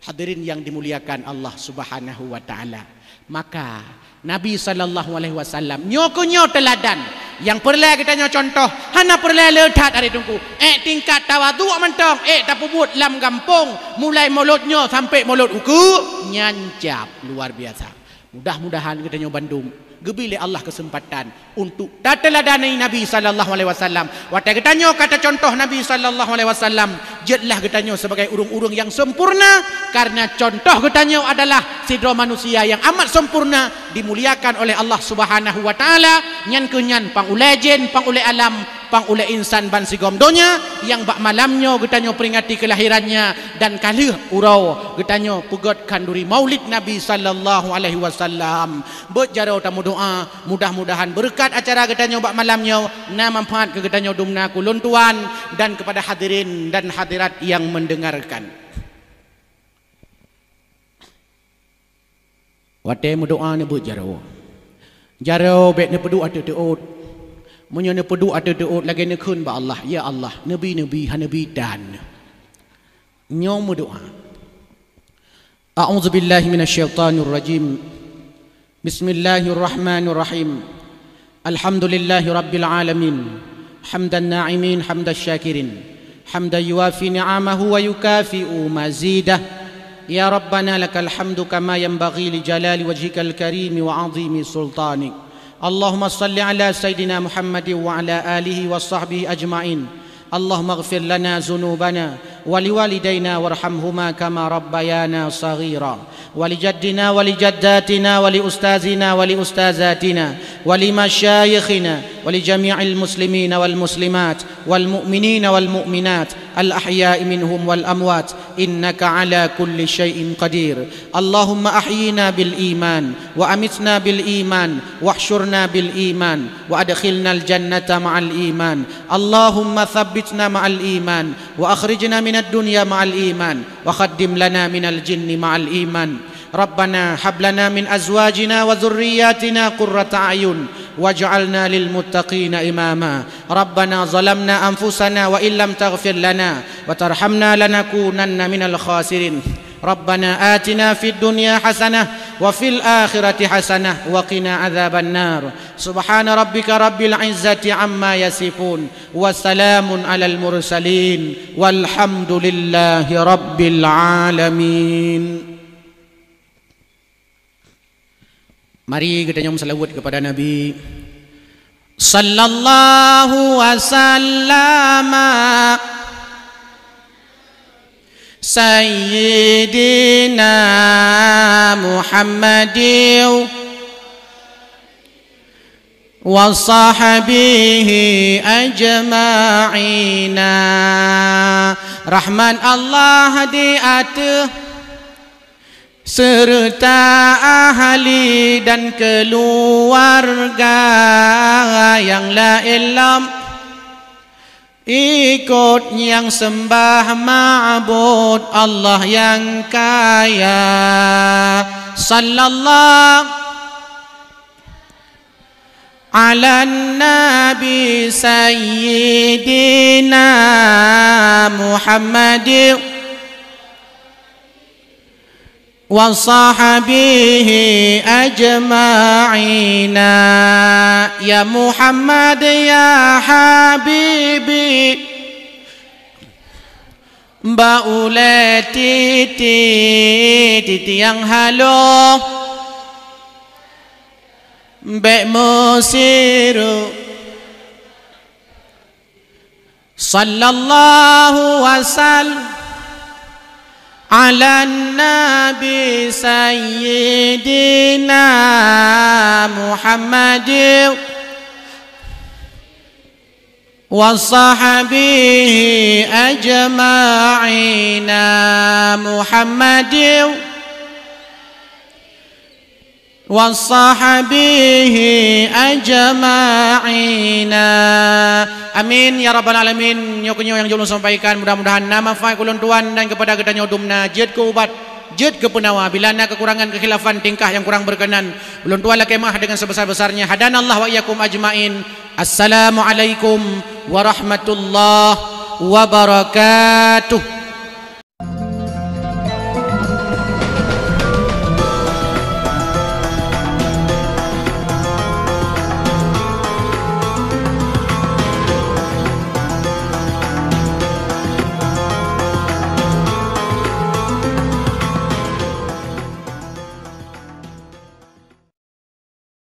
Hadirin yang dimuliakan Allah Subhanahu wa Ta'ala. Maka Nabi sallallahu alaihi wasallam nyoe keuh nyoe teuladan nyang peureulèe geutanyoe contoh, hana peureulèe le that, adik Teungku. Ék tingkat tawadhu mantong, ék tapeubuet lam gampông, mulai mulod nyoe sampai mulod ukeue, nyan cap luar biasa. Mudah-mudahan geutanyoe bandum geubri lé Allah keuseumpatan untuk tateuladani Nabi sallallahu alaihi wasallam. Watèe geutanyoe ka tacontoh Nabi sallallahu alaihi wasallam, jeuetlah geutanyoe sebagai ureuëng-ureuëng nyang sempurna, karena contoh geutanyoe adalah sidroe manusia nyang amat sempurna, dimuliakan oleh Allah Subhanahu wa Ta'ala, nyan keuh nyan pang ulèe jén, pang ulèe alam, pang ulèe insan bansigom donya, nyang bak malam nyoe geutanyoe peuringati keulahirannya, dan ka lheueh uroe geutanyoe peugöt khanduri Maulid Nabi sallallahu alaihi wasallam. Beuet jaroe tameudoa, mudah-mudahan beureukat acara geutanyoe bak malam nyoe na manfaat keu geutanyoe dumna kulôn tuan dan kepada hadirin dan hadirat nyang mendengarkan. Watèe meudoa neubeuet jaroe. Jaroe bèk neupeuduek ateueh teuôt. Meunyoe neupeuduek ateueh teuôt lagèe neukheun bak Allah, "Ya Allah, neubi-neubi, hana neubi tan." Nyoe meudoa. A'udzubillahi minasyaitonirrajim. Bismillahirrahmanirrahim. Alhamdulillahi rabbil alamin. Hamdan na'imin, hamdasy syakirin. Hamdan yuwafi ni'amahu wa yukafi'u mazidah. Ya Rabbana lakal hamdu kama yanbaghi li jalali wajhikal karimi wa 'azimi sultanik. Allahumma shalli ala Sayyidina Muhammadin wa ala alihi wa sahbihi ajma'in. Allahumma ighfir lana dzunubana wa liwalidaina warhamhuma kama rabbayana shaghira. Wa li jaddina wa li jaddatina wa li ustazina wa li ustazatina wa li masyayikhina wa li jami'il muslimina wal muslimat wal mu'minina wal mu'minat al ahya'i minhum wal amwat, innaka ala kulli syai'in qadir. Allahumma ahyina bil iman wa amitna bil iman wahsyurna bil iman wa adkhilnal jannata ma'al iman. Allahumma tsabbitna ma'al iman wa akhrijna minad dunya ma'al iman wa khaddim lana minal jinni ma'al iman. Rabbana hab lana min azwajina wa dzurriyyatina qurrata a'yun waj'alna lil muttaqina imama. Rabbana zalamna anfusana wa illam taghfir lana wa tarhamna lanakunanna minal khasirin. Rabbana atina fid dunya hasanah wa fil akhirati hasanah wa qina adzabannar. Subhana rabbika rabbil izzati amma yasifun. Wa salamun alal mursalin. Walhamdulillahi rabbil alamin. Mari geutanyoe meuseulaweuet keupada Nabi. Sallallahu wasallama Sayyidina Muhammadin wa sahbihi ajma'ina. Rahmat Allah di ateueh seureuta ahli dan keuluwarga nyang laén lom. Ikot nyang sembah ma'bud Allah nyang kaya. Sallallahu ala nabi sayyidina Muhammad wa sahbihi ajma'ina. Ya Muhammad ya habibi, ba ulée titi, titi nyang haloh, bék meusiru. Sallallahu wa sallam ala nabi sayyidina Muhammad wa sahbihi ajma'ina. Muhammad wa sahbihi ajma'ina. Amin ya rabbal alamin. Nyoe keunyoe nyang jeuet lôn sampaikan, mudah-mudahan na manfaat keu ulôn tuan dan keupada geutanyoe dum na jeuet keu ubat, jeuet keu peunawa. Bila na keukurangan, keukhilafan, tingkah nyang kurang berkenan, ulôn tuan lakée meu'ah dengan sebesar-besarnya. Hadanallah wa iyyakum ajma'in. Assalamualaikum warahmatullahi wabarakatuh.